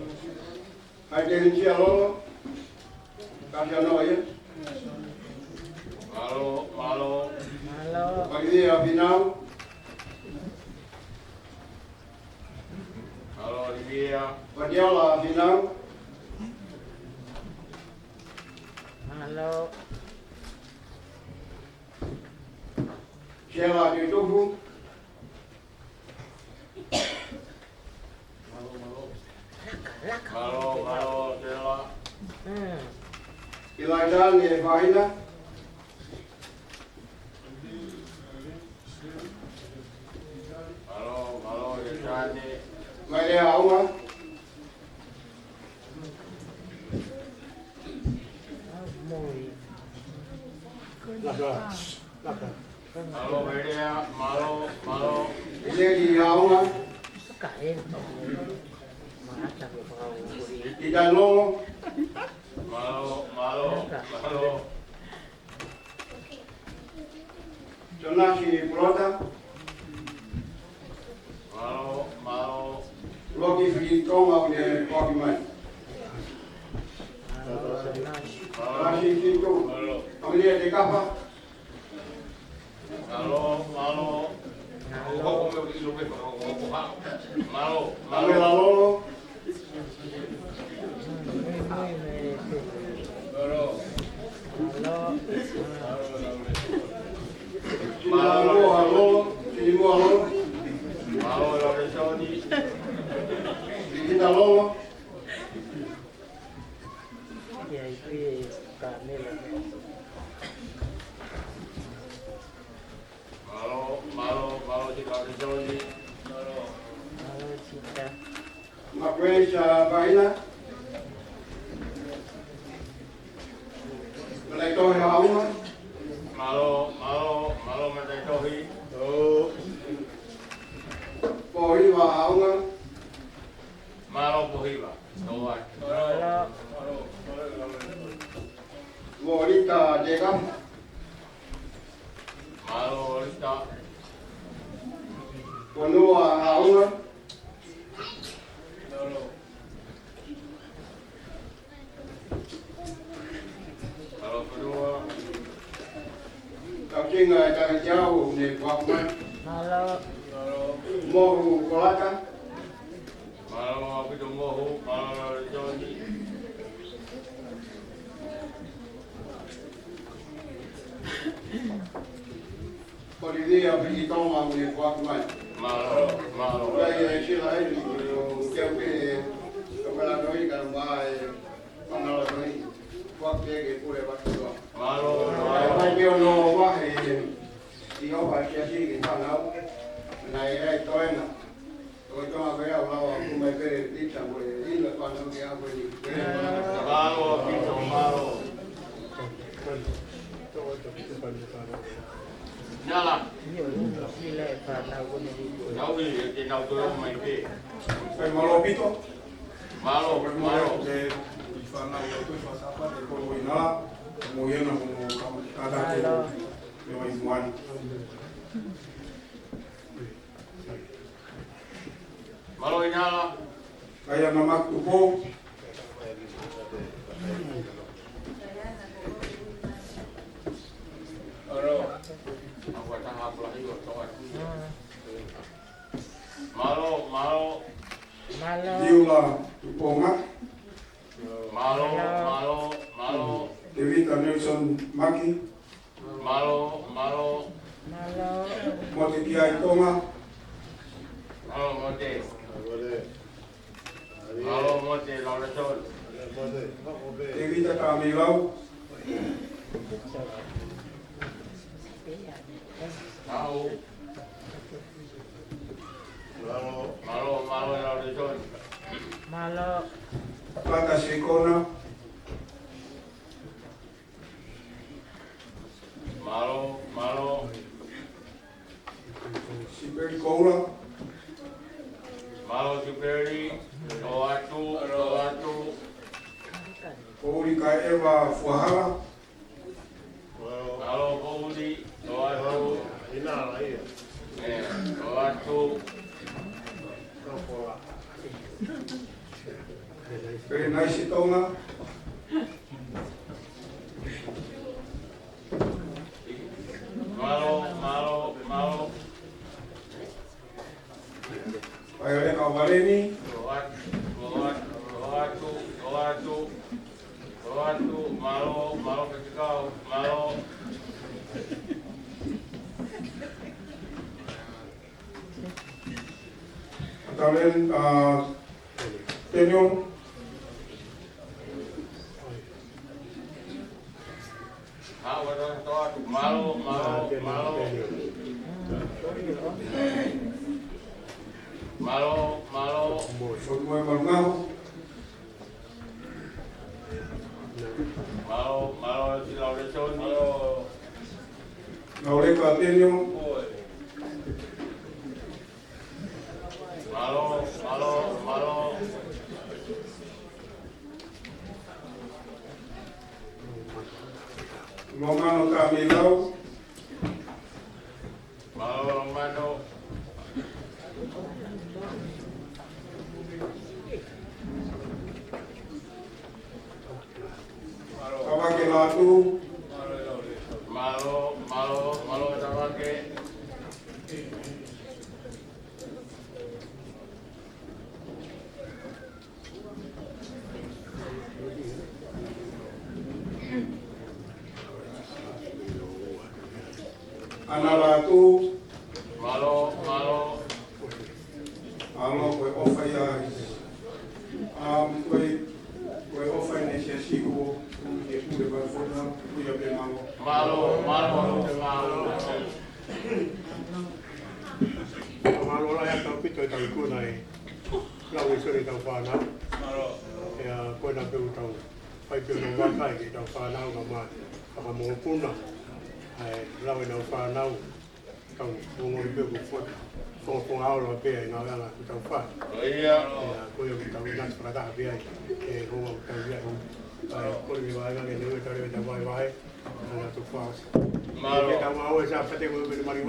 Hai te hintia Lolo. Kasi ano ia. Mālō, mālō. Mālō. Olivia Finau. Mālō, Olivia. Padiola Finau. Mālō. Siela Tutufu. Mālō, mālō, Siela. Hmm. Ilaisane Faina. Mālō, mālō, Ilaisane. Maile Haʻaunga. Laka, laka. Mālō, Maile, mālō, mālō. Leli Haʻaunga. Ita Lolo. Mālō, mālō, mālō. Jonasi Polota. Mālō, mālō. Loki Filitonga ne paki mai. Mālō, Jonasi. Mālō. Jonasi Filitonga. Mālō. Amelia Tekafa. Mālō, mālō. Mālō. Mālō, mālō. Amelia Lolo. Mālō, mālō, mālō. Mālō, mālō. Mālō. Mālō, mālō, mālō, Sita Lorensoni. Mālō. Mālō, Sita. Makuei Savaina. Mataʻitohi Haʻaunga. Mālō, mālō, mālō, Mataʻitohi. Pōhiva Haʻaunga. Mālō, Pōhiva. Tō ai. Mālō. Molita Jeka. Mālō, Molita. Fonua Haʻaunga. Mālō, Fonua. Taukinga ʻe Tahi Tiau, ne kuaku mai. Mālō. Mohu Kolata. Mālō ʻaupito Mohu, mālō Lorensoni. Ko Livia Pilitonga ne kuaku mai. Mālō, mālō. Kai e sila e ni, o te au ke, o ka la noi ka mai, panala noi. Kuaku ke ke pule wa tua. Mālō, mālō. Mai ke ono wa he, i o wa kia si ke panau. Na e ai toenga. Mālō, mālō. Nala. Nau i, te nau tō mai pē. Mālō ʻaupito. Mālō, mālō. Mālō. Mālō ʻInala. Kaiana Makutupou. Mālō. Mālō, mālō. Mālō. Liula Tuponga. Mālō, mālō, mālō. Tevita Nelson Maki. Mālō, mālō. Mālō. Mote Kiai Tonga. Mālō, Mote. Mālō, Mote, Lorensoni. Tevita Tameilau. Mālō. Mālō, mālō, Lorensoni. Mālō. Pata Sekona. Mālō, mālō. Sipeli Koula. Mālō, Sipeli. Tō atu, tō atu. Kouli Kaeva Fuahala. Mālō, Kouli. Tō atu. ʻInala ia. ʻE, tō atu. Pele Naisi Tonga. Mālō, mālō, mālō. Vaioleta Valeni. Tō atu, tō atu, tō atu, tō atu. Tō atu, mālō, mālō Katikau, mālō. Talen, uh, Daniel. Mālō, mālō, mālō. Mālō, mālō. Mālō, mālō, Sila Lorensoni. Nauleka Daniel. Mālō, mālō, mālō. Lomano Tameilau. Mālō, Lomano. Tavake Latu. Mālō, mālō, mālō, Tavake. Ana la tu. Mālō, mālō. Mālō, ko e ʻofa ia. Um, ko e, ko e ʻofa ʻene siasi ko, ko e pule pa fona, ko ia pē mālō. Mālō, mālō, mālō. Mālō lahi ʻaupito ʻetau ikuna ʻe lau e sore ʻetau fānau. Mālō. ʻIa, ko ena pē ʻoku tau fai pē ʻo vakai ki heʻetau fānau ka mai. Fakamokopuna. ʻAi, lau ʻenau fānau. Tau ongoʻi pē ʻoku fo-, fo-, fonga ʻaola pē ʻa e ngaahi anga ʻoku tau fai. ʻIa. ʻIa, ko ia ʻoku tau ʻinasi fakataha pē ai. ʻE hoa ʻoku tau ia. ʻAi, ko e vaivai ngā ke neu e tau leve tau vaivai. Ana tu fas. Mālō. ʻE tau ngāue Sāpate ko e mene mali